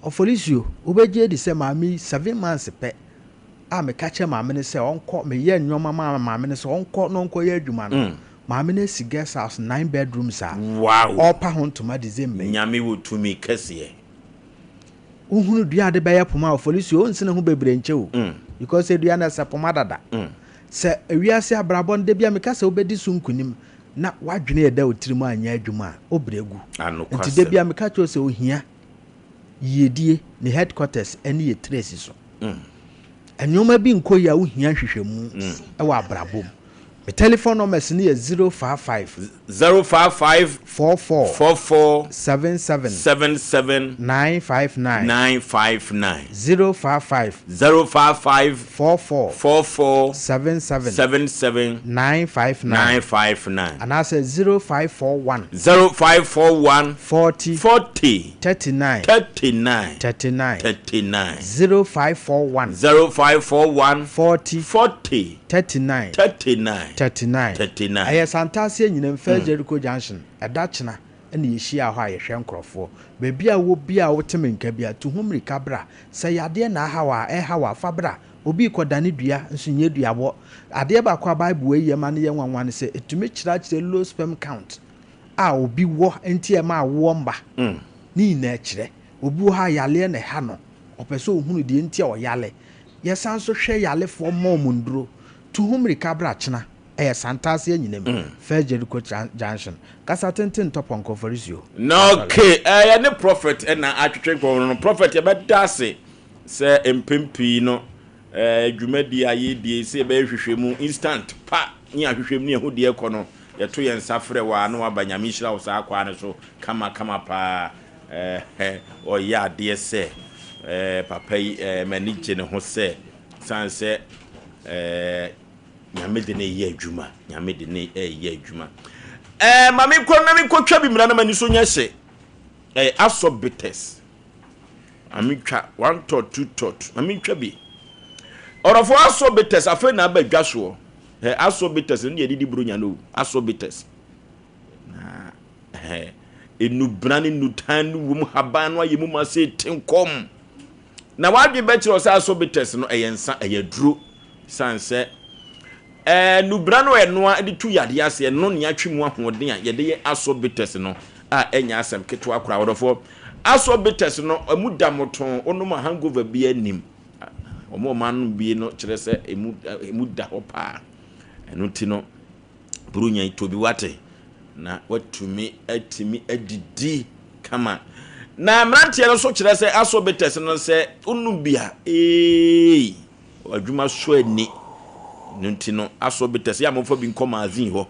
Ɔfɔlisuo, wobɛgye adi sɛ maame yi seven months pɛ a meka kyerɛ maame no sɛ ɔnkɔ, meyɛ nneɛma maa maame no sɛ ɔnkɔ na ɔnkɔyɛ adwuma no. Maame no asi guest house nine bedrooms a Wow! ɔrepa ho ntoma December yi. Nyame wɔ tumi kɛseɛ. Wohunu dua a de bɛyɛ poma a, Ɔfɔlisuo, wonsene ho bebree nkyɛ o. Because dua no ɛsɛ poma dada. Sɛ wiase abrabɔ no, da bi a meka sɛ wobɛdi so nkonim na w'adwene a ɛda wo tirim anyɛ adwuma a, wobrɛ gu. Nti da bi a meka kyerɛ wo sɛ ohia yiedie, ne headquarters ne yɛ tiri asi so. Nneɛma bi nkɔ yie a wohia nhwehwɛmu wɔ abrabɔ mu. Me telephone numbers no yɛ 055. 055. 44. 44. 77. 77. 959. 959. 055. 055. 44. 44. 77. 77. 959. 959. Anaasɛ 0541. 0541. 40. 40. 39. 39. 39. 39. 0541. 0541. 40. 40. 39. 39. 39. 39. Ɛyɛ Santase Anyinam, First Jericho Junction. Ɛda kyena na yɛhyia hɔ a yɛhwɛ nkorɔfoɔ. Baabi a wowɔ biara a wote me nka biara, tu ho mmirika bra. Sɛ yadeɛ na aha wo a, ɛreha wo a, fa bra. Obi rekɔdane dua nso nyɛ duabɔ. Adeɛ baako a Bible wei yɛ ma no yɛ nwanwa ne sɛ, ɛtumi kyerɛkyerɛ low sperm count a obi wɔ nti a ɛma awoɔ mma. Ne nyinaa kyerɛ. Obi wɔ hɔ a yareɛ na ɛha no, ɔpɛ sɛ ɔhunu deɛ nti a ɔyare. Yɛsan nso hwɛ yarefoɔ ma wɔn nnuro. Tu ho mmirika bra kyena. Ɛyɛ Santase Anyinam, First Jericho Junction. Kasa tenten ntɔ pɔnkɔ Farisuo. Na okay, eh, yɛne prophet na atwetwe nkɔmmɔ no. Prophet, yɛbɛda ase sɛ mpɛn pii no, eh, dwumadi a yɛdie sɛ yɛbɛyɛ nhwehwɛmu instant pa ne ahwehwɛmu ne ɛho deɛ ɛkɔ no, yɛto yɛn nsa frɛ wɔ a na waba. Nyame nhyira wo saa kwaa no so kama kama paa. Eh, ɔyɛ adeɛ sɛ, eh, papa yi, eh, m'ani gye ne ho sɛ, sane sɛ, eh, Nyame de no reyɛ adwuma. Nyame de no reyɛ adwuma. Ɛɛ ma me nkɔ na me nkɔtwa bi mmra na m'ani so nyɛ hye. Ɛyɛ asɔ bitters. Ma me twa one tot two tot. Ma me ntwa bi. Ɔrɔfo asɔ bitters afei na aba dwa soɔ. Ɛ asɔ bitters no deɛ didi buronya no asɔ bitters. Na ɛɛ enubena ne nutan no wom haban no ayɛ mu ma sɛ tenkɔm. Na w'adwene bɛkyerɛ wo sɛ asobites no ɛyɛ nsa, ɛyɛ aduro. Esiane sɛ Ɛɛ nubra no a ɛnoa de tu yadeɛ ase, ɛno ne atwe mu ahoɔden a yɛde yɛ asɔ bitters no a ɛnyɛ asɛm ketewa koraa. Ɔdɔfoɔ, asɔ bitters no, ɛmu da motoo, wonom a hangover biara nnim. Wɔn a wɔanom bi no kyerɛ sɛ ɛmu, ɛmu da hɔ paa. Ɛno nti no, Buronya yi tɔ bi wate, na watumi atumi adidi kama. Na mmeranteɛ no nso kyerɛ sɛ asɔ bitters no sɛ wonom bi a, ee, adwuma sɔ ani. No nti no, asɔ bitters yɛ a momfa bi nkɔ magazine hɔ.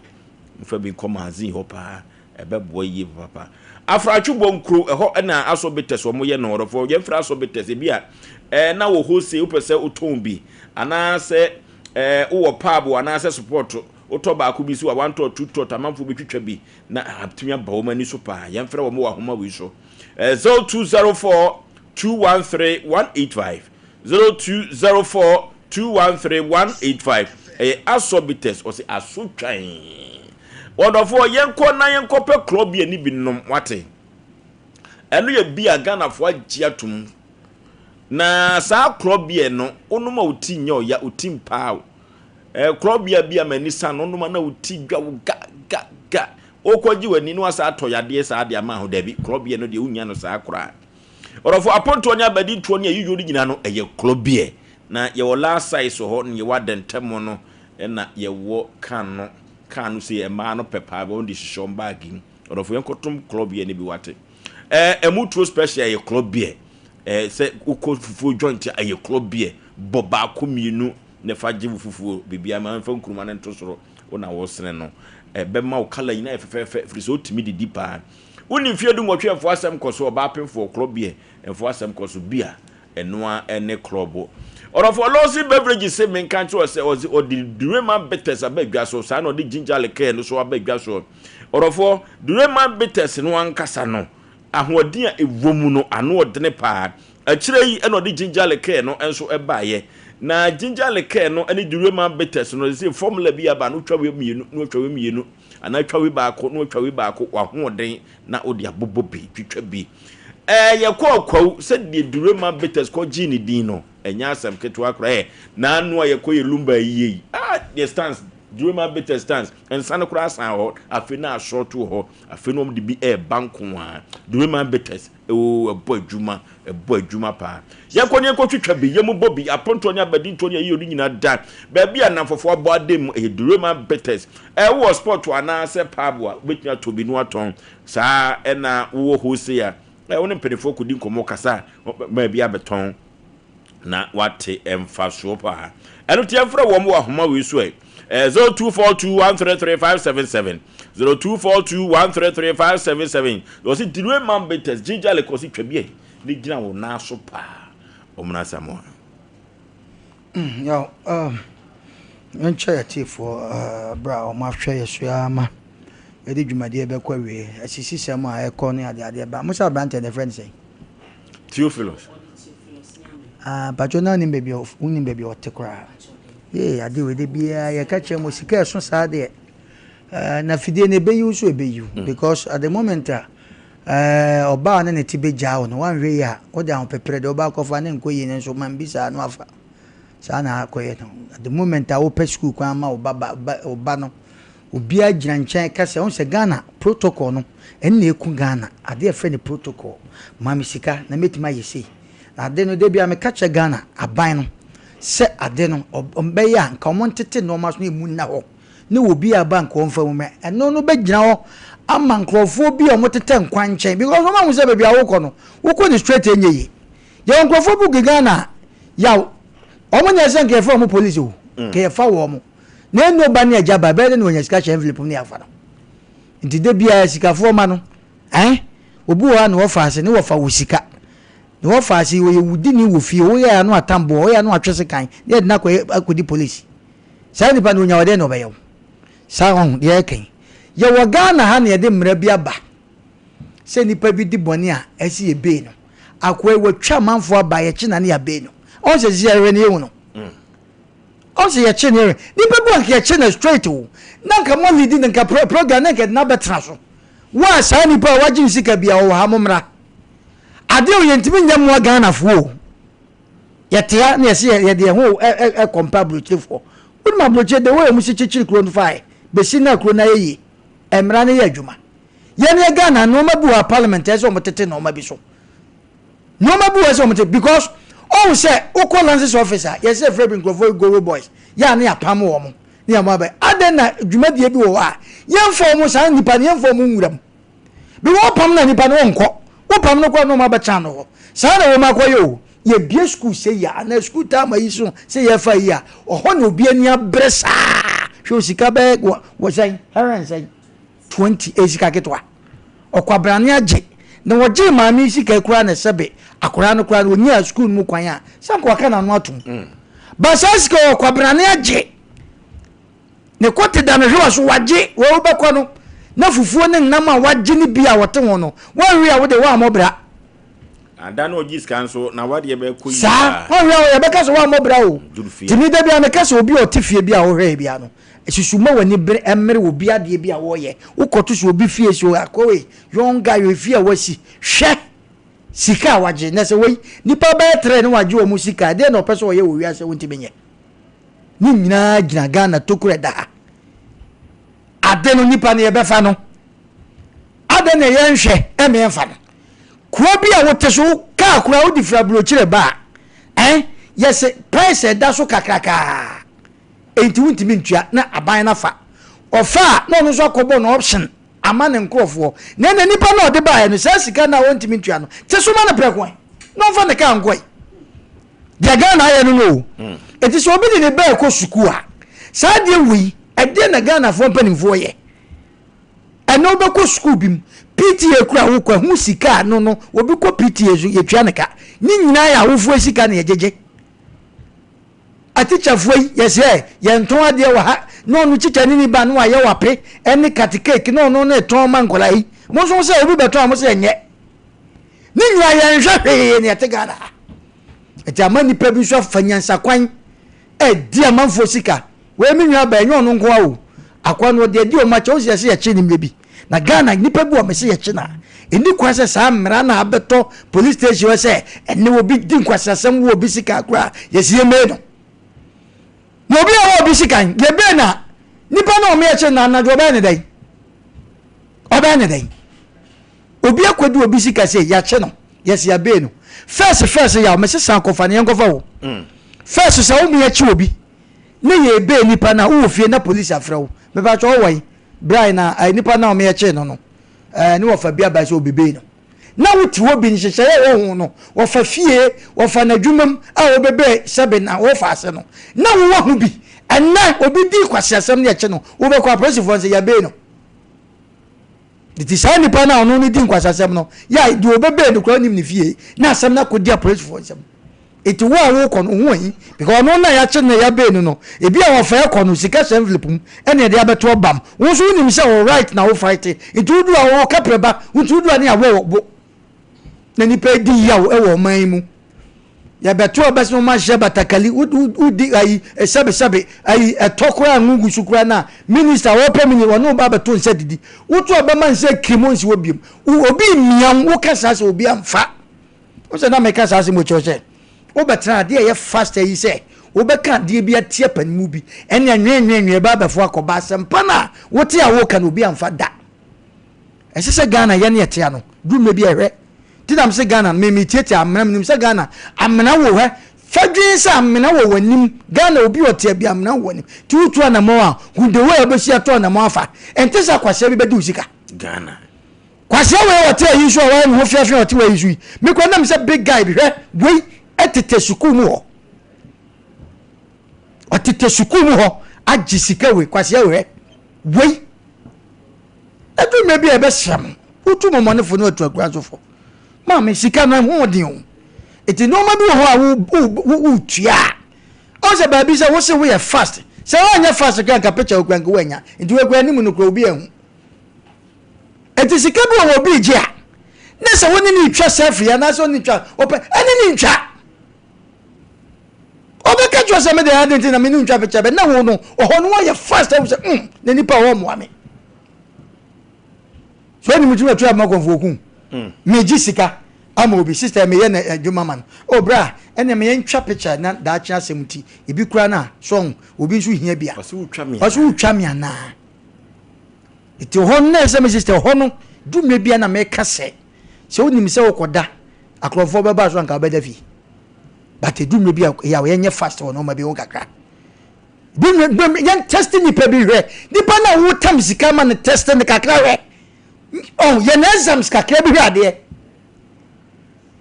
Momfa bi nkɔ magazine hɔ paa. Ɛbɛboa yie papaapa. Afratwe bɔ nkuro, ɛhɔ na asɔ bitters wɔn yɛ no ɔdɔfoɔ. Yɛmfrɛ asɔ bitters ebi a ɛɛ na wɔ wholesale wopɛ sɛ wotɔn bi anaasɛ ɛɛ wowɔ pub anaasɛ support wotɔ baako bi so a one tot two tot amanfoɔ bɛtwitwa bi na atumi aba wɔn ani so paa. Yɛmfrɛ wɔn wɔ ahoma wei so. Ɛɛ 0204 213 185 0204 213 185 ɛyɛ asɔ bitters ɔse aso twan. Ɔdɔfoɔ, yɛnkɔ na yɛnkɔpɛ klɔ beer no bi nnom, wate? Ɛno yɛ beer a Ghanafoɔ agye atom. Na saa klɔ beer no, wonom a wo ti nyɛ ɔya, wo ti mpaa wo. Eh, klɔ beer bi a m'ani sa no, wonom a na wo ti dwa wo ga, ga, ga. Wokɔgye w'ani na wasa atɔ yadeɛ saa de ama ho, dabi, klɔ beer no deɛ wonnya no saa koraa. Ɔdɔfoɔ, apontoɔ ne abadintoɔ ne ayiyɔ no nyinaa no, ɛyɛ klɔ beer. Na yɛwɔ last size wɔ hɔ, na yɛwɔ adɛntɛmɔ no, ɛna yɛwɔ can no. Car no sei mmaa no pɛ paa wɔn de hyehyɛ wɔn bag mu. Ɔdɔfo yɛn kɔtom club beer no bi wate. Ɛɛ ɛmu tuo special ɛyɛ club beer. Ɛɛ sɛ wokɔ fufuo joint a ɛyɛ club beer. Bɔ baako mmienu na fa gye wo fufuo biribiara ma mfa nkuruma no nto soro wo na wosene no. Ɛbɛma wo colour nyinaa yɛ fɛfɛɛfɛ firi sɛ wotumi didi paa. Wonni mfeɛ du nwɔtwe ɛmfo asɛm kɔ so ɔbaa pemfoɔ club beer ɛmfo asɛm kɔ so beer. Ɛno ara ne klɔbo. Ɔdɔfo Lawson Beverages se menka nkyerɛ wo sɛ ɔdze ɔde Dureman Bitters aba dwa so, saa na ɔde Ginger Liqueur no so aba dwa so. Ɔdɔfoɔ, Dureman Bitters no ankasa no, ahoɔden a ɛwɔ mu no, ano ɔdene paa. Akyire yi na ɔde Ginger Liqueur no nso baeɛ. Na Ginger Liqueur no ne Dureman Bitters no, seesei formula bi aba no, wotwa wei mmienu na watwa wei mmienu, anaa twa wei baako na watwa wei baako, w'ahoɔden na wode abobɔ bi, twitwa bi. Ɛɛ, yɛkɔɔ Kwawu, sɛdeɛ Durema Bitters kɔgyee ne din no, ɛnyɛ asɛm ketewa koraa. Ɛɛ, n'ano a yɛkɔyɛ Lumba ayie yi, ah, deɛ stands, Durema Bitters stands, nsa no koraa san hɔ, afei na asɔɔto wɔ hɔ, afei na wɔde bi ɛreba nko ara. Durema Bitters, oo, ɛbɔ adwuma, ɛbɔ adwuma paa. Yɛnkɔ ne yɛnkɔtwitwa bi, yɛmmobɔ bi, apontoɔ ne abadintoɔ ne ayie no nyinaa da baabi a nnamfofoɔ abɔ adan mu, ɛyɛ Durema Bitters. Ɛɛ, wowɔ spot anaasɛ pub a, wobɛtumi atɔ bi na woatɔn. Saa ara na wowɔ wholesale a, ɛ, wo ne mpanimfoɔ kɔdi nkɔmmɔ kasa a, wɔbɛma bi abɛtɔn na woate mfasoɔ paa. Ɛno nti yɛmfrɛ wɔn wɔ ahoma wei so ɛ, ɛ, 0242133577, 0242133577. Wɔse Dire Man Bitters, Ginger Liquor, ɔse twa bi ɛ, ne gyina wo nan so paa. Wɔn Asamoah. Mm, yaw, um, yɛnkyɛ yɛn atiefoɔ uh, berɛ a wɔn ahwɛ yɛ so ara ma yɛde dwumadie bɛkɔ awie asisisɛm a ɛkɔ ne adeadeɛ ba mo sɛ aberanteɛ no ɛfrɛ no sɛn? Theophilus. Ah, mpatwɔ na wonim baabi a wonim baabi a ɔte koraa. Yee, ade wei de biara yɛka kyerɛ mo sika ɛso saa deɛ. Uh, na fidie no ɛbɛyiw nso ɛbɛyiw mm. because at the moment a uh, ɔbaa ne ne te bɛgyaa wo no woanhwɛ yi a wode ahopeprɛ deɛ wobaa kɔfa ne nkɔ yie no nso ma bi saa no afa. Saa na akɔyɛ no. At the moment a wopɛ sukuu kwan ama wo ba ba wo ba no, obiara gyina nkyɛn ka sɛ, wohu sɛ Ghana protocol no, ɛno na ɛku Ghana. Adeɛ a yɛfrɛ no protocol. Ma me sika na mɛtumi ayɛ sei. Na ade no, da biara meka kyerɛ Ghana aban no sɛ ade no, wɔbɛyɛ a nka wɔntete nneɛma so na ɛmu nna hɔ. Ne obi a ba nka ɔmfa mu mmra. Ɛno no bɛgyina hɔ ama nkurɔfoɔ bi a wɔtetɛ nkwan nkyɛn because wɔn ahu sɛ baabi a wokɔ no, wokɔ no straight ɛnyɛ yie. Yɛwɔ nkurɔfoɔ bi gu Ghana a, yaw, wɔn nyɛ sɛ nka yɛfrɛ wɔn polisi o, mm. nka yɛfa wɔn. Na ɛnu ba ne agya ba, ɛbɛyɛ dɛ na wɔnya sika hyɛ envelope mu ne yɛafa no. Nti da biara sikafoɔ ma no, ɛn, obi wɔ hɔ a na wɔfa ase, ne wɔfa wɔ sika. Na wɔfa ase, wɔyɛ wudini wɔ fie, woyɛ ano atamboɔ, woyɛ ano atwe sekan, ne yɛde no akɔ akɔdi polisi. Saa nipa no onya ɔdɛn na ɔbɛyɛ wo. Saa ɔho, deɛ ɛka yi. Yɛwɔ Ghana ha na yɛde mmara bi aba. sɛ nipa bi di bɔne a ɛsɛ yɛ bee no. Akoa yi watwa amanfoɔ aba yɛkye na ne yɛabee no. Ɔn sɛ sisi yɛhwɛ no yɛhu no. Ɔn sɛ yɛkye no yɛhwɛ. Nipa bi wɔ nka yɛkye no straight o. Na nka mo leadi no nka program na nka yɛde no abɛtena so. Wo a saa nipa a wagye ne sika bi a ɔwɔ ha mo mmra. Adeɛ o yɛntumi nyɛ mmoa Ghanafoɔ o. Yɛte ha na yɛse yɛde yɛn ho ɛkɔmpɛ aburokyerefoɔ. Wonim aburokyire the way ɔmo si kyekyere kuro no fae besi na kuro no ayɛ yie. Mmara no yɛ adwuma. Yɛn yɛ Ghana nnoɔma bi wɔ ha parliament ɛsɛ ɔmo tete nnoɔma bi so. Nnoɔma bi wɔ ɛsɛ ɔmo tete because ɔhu sɛ wokɔ lances office a yɛsɛ yɛfrɛ bi nkurɔfoɔ yi goro boys yɛ a ne yɛapam wɔn ne yɛn abɛ adɛn na dwumadie bi wɔ hɔ a yɛmfa wɔn saa nnipa no yɛmfa wɔn nwura mu. Bi wɔ pam na nipa no ɔnkɔ. Wo pam no koraa na ɔmo abɛtena no hɔ. Saa na wɔn akɔyɛ o. Yɛbue sukuu sei a anaa sukuu term ayi so sɛ yɛfa yi a, ɔhɔ na obi ani abere saa. Hwɛ o sika bɛyɛ wɔ wɔ sɛn? Hundred and sɛn? 20 ɛyɛ sika ketewa. Ɔkwabrane agye. Na wɔgyee maame yi sika yi koraa na sɛbe akwadaa no koraa no ɔnyaa sukuu no mu kwan a, sɛ anka waka n'ano atom. Ba saa sika ɔkwabrane agye. Ne kɔte da no hwewa so, wagye, wei wobɛkɔ no, na fufuo ne nam a wagye no bi a wɔte ho no, woanwe a wode woammɔ bra. Ada na ɔgye sika nso, na wadeɛ bɛkɔ yie Saa, paa. woanwe a yɛbɛka sɛ woammɔ bra o. Duru fie. Nti me da biara meka sɛ obi a ɔte fie bi a wohwɛɛ biara no, susu ma w'ani bere mmere obi adeɛ bi a wɔreyɛ. Wokɔto sɛ obi fie si o, akɔ wei, young guy, efie a wasi, hwɛ sika a wagye. Na sɛ wei, nipa bɛyɛ trɛ na wagye wɔn sika, ɛdeɛn na ɔpɛ sɛ ɔyɛ wɔ wiase a wontumi nyɛ? Ne nyinaa gyina Ghana tokuro ɛda ha. Ade no nipa no yɛbɛfa no. Adɛn na yɛnhwɛ ɛma yɛmfa no. Kuro bi a wote so kaa koraa wode firi aburokyire ba a, ɛn yɛse price ɛda so kakrakaa. Enti wontumi ntua na aban no afa. Ɔfa a na ɔno nso akɔbɔ no option ama ne nkurɔfoɔ. Na ɛnna nipa no a ɔde baeɛ no saa sika no a ɔntumi ntua no te so ma no prɛko ɛ na ɔmfa ne kaa nkɔ ɛ. Deɛ Ghana ayɛ no no o. Enti sɛ obi de ne ba rekɔ sukuu a, saa adeɛ wei, ɛdeɛn na Ghanafoɔ mpanimfoɔ yɛ? Ɛnɛ wobɛkɔ sukuu bi mu, PTA kura wokɔ ɛho sika a no no, obi kɔ PTA so yɛtua ne ka. Ne nyinaa yɛ awofoɔ sika na yɛgyegye. Atikyafoɔ yi yɛsɛ yɛntɔn adeɛ wɔ ha na ɔno tikya ne ni ba na wayɛ wape ɛne kate cake na ɔno ne tɔn ma nkwadaa yi. Mo nso sɛ obi bɛtɔn a mo sɛ ɛnyɛ. Ne nyinaa yɛnhwɛ hwee na yɛte Ghana ha. Ɛti ama nnipa bi nso afa nyansakwan ɛdi amanfoɔ sika. Wei me nua baa ɛnyɛ ɔno nko ara o. Akoa no ɔde adi wɔn akyɛ wo sɛ yɛsɛ yɛkye ne mmerɛ bi. Na Ghana nnipa bi wɔ me sɛ yɛkye no a ɛnni kwan sɛ saa mmara no a abɛtɔ police station hɔ sɛ ɛnɛ obi di nkwaseasɛm wɔ obi sika koraa yɛsi yɛmmee no. Na obi a ɔwɔ obi sika yɛbee no a nipa no a wɔn yɛkye no anadwo ɔbɛyɛ ne dɛn? Ɔbɛyɛ ne dɛn? Obi akɔdi obi sika sei, yɛakye no, yɛse yɛabee no. First first yaw, mese san kɔfa no, yɛnkɔfa wo. First sɛ wo mea kye obi ne yɛbee nipa no a, wowɔ fie na police afrɛ wo. Mepakyɛ wowɔ he? Bra na eh, nipa no a wɔyɛ kyee no no, eh, ne wɔfa bi aba sɛ obebee no. Na wote hɔ bi, nhyehyɛeɛ a ɛwɔ ho no, wɔfa fie, wɔfa n'adwuma mu a wɔbɛbee sɛbe na wɔfa ase no, na wowɔ ho bi. Ɛnnɛ, obi di kwaseasɛm ne yɛkye no, wobɛkɔ apolisifoɔ no sɛ yɛabee no. Nti saa nipa no a ɔno no di nkwasasɛm no, yɛ a deɛ ɔbɛbɛn no koraa nim ne fie na asɛm no akɔdi apolisifoɔ nsam. Nti wo a wokɔ no, ho ahi because ɔno na yɛakye no na yɛabɛn no no, ebi a wɔfa ɛkɔ no sika hyɛ envelope mu ɛna yɛde abɛto ɔbam. Wo nso wonim sɛ wo right na wo fight, nti wodu a wo kaprɛ ba, nti wodu a ne yɛawɔ wɔ bo. Na nipa di yaw wɔ ɔman yi mu. Yɛbɛto aba sɛ wɔn ahyɛ batakali wodi ayi sɛbesɛbe ayi ɛtɔ koraa ngo gu so koraa na minista wɔpɛ mini wɔne wo ba bɛto nsa didi woto aba ma nsa kiri mu nsi wɔ biom obi mmia wo woka saa sɛ obi amfa wo sɛ na meka saa sɛ mo kyerɛ sɛ wobɛtena adeɛ ɛyɛ fast ayi sɛ wobɛka adeɛ bi atia panimu bi ɛne anwenwenwe ɛba abɛfo akɔba asɛmpa no a wote a woka no obi amfa da Ɛsɛ sɛ Ghana yɛ ne ɛtea no duru mmerɛ bi a ɛhwɛ ti na mese Ghana me me tiatia amena menim sɛ Ghana amena wɔ hɛ fa dwen sɛ amena wɔ w'anim Ghana obi ɔtea bi amena wɔ w'anim ti wotu anamɔ a hu the way a wobɛsi ato anamɔ afa ɛnte sɛ kwasea bi bɛdi wo sika Ghana kwasea wei ɔte ayi so a wayɛ ne ho fiafia ɔte wɔ ayi so yi me kura nam sɛ big guy bi hwɛ wei ɛtete sukuu mu hɔ ɔtete sukuu mu hɔ agye sika wei kwasea wei hwɛ wei Ɛduru mmerɛ bi a yɛbɛsrɛ mo, wotu mɔmɔnefo ne atuakurasofo. Maame, sika no ɛho den o. Eti nneɛma bi wɔ hɔ a wotua a, ɔn sɛ baabi sɛ wose woyɛ fast, sɛ woanyɛ fast koraa nka picture wo koraa nka woannya. Nti wei koraa anim no koraa obi anhu. Eti sika bi wɔ hɔ obi regye a, ne sɛ wo ne ne retwa selfie anaasɛ wo ne twa, ɔpɛ ɛne ne ntwa. Ɔbɛka kyerɛ sɛ me deɛ adi nti na me ne ntwa picture bɛ na wo no ɔhɔ no wɔyɛ fast ɛwɔ sɛ mm na nipa ɔwɔ mmoa me. So ɛni mi tumi atu aboma kɔnfo okun. Mm. Me gye sika. Ama obi, sister meyɛ na adwuma ma no. Oh bra, ɛnna ma yɛntwa picture na daakye asɛm nti, ebi koraa no a, so ɔho, obi nso hia bi a. Ɔse wotwa me Ɔse anaa? wotwa me anaa? Nti hɔ no na ɛsɛ me sister, hɔ no, du mmerɛ bi a na meka sɛ, sɛ wonim sɛ wokɔda, akorɔmfoɔ bɛba so anka wobɛda fie. But ɛdu mmerɛ bi a, ɛyɛ a yɛnyɛ fast wɔ nneɛma bi ho kakra. Du mmerɛ, yɛn test nipa bi hwɛ, nipa no a wotam sika ma no test no kakra hwɛ. Oh, yɛn exams kakra bi hwɛ adeɛ.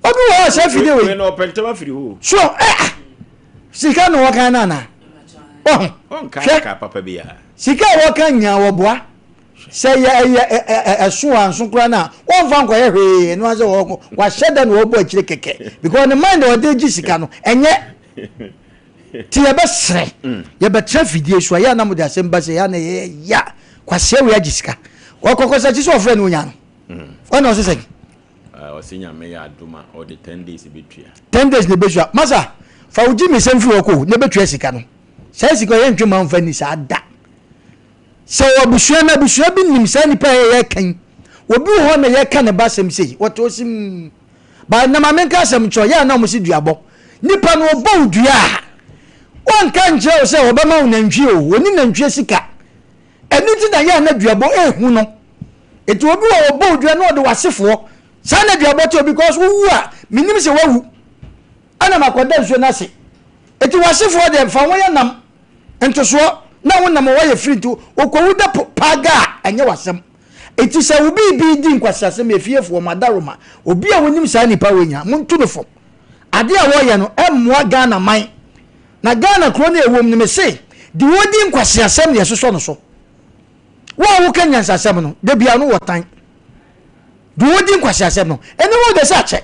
Obi wɔ hɔ a sɛ afidie wei. Wei na ɔpɛ ntɛm afiri hɔ. So ɛ ah sika na wɔkan no anaa? Ɔho. Ɔnka ka papa bi a. Sika a wɔka nyinaa wɔboa. Sɛ yɛ ɛyɛ ɛso a nso koraa no a wɔmfa nkɔyɛ hwee ɛno asɛ wɔkɔ wahyɛ da na wɔbɔ akyire kɛkɛ because ne mind a ɔde gye sika no ɛnyɛ Nti yɛbɛsrɛ, yɛbɛtra fidie so a, yɛ a na mode asɛm ba sɛ yɛ a na ɛyɛ ya. Kwasea wei agye sika. Ɔkɔkɔsakyi sɛ ɔfrɛ no onya no. Ɔna ɔse sɛn? Ɔse Nyame yɛ adom a ɔde 10 days bɛtua. 10 days na ɛbɛtua. Masa, fa wo gyimi sɛm firi hɔ kɔ na ɛbɛtua sika no. Saa sika ɔyɛ ntwe ma mfa ni saa da. Sɛ ɔwɔ abusua na abusua bi nim saa nipa a yɛka yi. Obi wɔ hɔ na yɛka ne ba asɛm sei, wɔte ɔse mm. But na ma menka asɛm nkyerɛ wo, yɛ a na wɔn se duabɔ. Nipa no ɔbɔ wo dua a, ɔnka nkyerɛ wo sɛ ɔbɛma wo nantwie o, ɔni nantwie sika. Ɛno nti na yɛ a na duabɔ ɛhu no. Nti obi wɔ ɔbɔ wo dua na ɔde w'asefoɔ. Saa na duabɔ te o because wowu a, menim sɛ wawu. Ɛna makɔda nsuo no ase. Nti w'asefoɔ deɛ fa wɔn yɛ nam ntosoɔ na wo nam wɔyɛ firi nti okɔwu da paaga a ɛnyɛ w'asɛm. Enti sɛ wo biribi di nkwaseasɛm a, efiefoɔ, mo adaworoma, obi a wonim saa nipa wei nyinaa, montu no fo. Adeɛ a wɔyɛ no, ɛmmoa Ghana man. Na Ghana kuro no a ɛwom no, mese, deɛ ɔdi nkwaseasɛm na yɛsosɔ no so. Wo a woka nyansasɛm no, da biara no wɔ tan. Deɛ ɔdi nkwaseasɛm no, ɛne wo de sɛ akyɛ.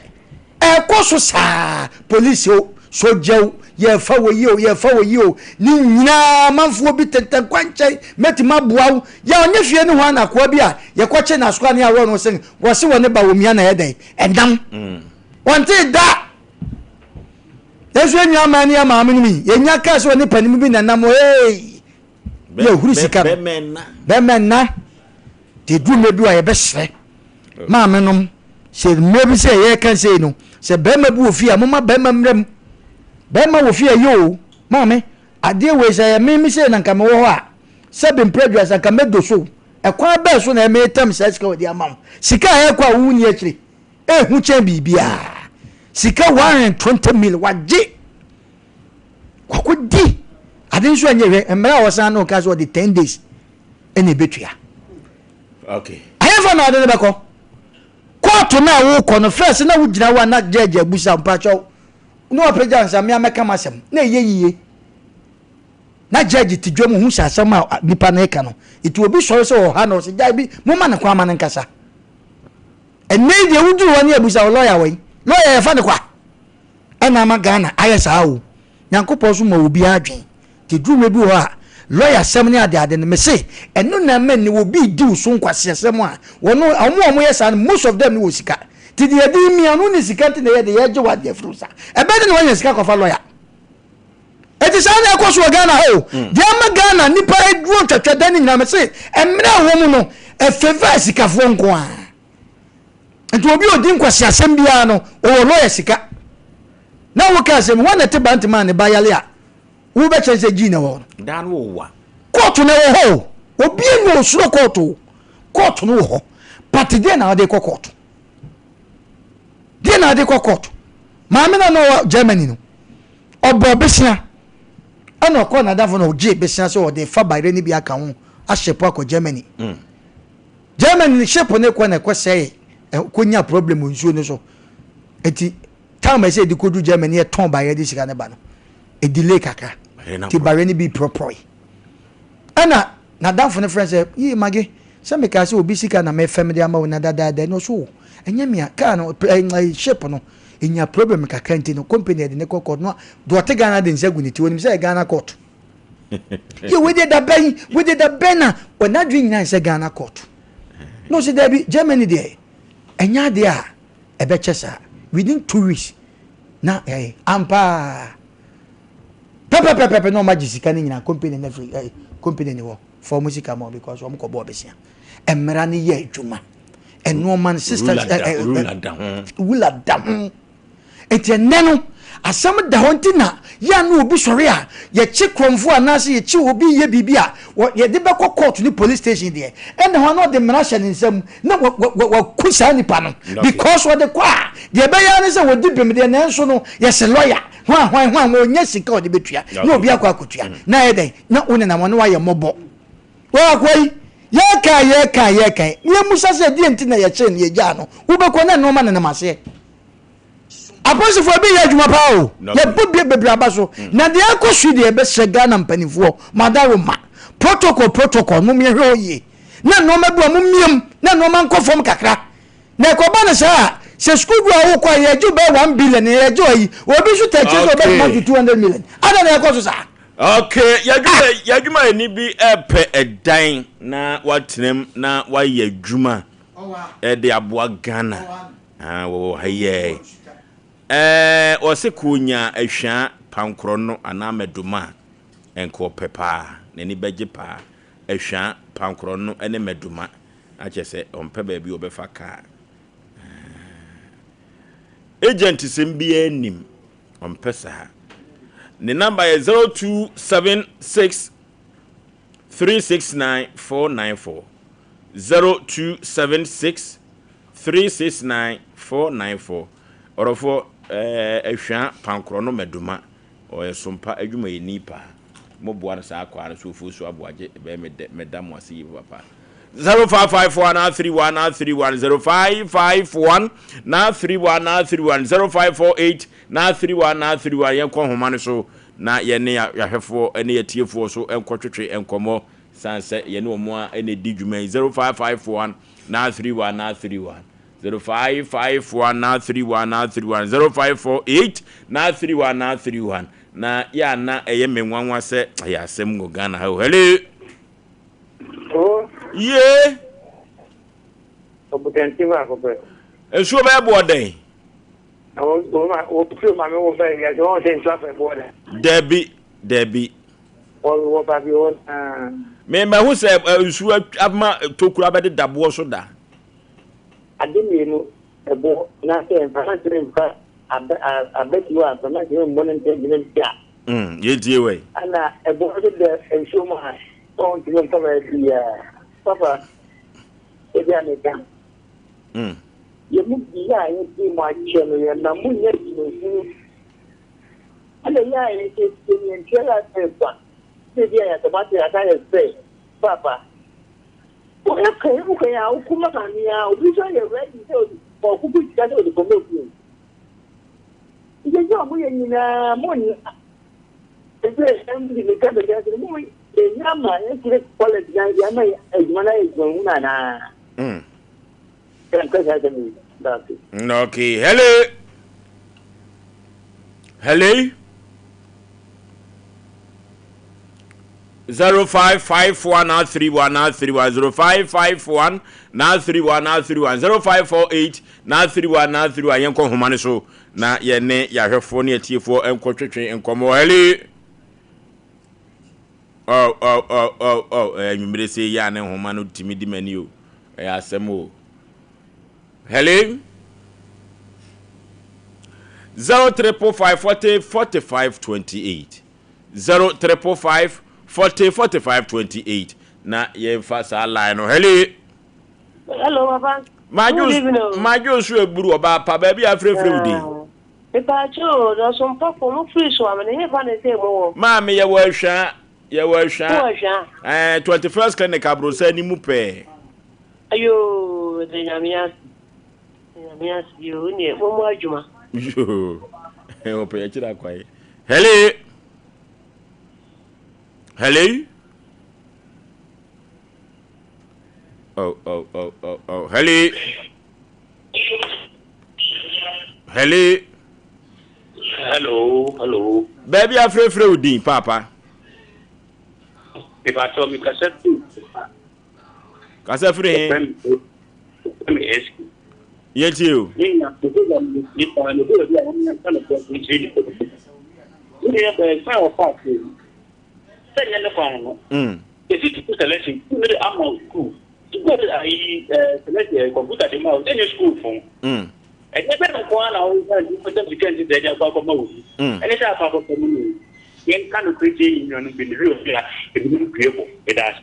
Ɛkɔ so saa, polisi o, sogya o, yɛfa wɔ yi o, yɛfa wɔ yi o, ne nyinaa amanfoɔ bi tentɛn kwankyɛn, mɛtumi aboa wo. Yɛ ɔnyɛ fie ne hɔ na akoa bi a yɛkɔkye no asoa ne aworɔ no sɛ wɔse wɔ ne ba wɔ mia na ɛyɛ dɛn ɛnam. Wɔntee da. Yɛnso yɛn nua aman ne yɛn maame nom yi, yɛnya kaa sɛ ɔne panin bi na ɛnam ee, yɛhuru sika no. Bɛmɛ nna. Nti ɛduru mmerɛ bi a yɛbɛsrɛ maame nom sɛ mmerɛ bi sɛ yɛreka sei no sɛ bɛrima bi wɔ fie a moma bɛrima mmerɛ mu bɛrima wɔ fie a yɛ o maame adeɛ wei sɛ ɛyɛ me me sei na nka mewɔ hɔ a sɛ bempere aduasa nka mɛdo so ɛkwan bɛɛ so na ɛmetam saa sika wɔde ama wo sika a ɛkɔ a wonni akyire ɛhu kyɛn biribiara sika 120 mil wagye wakɔdi ade nso ɛnyɛ hwɛ mmerɛ a wɔsan no ka sɛ ɔde 10 days ɛna ɛbɛtua okay. Ahemfa na ɔde no bɛkɔ kɔɔto no a wokɔ no first na wogyina hɔ a na gyɛɛgye abusa mpakyɛw na wapagya nsa mmea mɛka m'asɛm na ɛyɛ yie na gyɛɛgye te dwam hu sɛ asɛm a nipa no reka no nti obi sɔre sɛ ɔha na ɔsɛ gyae bi momma no kwan ma no nkasa ɛnɛ yi deɛ woduru hɔ ne abusa wo lɔya wɔ yi lɔya yɛfa no kwa ɛna ama Ghana ayɛ saa o Nyankopɔn so ma obiara adwen Nti ɛduru mmerɛ bi wɔ hɔ a, lɔya sɛm ne adeade no, mese ɛno na ɛma nnɛ obi redi wo so nkwaseasɛm a, wɔn a wɔyɛ saa no, most of them no wɔ sika. Nti deɛ yɛde remia no, wonni sika nti na yɛde yɛregye w'adeɛ afiri wo nsa. Ɛbɛyɛ dɛn na woanya sika akɔfa lɔya? Enti saa na ɛkɔ so wɔ Ghana ha o. Deɛ ama Ghana nnipa aduro ntwɛtwɛ da no nyinaa, mese mmerɛ a ɛwɔ mu no, ɛfavour asikafoɔ nko ara. Nti obi a ɔdi nkwaseasɛm biara no, ɔwɔ lɔya sika. Na woka asɛm, wɔn na ɛte Bantama a ne ba yare a, Wo bɛ kyerɛ sɛ gyi na ɛwɔ hɔ no. Daa no wɔ wa. Kɔɔto no ɛwɔ hɔ o. Obi ni osuro kɔɔto o. Kɔɔto no wɔ hɔ. But deɛ na ɔde kɔ kɔɔto. Deɛ na ɔde kɔ kɔɔto. Maame na na ɔwɔ Germany no. Ɔbɔ besia. Ɛna ɔkɔ n'adamfo na ɔgye besia sɛ ɔde fa bayerɛ no bi aka ho ahyɛ po akɔ Germany. Mm. Germany no ship no kɔ na ɛkɔ sɛe ɛkɔ nya problem wɔ nsuo no so. Eti Time a ɛsɛ yɛde kɔdu Germany yɛtɔn bayerɛ de sika no ba no, ɛdelay kakra. Nti bayerɛ no bi porɔporɔe. Ɛna n'adamfo no frɛ sɛ, yii Mage, sɛ mekaa sɛ obi sika na mefɛm de ama wo na dadaada no so ɛnyɛ mea kaa no ship no ɛnya problem kakra nti no company ɛde ne kɔ court no deɛ ɔte Ghana de nsa gu ne ti onim sɛ ɛyɛ Ghana court. Yɛ wei deɛ da bɛn wei deɛ da bɛn na ɔnadwe nyinaa sɛ Ghana court. Na ɔsɛ daabi Germany deɛ ɛnyɛ adeɛ a ɛbɛkyɛ saa within 2 weeks na ɛyɛ ampa pɛpɛpɛpɛ na ɔmo agye sika no nyinaa company no afiri ɛɛ company no wɔ fa ɔmo sika ma because ɔmo kɔ bɔɔ besia mmara no yɛ adwuma. Nneɛma no sister Ruler da, ruler da ho. Ruler da ho. Nti ɛnnɛ no asɛm da hɔ nti na yɛ a na obi sɔre a yɛkye korɔmfoɔ anaasɛ yɛkye obi yɛ biribi a yɛde bɛkɔ court ne police station deɛ ɛnna hɔ a na ɔde mmara hyɛ ne nsam na waku saa nipa no because ɔde kɔ a deɛ ɛbɛyɛ ara ne sɛ wɔdi bem deɛ nanso no yɛsɛ lawyer hwan hwan hwan wɔnya sika ɔde bɛtua na obi akɔ akɔtua na ayɛ dɛn na wonenam hɔ na wayɛ mmɔbɔ. Wɔ akoa yi, yɛka yɛka yɛka na yɛmusa sɛ deɛ nti na yɛkyee no yɛgyaa no wobɛkɔ na nnoɔma nenam aseɛ. Apolisifoɔ bi yɛ adwuma paa o. Yɛbɔ bie bebree aba so. Mm. Na deɛ ɛkɔ so deɛ ɛbɛsrɛ Ghana mpanimfoɔ madaroma. Protocol protocol mom yɛhwɛ hɔ yie. Na nneɛma bi wɔ mom miam na nneɛma nkɔ fam kakra. Na ɛkɔba no saa a sɛ sukuu bi a wokɔ a yɛgye bɛyɛ 1 billion na yɛgye ayi obi nso tɛkyɛ sɛ ɔbɛtuma to 200 million. Ada na ɛkɔ so saa. Okay, yɛadwuma ah. yɛadwuma yɛni bi ɛpɛ ɛdan na watenam na wayɛ adwuma ɛde aboa Ghana. Ah, wɔwɔ ha yi ɛ. Ɛɛ, ɔse ko nya ahwaa pankorɔ no anaa mɛdoma a, nka ɔpɛ paa. N'ani bɛgye paa. Ahwaa pankorɔ no ne mɛdoma. Akyɛ sɛ ɔmpɛ baabi ɔbɛfa kaa. Agent sɛm biara nim. Ɔmpɛ saa. Ne number yɛ 0276 369 494. 0276 369 494 Ɔdɔfoɔ ɛɛ Ahwia Pankorɔ no Maduma ɔyɛ sompa adwumayɛni paa mo boa no saa kwaa no so Ofosu Aboagye ɛbɛyɛ me dɛ mɛda mo ase yie papa 0554 931 931 0551 931 931 0548 931 931 yɛnkɔ nhoma no so na yɛne yɛahwɛfoɔ ne yɛtiefoɔ so nkɔtwetwe nkɔmmɔ San sɛ yɛne wɔn a na ɛdi dwuma yi 0551 931 931 0551 931 931 0548 931 931 na yɛ a na ɛyɛ me nwanwa sɛ ɛyɛ asɛm wɔ Ghana ha o. Hello. Oh. Yee. Ɔbutɛnti baako pɛ. Nsuo bɛyɛ boɔ dɛn? Na wo wo ma wo firi maame wo bɛɛ wiase wɔn sɛ nsuo afɛ boɔ dɛ. Dabi dabi. Wɔ baabi hɔ naa. Me mahu sɛ nsuo ama tokuro abɛdeda boɔ so da. Ade mmienu, ɛboɔ anaasɛ mframa ntumi mfa abɛ abati hɔ a mframa ntumi mmɔ no ntɛm gyina mu da. Mm, yɛntie wei. Ɛna ɛboɔ nso da nsuo mu a ɔntumi mfa baabiara. Papa, ebi a meka. Mm. Yɛn mu bi a yɛdi mu akyɛ no yɛn na mu nyɛ gyinahunu. Ɛna yɛ a yɛsiesie no yɛntua yɛ asɛe kwa. Sɛ ebi a yɛasɛm ate asa yɛ sɛ papa. Woyɛ kan mu kan a woko ma maame a obi nso ayɛ ready sɛ ɔkuku sika sɛ ɔde kɔma fie. Nti sɛ ɔmo yɛ nyinaa mo nna. Ɛsɛ ɛm di mika bɛgya sɛ mo yɛnya ma yɛkyerɛ college na yɛama adwuma no ayɛ adwuma hunu anaa. Mm. Mm, okay. Hello. Hello. 0551 931 931 0551 931 931 0548 931 931 yɛnkɔ nhoma no so na yɛne yɛahwɛfoɔ ne atiefoɔ nkɔtwetwe nkɔmmɔ. Hello. Oh, oh, oh, oh, oh. Ɛyɛ anwummere sɛ yi a ne nhoma no tumi di m'ani o. Ɛyɛ asɛm o. Hello? 0345 40 45 28. 0345 40 45 28. Na yɛmfa saa line no. Hello? Hello, Papa. Good evening. Madwo so eburu ɔbaa pa baabi a afrɛfrɛ wo din. Mepaakyɛw o, na ɔsompɔfo mo firi so amene hefa na ɛsɛ mo wɔ? Maame yɛwɔ Ahwaa, yɛwɔ Ahwaa. Wowɔ Ahwaa? Ɛɛ, 21st clinic aborosan ni mu pɛɛ. Ayoo, meda Nyame ase, meda Nyame ase, yoo, neɛ mo mo adwuma. Yoo, wɔpɛ yɛkyerɛ akwae. Hello? Hello? Oh, oh, oh, oh, oh, hello? Hello. Hello, hello. Baabi afrɛfrɛ wo din paapa. Mepatɔ mi kasa firi. Kasa firi he? Me SK. Yɛtie o. Ne nua, me program no tie paa na obi a wɔn nka no kɔ nkyerɛ nipa bi. Ne nua bɛn kwan a ɔfa ase yi. Sɛ nyɛ ne kwan no. Mm. Esi tutu selection, ne ama school. Yɛbɔ ayi ɛɛ select ɛɛ kɔmputa de ma wo sɛ nyɛ sukuu fo. Ɛnyɛ bɛ nko ara na wosan nti wokɔsɛ sika nti sɛ ɛde akɔ akɔma wo bi. Ɛne sɛ akɔ akɔfa mu no. Yɛnka nokorɛ tie yɛn nuanom bi no werɛ fi a ebinom due bɔ. Meda ase.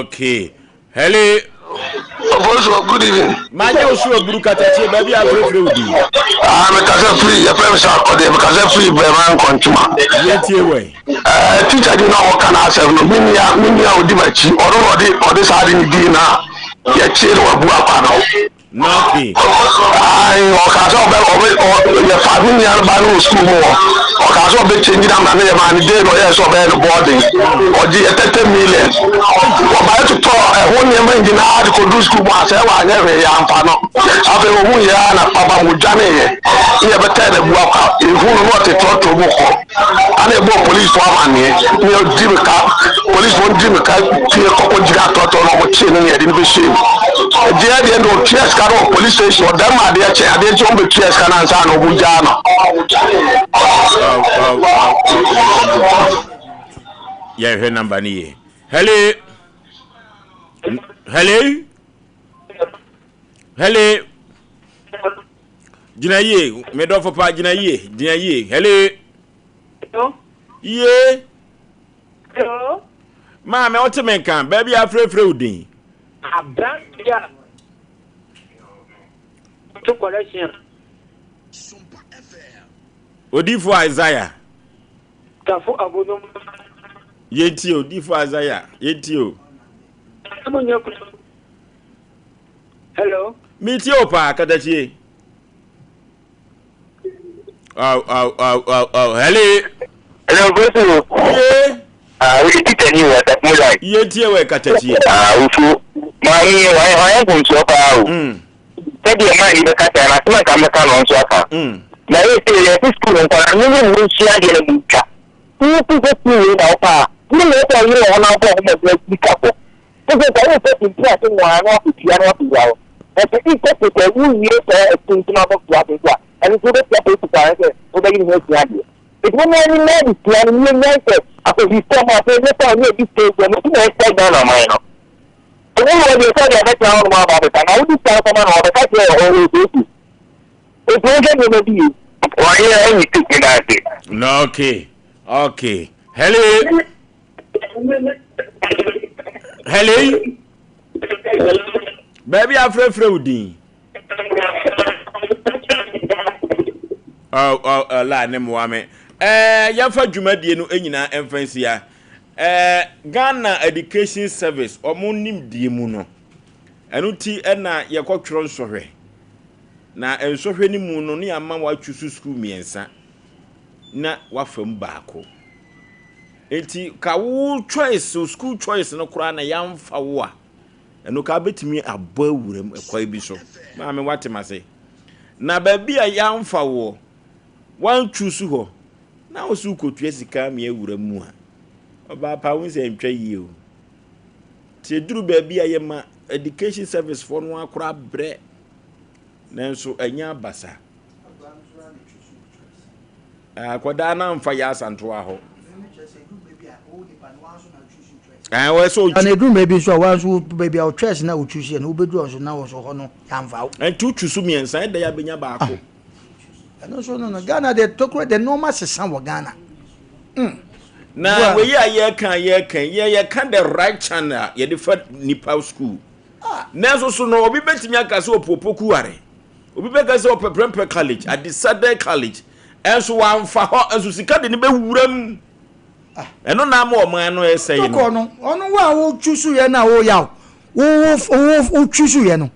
Okay. Hello. Ofosuo, good evening. Magye wo so aburu katakyie baabi a afrɛfrɛ wo din. Ah, mekasa firi yɛfrɛ me sɛ akɔdeɛ mekasa firi brɛma nkɔntoma. Yɛtie wɔ yi. Ɛɛ tikya bi na ɔka n'asɛm no me nua me nua odi m'akyi ɔno na ɔde ɔde saa ade no dii na yɛkyee no wabu akwa no. Nɔke. Ae, ɔkaa sɛ ɔbɛ ɔbɛ ɔ yɛfa me nua no ba no wɔ sukuu mu hɔ. Ɔkaa sɛ ɔbɛ change na ama no yɛ maa no dee na ɔyɛɛ sɛ ɔbɛyɛ no boarding. Ɔgye yɛ tɛtɛ million. Ɔbae totɔɔ ɛho nneɛma nyinaa de kɔduru sukuu mu a sɛ wanyɛ hwee yɛamfa no. Afei ohuu yɛ ara na papa mu dwaneeɛ ne yɛbɛtɛɛ no abu akwa. Yɛhuu no na ɔte trɔtrɔ mu kɔ. Ana ɛbɔɔ polisfoɔ amanneɛ ne ɔdi mmirika polisfoɔ no di mmirika pie kɔkɔ gyina trɔtrɔ no ɔmo kyee no ne yɛde no bɛhyɛɛ mu. Ɛgyeɛ deɛ na ɔtua sika no wɔ police station ɔdan mu adeɛ kyɛ adeɛ kye ɔmo bɛtua sika no ansa na ɔmo gyaa no. Yɛhwɛ namba no yie. Hello. Hello. Hello. Gyina yie, me dɔfo pa, gyina yie, gyina yie. Hello. Hello. Yie. Hello. Maame, wote me nka, baabi a afrɛfrɛ wo din. Aberanteɛ a to correction. Odifo Isaiah. Tafo abonom. Yɛntie o, Odifo Isaiah, yɛntie o. Hello. Metie o paa, katakyie. Aw, aw, aw, aw, aw. Hello. Hello, Gosu. Ye. Ah, wo teacher ni wɔ Tapo Life. Ye tie wɔ katakyie. Ah, wofu. Maame yi, wɔayɛ wɔayɛ mfomsoɔ paa o. Mm. Sɛdeɛ maa yi bɛka sɛ, n'asɛm a nka mɛka no nso aka. Mm. Na yɛ sɛ yɛte sukuu no nkwadaa no ne mu nsua adeɛ na mu ntwa. Wofi sɛ sukuu wei na wopɛ a, ne na ɛsɛ ɔyere wɔ hɔ na wobɔ ho mmɔden akyiri ka so. Wosɛ sɛ wopɛ tintin ase nwa na wakɔtua na wakɔwura hɔ. Na sɛ ikɔ so sɛ wowie saa atintim abɔsoɔ ase nso a, ɛno nso wobɛtua polisi kwan sɛ wobɛyere ho asua adeɛ. Nti momma yɛn nyinaa adesua no na yɛnyae sɛ akɔhwisɛm afei ne sɛ ɔne adi stage ɛno nti na ɛsɛe Ghana man no. Obi wɔ hɔ deɛ sɛ ɔde abɛtena hɔnom aba abɛka na wode sika kɔma no ɔbɛka kyerɛ wɔ hɔ ɔresiesie. Nti wonhwɛ nneɛma bi yie. Wɔyɛ ɛnyi sik no ase. Okay, okay. Hello. Hello. Baabi afrɛfrɛ wo din. Oh, oh, oh, la ne mmoa me. Eh, yɛmfa dwumadie no nyinaa mfa nsia. Eh, Ghana Education Service, ɔmo nimdie mu no. Ɛno ti ɛna yɛkɔtwerɛ nsɔhwɛ. Na nsɔhwɛ no mu no, ne ama wɔatwu so sukuu mmiɛnsa na wafa mu baako. Nti ka wo choice, wo school choice no koraa na yɛamfa wo a, ɛno ka wobɛtumi abɔ awura mu ɛkwan bi so. Maame wate m'ase. Na baabi a yɛamfa woɔ, woantwusu hɔ, na wo so wokɔtua sika ama awura mu a, ɔbaa pa wo sɛ ɛntwa yie o. Nti ɛduru baabi a yɛma education service foɔ no akora brɛ, nanso ɛnyɛ abasa. Akwadaa no amfa yɛ asantoa hɔ. Na ɛduru mmerɛ bi nso a woa nso baabi a wo choice na wo choose yɛ no wobɛduru hɔ nso na wo nso hɔ no yɛamfa wo. Ɛnti wo choose mmiɛnsa ɛdɛ yɛ abɛnya baako. Ɛno nso no no Ghana deɛ tokuro deɛ nneɛma sesa wɔ Ghana. Mm. Na wei a yɛka yɛka yɛ yɛka the right channel a yɛde fa nipa school. Nanso so no obi bɛtumi aka sɛ ɔpopoku ware. Obi bɛka sɛ ɔpɛ Prempeh College, Adisadel College, ɛnso wamfa hɔ, ɛnso sika de no bɛwura mu. Ɛno na ama ɔman no ɛsɛe no. Tokɔ no, ɔno wo a wotwi so yɛ no a woyaw, wo wo wo wotwi so yɛ no,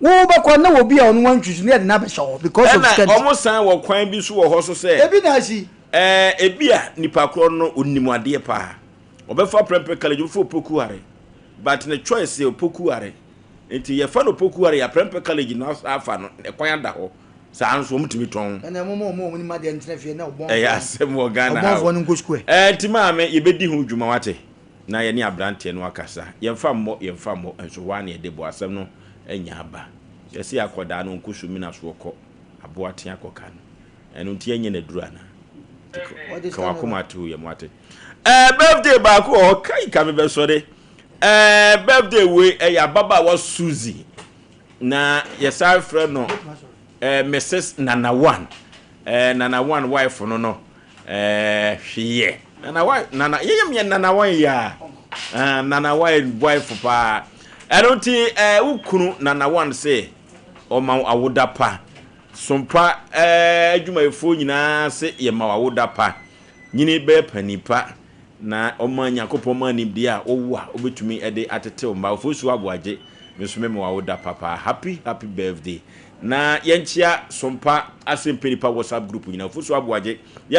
wo bɛkɔ na obi a ɔno wantwi so no yɛde no abɛhyɛ hɔ because of sika Ɛna nti. wɔn san wɔ kwan bi so wɔ hɔ so sɛ. Ebi na asi. Ɛɛ ebi a nipa korɔ no onim adeɛ paa, ɔbɛfa Prempeh College, ɔbɛfa Opoku Ware, but ne choice yɛ Opoku Ware. Nti yɛfa no Opoku Ware a Prempeh College no afa no ɛkwan ada hɔ saa nso wɔn tumi tɔn. Ɛna mo ma wɔn a wɔn nim adeɛ ntena fie na ɔbɔnfoɔ Ɛyɛ asɛm wɔ Ghana ha o. ɔbɔnfoɔ no nkɔ sukuu ɛ. Ɛɛ nti maame yɛbɛdi ho dwuma wate na yɛne abranteɛ no akasa yɛnfa mmɔ yɛnfa mmɔ nso hɔ ara na yɛde bɔ asɛm no anya aba yɛse akɔdaa no ɔnkɔ sumina so ɔkɔ aboa tea kɔka no ɛno nti ɛnyɛ n'aduru anaa nti ka wakoma to yɛm wate. Ɛɛ birthday baako wɔ hɔ kai ka mebɛsɔre. Ɛɛ birthday wei ɛyɛ ababaawa Suzy na yɛsan frɛ no ɛɛ Mrs Nana One ɛɛ Nana One wife no no ɛɛ hweyɛ Nana One Nana yɛyɛ meyɛ Nana One yɛ a ɛɛ Nana One wife paa ɛno nti ɛɛ wo kunu Nana One se ɔma wo awoda pa sompa ɛɛ adwumayɛfoɔ nyinaa se yɛma wo awoda pa nyini bɛyɛ panin pa Na ɔma Nyankopɔn maa nimdeɛ a wowo a wobɛtumi de atete wo mma. Ofosu Aboagye, me nso me moa wo da papa. Happy happy birthday. Na yɛnkyea Sompa Asɛmpɛ Nipa WhatsApp group nyinaa. Ofosu Aboagye.